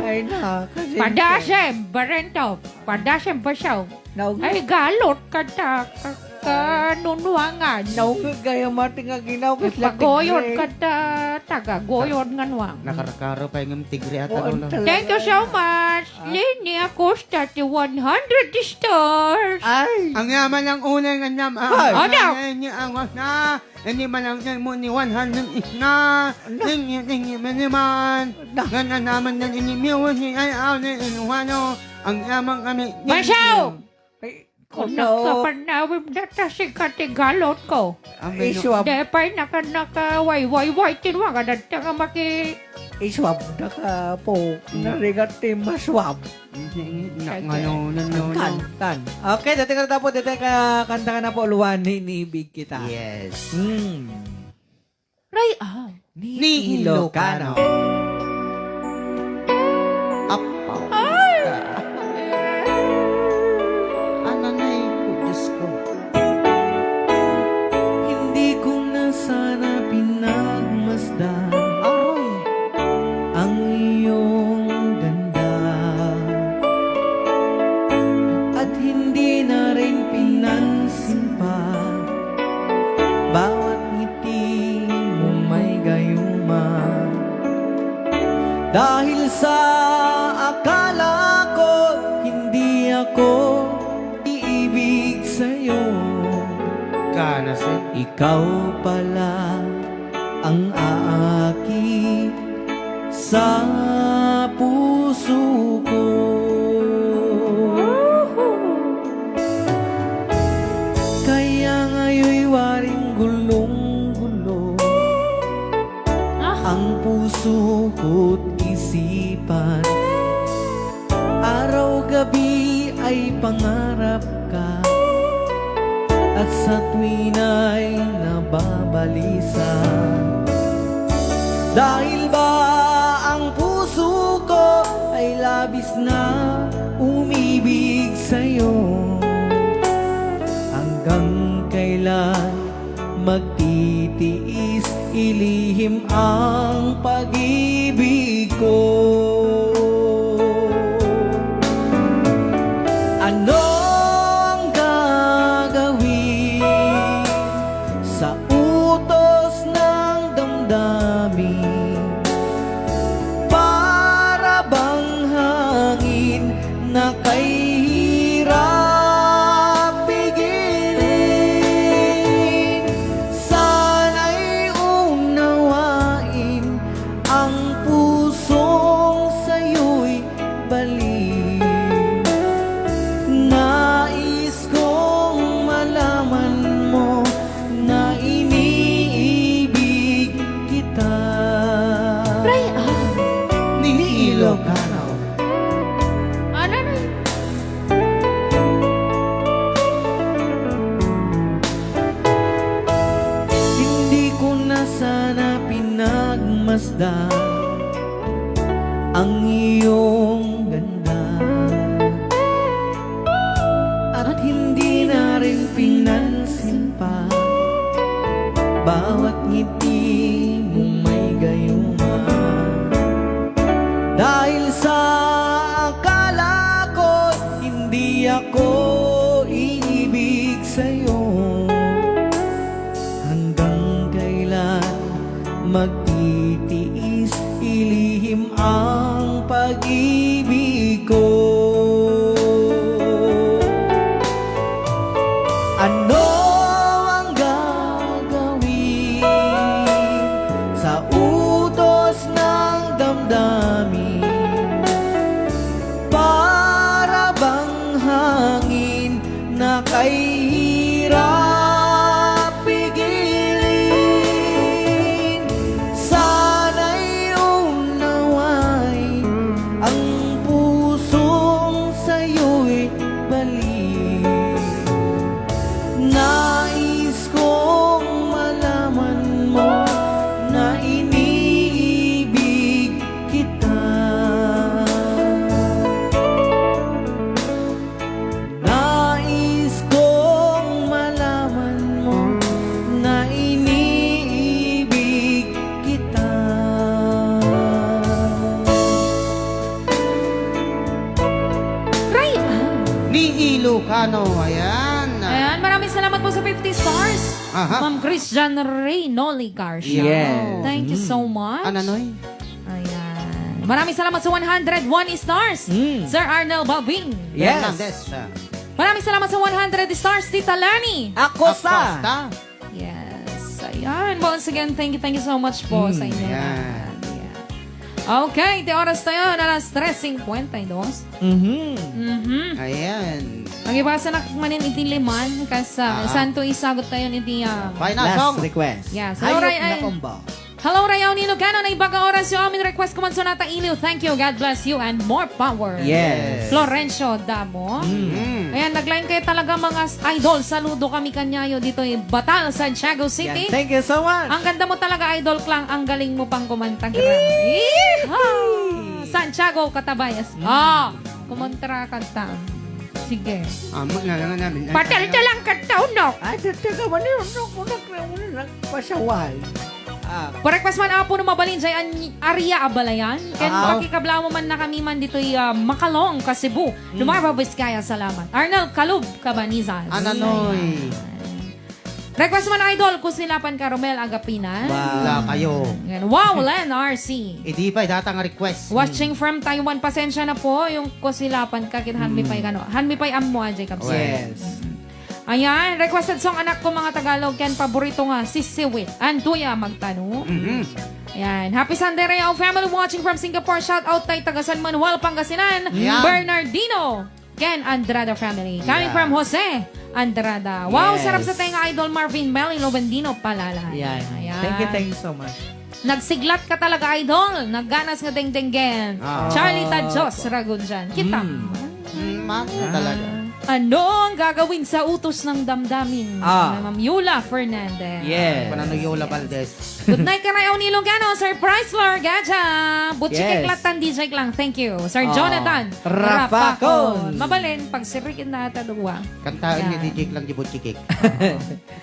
Ay na, kasi Padasem, Brento. Padasem, Basaw. Naungan. Ay, galot kanta. Ka-, kanunwangan. Naungan gaya mati nga ginaw, kasi Pagoyon latigre. kanta. Tagagoyon nga nuang. Nakarakaro pa yung tigre at Oh, ano ang lang. talaga. Thank you so much. Ah. Leni Acosta, ti one hundred stars. Ay. Ang yaman ng unay nga nam-, Ay. ang Ano? Ang, ang, ang, ang, na, hindi man lang mo ni one hundred is na. Ano? Ninyo, ninyo, miniman. Na. Nga na naman na ninyo, ni ay, aw, ni inuwano. Ang yamang kami, Basaw! Ay, Kung ano? nakapanawim na ta si katigalot ko. Amen. Iswab. Di pa'y naka-, naka-, way, way, way, tinwa ka na ta nga maki- Iswab, naka po, Na. narigat ti maswab. Mhm, na-, Sige. ngano, no, no, no. Kan, kan. Okay, dati ka na tapo, dati ka kanta ka na po, Luan, iniibig kita. Yes. Hmm. Ray, ah. Ni Ilocano. Apaw. Ay! Ananay ko, Diyos ko. Hindi ko na sana pinagmasdan Aroy. ang iyong ganda. At hindi na rin pinansin pa bawat ngiti mo may gayuma. Dahil sa akala ko hindi ako iibig sa'yo. Kana, sir. Ikaw pala ang aaki sa puso ko. Kaya ngayon'y waring gulong-gulo Ah. ang puso ko't isipan. Araw-gabi ay pangarap ka at sa tuwina'y nababalisa. Dahil ba ang puso ko ay labis na umibig sa'yo? Hanggang kailan magtitiis, ilihim ang pag-ibig ko. Anong gagawin sa utos ng damdamin? Para bang hangin na kay hirap pigilin. Sana'y unawain ang pusong sa'yo'y bali. Nais kong malaman mo na iniibig kita. Ray, ah. Ni Ilocano. Ano na yun? Hindi ko na sana pinagmasdan ang iyong ganda. At hindi na rin pinansin pa bawat ngiti mong may gayuma. Dahil sa akala ko hindi ako ibig sa'yo, hanggang kailan magtitiis ilihim ang pag-ibig ko? Ano ang gagawin sa utos ng damdamin? Para bang hangin na kahirap pigilin. Sana'y unaway ang pusong sa'yo'y balik. Nais kong malaman mo na iniibig kita. Nais kong malaman mo na iniibig kita. Right, ah. Ni Ilocano, ayan. Ayan, maraming salamat po sa fifty stars. Aha. Ma'am Christian Ray Noli Garcia. Yes. Thank you so much. Ananoy? Ayan. Maraming salamat sa one hundred one stars, Mm. Sir Arnel Babing. Yes. Hernandez, ah. Maraming salamat sa one hundred stars, Tita Lani. Ako sa. Acosta. Yes. Ayan. Once again, thank you, thank you so much po Mm. sa inyo. Ayan. Ayan. Okay, ti oras tayo, alas tres cincuenta y dos. Mhm. Mhm. Ayan. Ang ibasa na manin iti liman, kas, ah, Ah. santo isagot tayo iti, ah, Final Last song. request. Yes. Hello, Hayop Ray, na ay. Kumba. Hello, Rayaw ni Lucano. Naimbag a oras yo amin request ko man sonata iliw. Thank you. God bless you and more power. Yes. Florencio Damo. Mm. Ayan, nag-line kayo talaga, mga s-, idol. Saludo kami kanyayo dito in Batal, Santiago City. Yan. Thank you so much. Ang ganda mo talaga, Idol Klang. Ang galing mo pang kumanta, grabe. Yee! Yeehaw! Santiago Catabayas. Mm. Ah, kumontra kanta. Sige. Ah, mag-, nga, nga namin. Ay, Patel ano? Te lang kanta, unok. Ay, tataga, mali, unok, unok, unok, unok, pasaway. Ah. Pa-request man, Apo, no mabalin, jay an-, Aria Abalayan. Ken Ah. pakikablamo man na kami man ditoy, ah, Makalong, ka Cebu. Mm. Nueva Vizcaya, salamat. Arnel Kalub, Cabanizas. Ananoy. Ayan. Request man, Idol, Kusilapan ka, Romel Agapinan. Wow. Wala kayo. Ayan. Wow, Len R C. Idi pay, data nga request. Watching Mm. from Taiwan. Pasensya na po, yung Kusilapan ka, kit han mi Mm. pay kano. Han mi pay ammo, ajay kabsat. Yes. Mm. Ayan, requested song, Anak Ko Mga Tagalog, ken paborito nga, Sisiwit. Antoya Magtano. Mhm. Ayan. Happy Sunday, Rayaw family watching from Singapore. Shout out tay taga San Manuel, Pangasinan. Yeah. Bernardino. Ken Andrada family. Coming Yeah. from Jose Andrada. Wow, Yes. sarap sa tenga, Idol Marvin Mel, Ilobandino, Palala. Yan. Ayan. Thank you, thank you so much. Nagsiglat ka talaga, Idol. Nagganas nga dengdenggen. Ah. Charlie Tadjos, Ragunjan. Kita. Mm. Mm, mami Ah. talaga. Ano ang gagawin sa utos ng damdamin? Ah. Ma'am Yola Fernandez. Yes. Panano Yola Valdez? Good night, Karayaw ni Lugano, Sir Chrysler Gaja. Butchikik Yes. latan, D J lang. Thank you. Sir Ah. Jonathan Rapacon. Rapacon. Mabalin, pagsirikin na ata duwa. Kantaan ni Yan. D J lang di butchikik.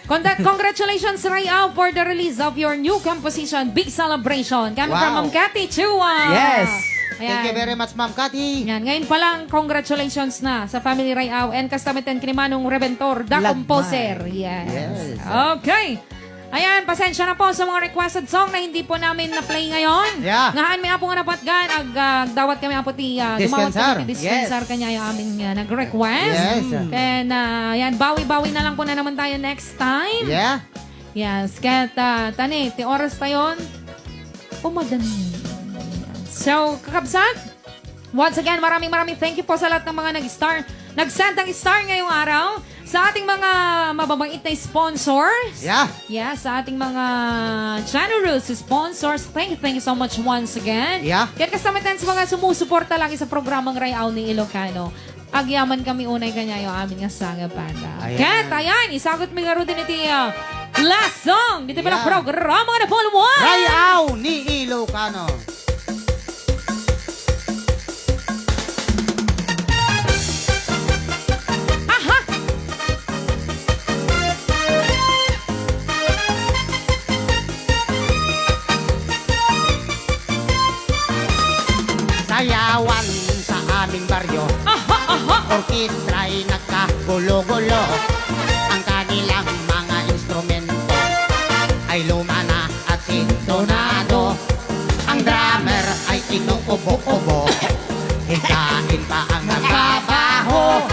Congra-, congratulations, Rayaw, for the release of your new composition, Big Celebration. Coming from Wow. Ma'am Cathy Chua. Yes. Thank you Ayan. very much, Ma'am Cathy. Yan. Ngayon pa lang, congratulations na sa Family Rayaw and kastamiten kini Manong Rebentor, the Lagmay. composer. Yes. Yes. Okay. Ayan, pasensya na po sa mga requested song na hindi po namin na-play ngayon. Yeah. Nga han mi, Apo, nga napatgan, ag-, ah, agdawat kami, Apo, ti, ah, dumawat Dispenser. kami ti dispenser Yes. kanya yung aming, ah, nag-request. Yes. Mm. Then, ah, yan, bawi-bawi na lang po na naman tayo next time. Yeah. Yes, kahit, ah, tani, ti oras tayon, umadan. So, kakabsat, once again, maraming, maraming thank you po sa lahat ng mga nag-star, nag-send ng star ngayong araw. Sa ating mga mababait na sponsors. Yeah. Yeah, sa ating mga generous sponsors. Thank you, thank you so much once again. Yeah. Kaya kasama tayo sa mga sumusuporta lagi sa programang Rayaw ni Ilocano. Agyaman kami unay kanya yung amin nga sanga banda. Ayan. Ket, ayan, isagot mi ngarud iti, ah, last song. Dito pala Yeah. programa nga na Paul Juan. Rayaw ni Ilocano. Aha! Aha, aha. Orkestra ay nagkagulo-gulo. Ang kanilang mga instrumento ay luma na at sintonado. Ang drummer ay inuubo-ubo. Hikain pa ang nagbabaho.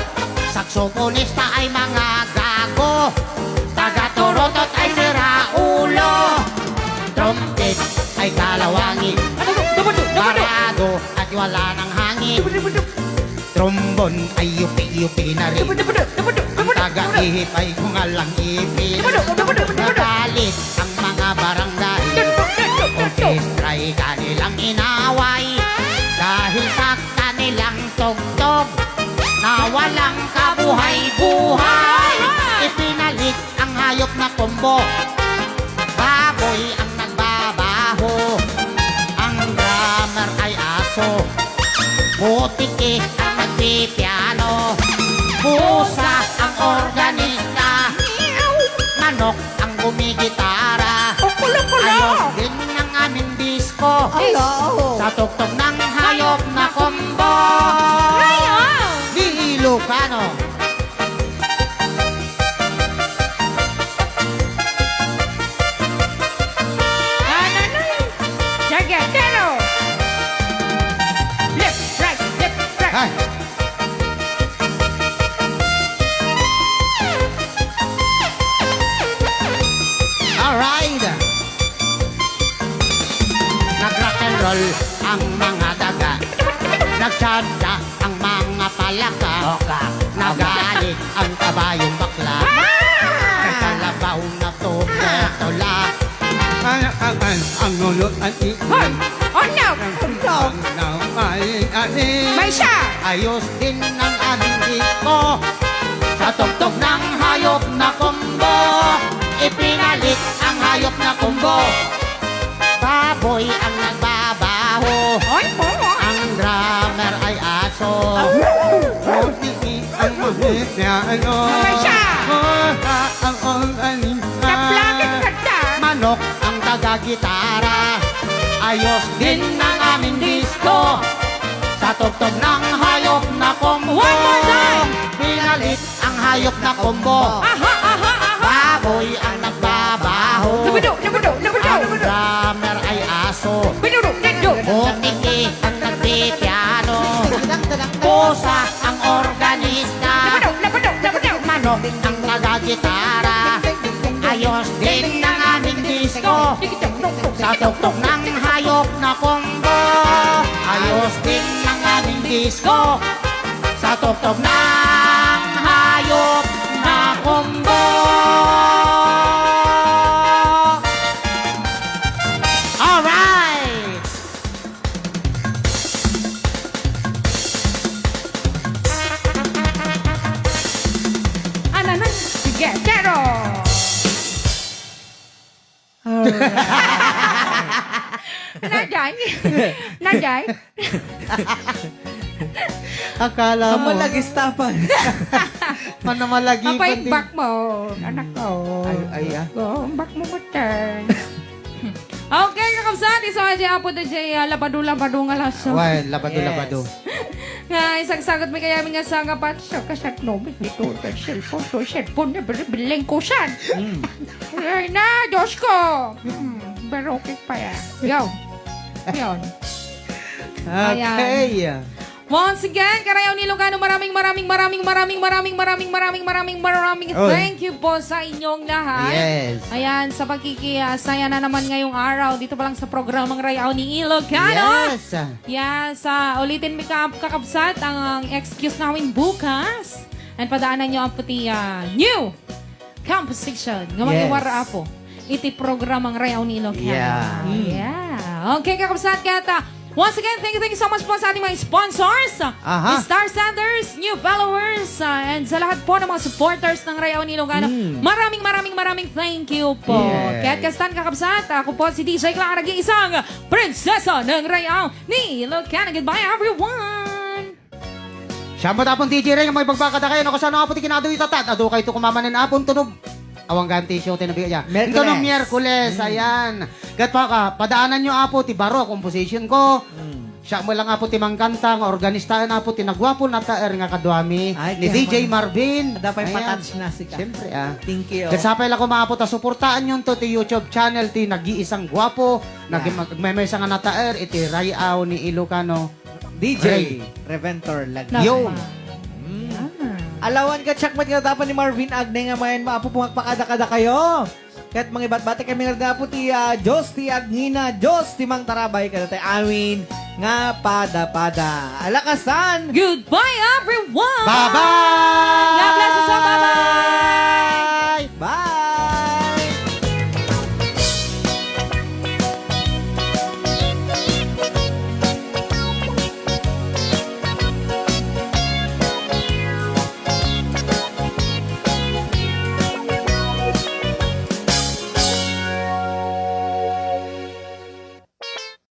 Saksoponista ay mga gago. Taga-turutot ay sira ulo. Trumpet ay kalawangin. Ano to? Dubudu! Dubudu! Barado at wala ng hangin. Dubudu! Dubudu! Trombon ay yupi-yupi na rin. Dubudu! Dubudu! Ang taga-ihip ay kumalang ipin. Dubudu! Dubudu! Dubudu! Nagalit ang mga barangay. Dubudu! Dubudu! Orkestra ay kanilang inaway. Dahil sa kanilang tugtog na walang kabuhay-buhay. Ipinalit ang hayop na kumbo. Baboy ang nagbabaho. Ang drummer ay aso. Butiki ang nagpipiano. Pusa ang organista. Manok ang gumigitara. Ayos din ang aming disco. Sa tugtog ng hayop na kumbo. Di Ilocano. Nanay! Jagatero! Left, right, left, right. Hi. Alright. Nag-rock and roll ang mga daga. Nagtsatsa ang mga palaka. Oka. Nagalit ang kabayong bakla. May kalabaw na tumutula. Ang, ang, ang, ang ulo at i- Hoy! Ano? Ang, ang, ang, ang, May siya! Ayos din ang aming disco. Sa tugtog ng hayop na kumbo, ipinalit ang hayop na kumbo. Baboy ang nagbabaho. Ay, po. Ang drummer ay aso. Ang mga piano. Ay, siya. Ang organista. Kaplakit ka dyan. Manok ang taga-gitara. Ayos din ang aming disco. Sa tugtog ng hayop na combo. One more time. Pinalit ang hayop na combo. Aha, aha, aha. Baboy ang nagbabaho. Dubudu, dubudu, dubudu. Ang drummer ay aso. Binudu, binudu. Butiki ang nagpipiano. Pusa ang organista. Dubudu, dubudu, dubudu. Manok ang nagagitara. Ayos din ang aming disco. Sa tuktok ng hayop na combo. Ayos din ang aming disco. Sa tuktok ng hayop na combo. Alright! Ano na? Sige, zero! Alright. Naday? Naday? Akala mo. Ang malagis tapan. Manamalagi Apa yung pati. Back mo, anak ko? Ay, ay, ah. Oh, ang back mo, matay. Okay, kakabsat, isa nga dyan, apo na dyan, ah, labado-labado nga laso. Well, labado-labado. Yes. Nga, isagsagot mi kaya mi nga sanga pa, siya ka siya, no, dito, cellphone, to, cellphone, na, bileng ko siya. Mm. Ay na, Diyos ko. Hmm, pero okay pa yan. Yo. Yun. Okay. Ayan. Once again, Karayaw ni Ilocano, maraming, maraming, maraming, maraming, maraming, maraming, maraming, maraming, maraming, maraming Oy. Thank you po sa inyong lahat. Yes. Ayan, sa pagkikisaya na naman ngayong araw, dito pa lang sa programang Rayaw ni Ilocano. Yes. Yes, ah, ulitin mi ka, kakabsat, ang, ang excuse namin bukas. And padaanan nyo ang puti, ah, new composition nga Yes. mangiwara apo iti programang Rayaw ni Ilocano. Yeah. Mm. Yeah. Okay, kakabsat, kaya ta, once again, thank you, thank you so much po sa ating mga sponsors. Aha. Star Senders, new followers, ah, and sa lahat po ng mga supporters ng Rayaw ni Ilocano. Mm. Maraming, maraming, maraming thank you po. Yes. Kaya kastan, kakabsat, ako po si D J Clara, isang prinsesa ng Rayaw ni Ilocano. Goodbye, everyone! Siya mo tapon, D J Ray, nga may bagbagada kayo, no? Kasano apo ti kinado itatat? Adu kayo to kumamanen apon, tunog. Awang ganti show, tinabi niya. Miyerkules. Ito no Miyerkules, Mm. ayan. Gat pa ka, padaanan nyo apo, ti baro, composition ko. Mm. Siak met lang, Apo, ti mangkanta nga organistaen, Apo, ti naguapo nataer nga kaduami Ay, ni kaya D J man. Marvin. Ada pay Ayan. Patouch na sika. Siyempre, ah. Thank you. Ket sapay la koma, Apo, ta suportaanyonto ti YouTube channel ti nag-iisang guapo, nag-, Yeah. mag-, agmaymaysa nga nataer iti Ray-aw ni Ilocano. D J Ray. Reventor Lagmay. Yo. Tama. Mm. Yan. Alawan ket siak met nga natapan ni Marvin Agnay nga mayen, Apo, pumagpakada kadakayo. Ket mangibatbati kami nga Apo ti, ah, Dios ti agngina, Dios ti mangtarabay kadatayo amin nga pada-pada. Alakasan! Goodbye, everyone! Bye-bye! God bless